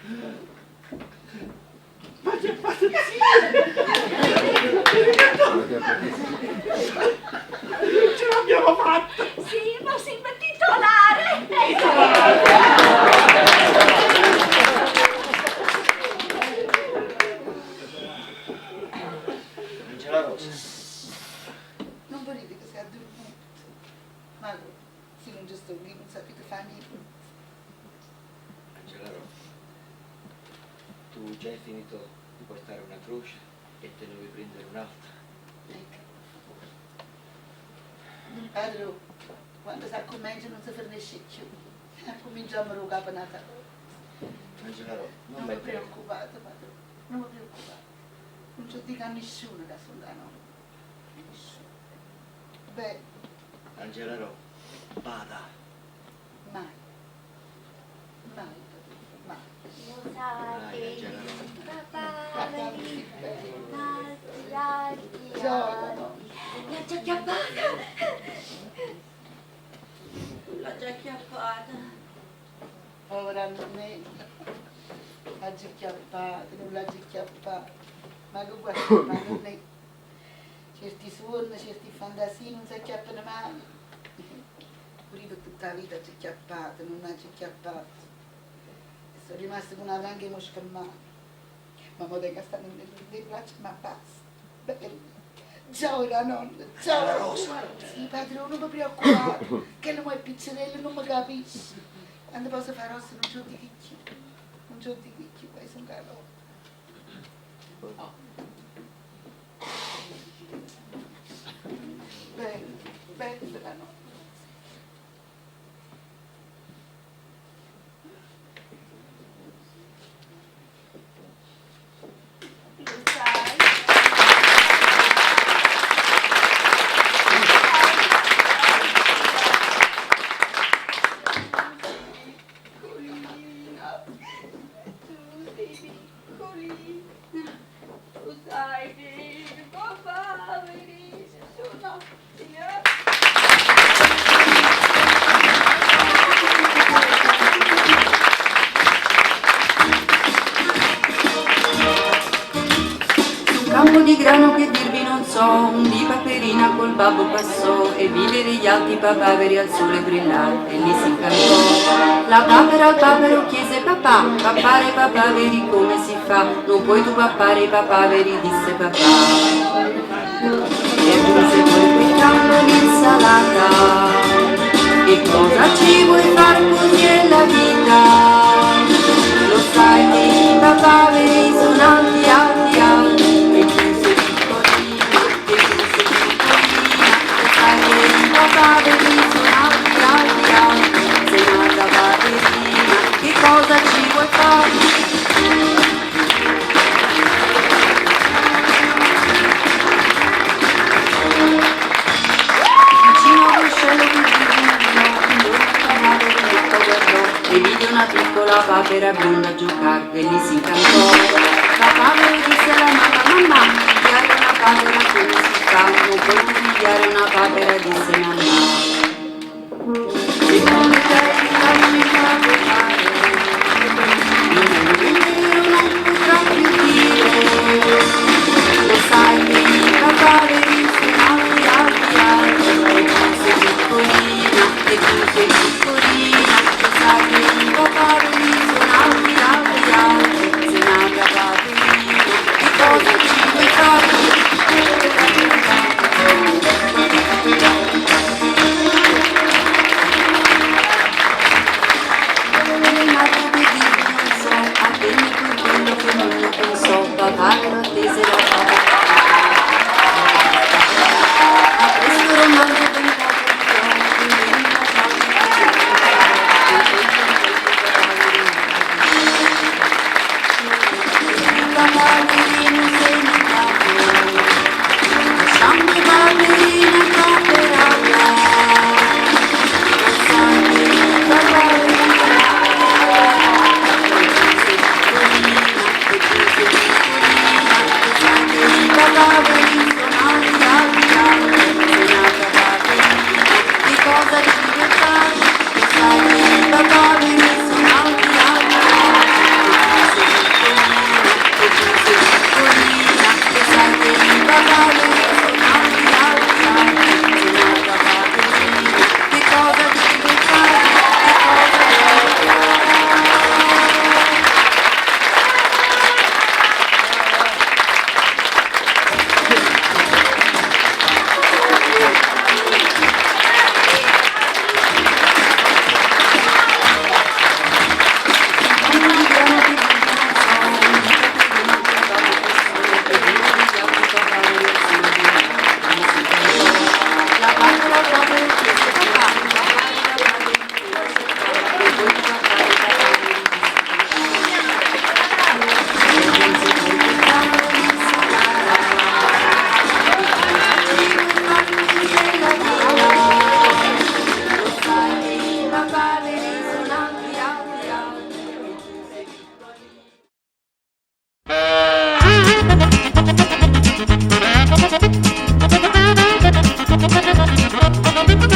Ce l'abbiamo fatta! Sì, ma si titolare! Angela Rosa. Non volete che sia addormuto. Ma se non ci sto lì non sapete fare niente. Angela Rosa, tu già hai finito di portare una croce e te ne vuoi prendere un'altra. Ecco. Padre, quando si comincia non si finisce più. Cominciamo a capo Natale. Angela Rosa, non Non vi mettere... preoccupate, padre, non vi preoccupate. Non ci dica a nessuno che sono da noi. Nessuno. Beh, Angela Rosa, bada. mai. Mai, padre, mai. Lo sai Dai, che Angela Rosa. i papaveri alti, alti, Gioia, alti. no? L'ha già chiappata! L'ho già chiappata. Povera nonnetta. L'ha già chiappata, non l'ha già chiappata. Ma che guarda, ma non è. Certi suoni, certi fantasie non si acchiappano mai. Pure io per tutta la vita ci chiappata, non ha chiappato. E sono rimasta con una valanga di mosca in mano. Ma mo tengo sta nelle braccia, ma basta. Bello. Ciao la nonna, ciao. La Rosa. Sì, padre, non mi preoccupare, che non è piccerello, non mi capisce. Quando posso fare rossa non c'ho di chicchi. Non c'ho di chicchi, poi sono caro. Bene. Bella no. Piccolina, tu sei piccolina, tu sai che i papaveri sono Su un campo di grano che dirvi non so, un dì Paperina col babbo passò e vide degli alti papaveri al sole brillar e lì si incantò. La papera al papero chiese papà, pappare i papaveri come si fa? Non puoi tu pappare i papaveri, disse papà. E aggiunse poi quel campo l'insalata. Che cosa ci vuoi far così è la vita? Lo sai che i papaveri sono alti, alti, alti. E tu sei piccolina, e tu sei piccolina. Lo sai che i papaveri sono alti, alti, alti. Sei nata paperina, che cosa ci vuoi fare? Vicino al ruscello che guardò e vide una piccola papera bionda giocar e lì si incantò. La papera disse alla mamma, mamma, pigliare una papera come si fa? Non puoi tu pigliare una papera, disse mamma. Se come te ti lasci fare, il mondo intero non potrà più dire. Lo sai che i papaveri sono alti, alti, alti, e tu sei piccolina, e tu sei piccolina, lo sai che i papaveri sono alti, alti, alti, sei nata paperina, che cosa ci vuoi fare? Ma che dirvi non so, avvenne poi quello che non pensò, papavero attese la papera. A questo romanzo ben poco Paperino sei nato, lasciando Paperina paperata. Lo sai che i papaveri e tu sei piccolina, lo sai che i papaveri sono alti, alti, alti, sei nata paperina, che cosa ci vuoi fare? Lo sai che i papaveri sono alti, alti, alti, e tu sei piccolina, e tu sei piccolina, lo sai che i papaveri sono alti, alti, alti, sei nata paperina, che cosa ci vuoi fare? Che cosa vuoi fare? La papera papero chiese papà, Lo sai che i papaveri sono alti, alti, alti, e tu sei piccolina. Thank you.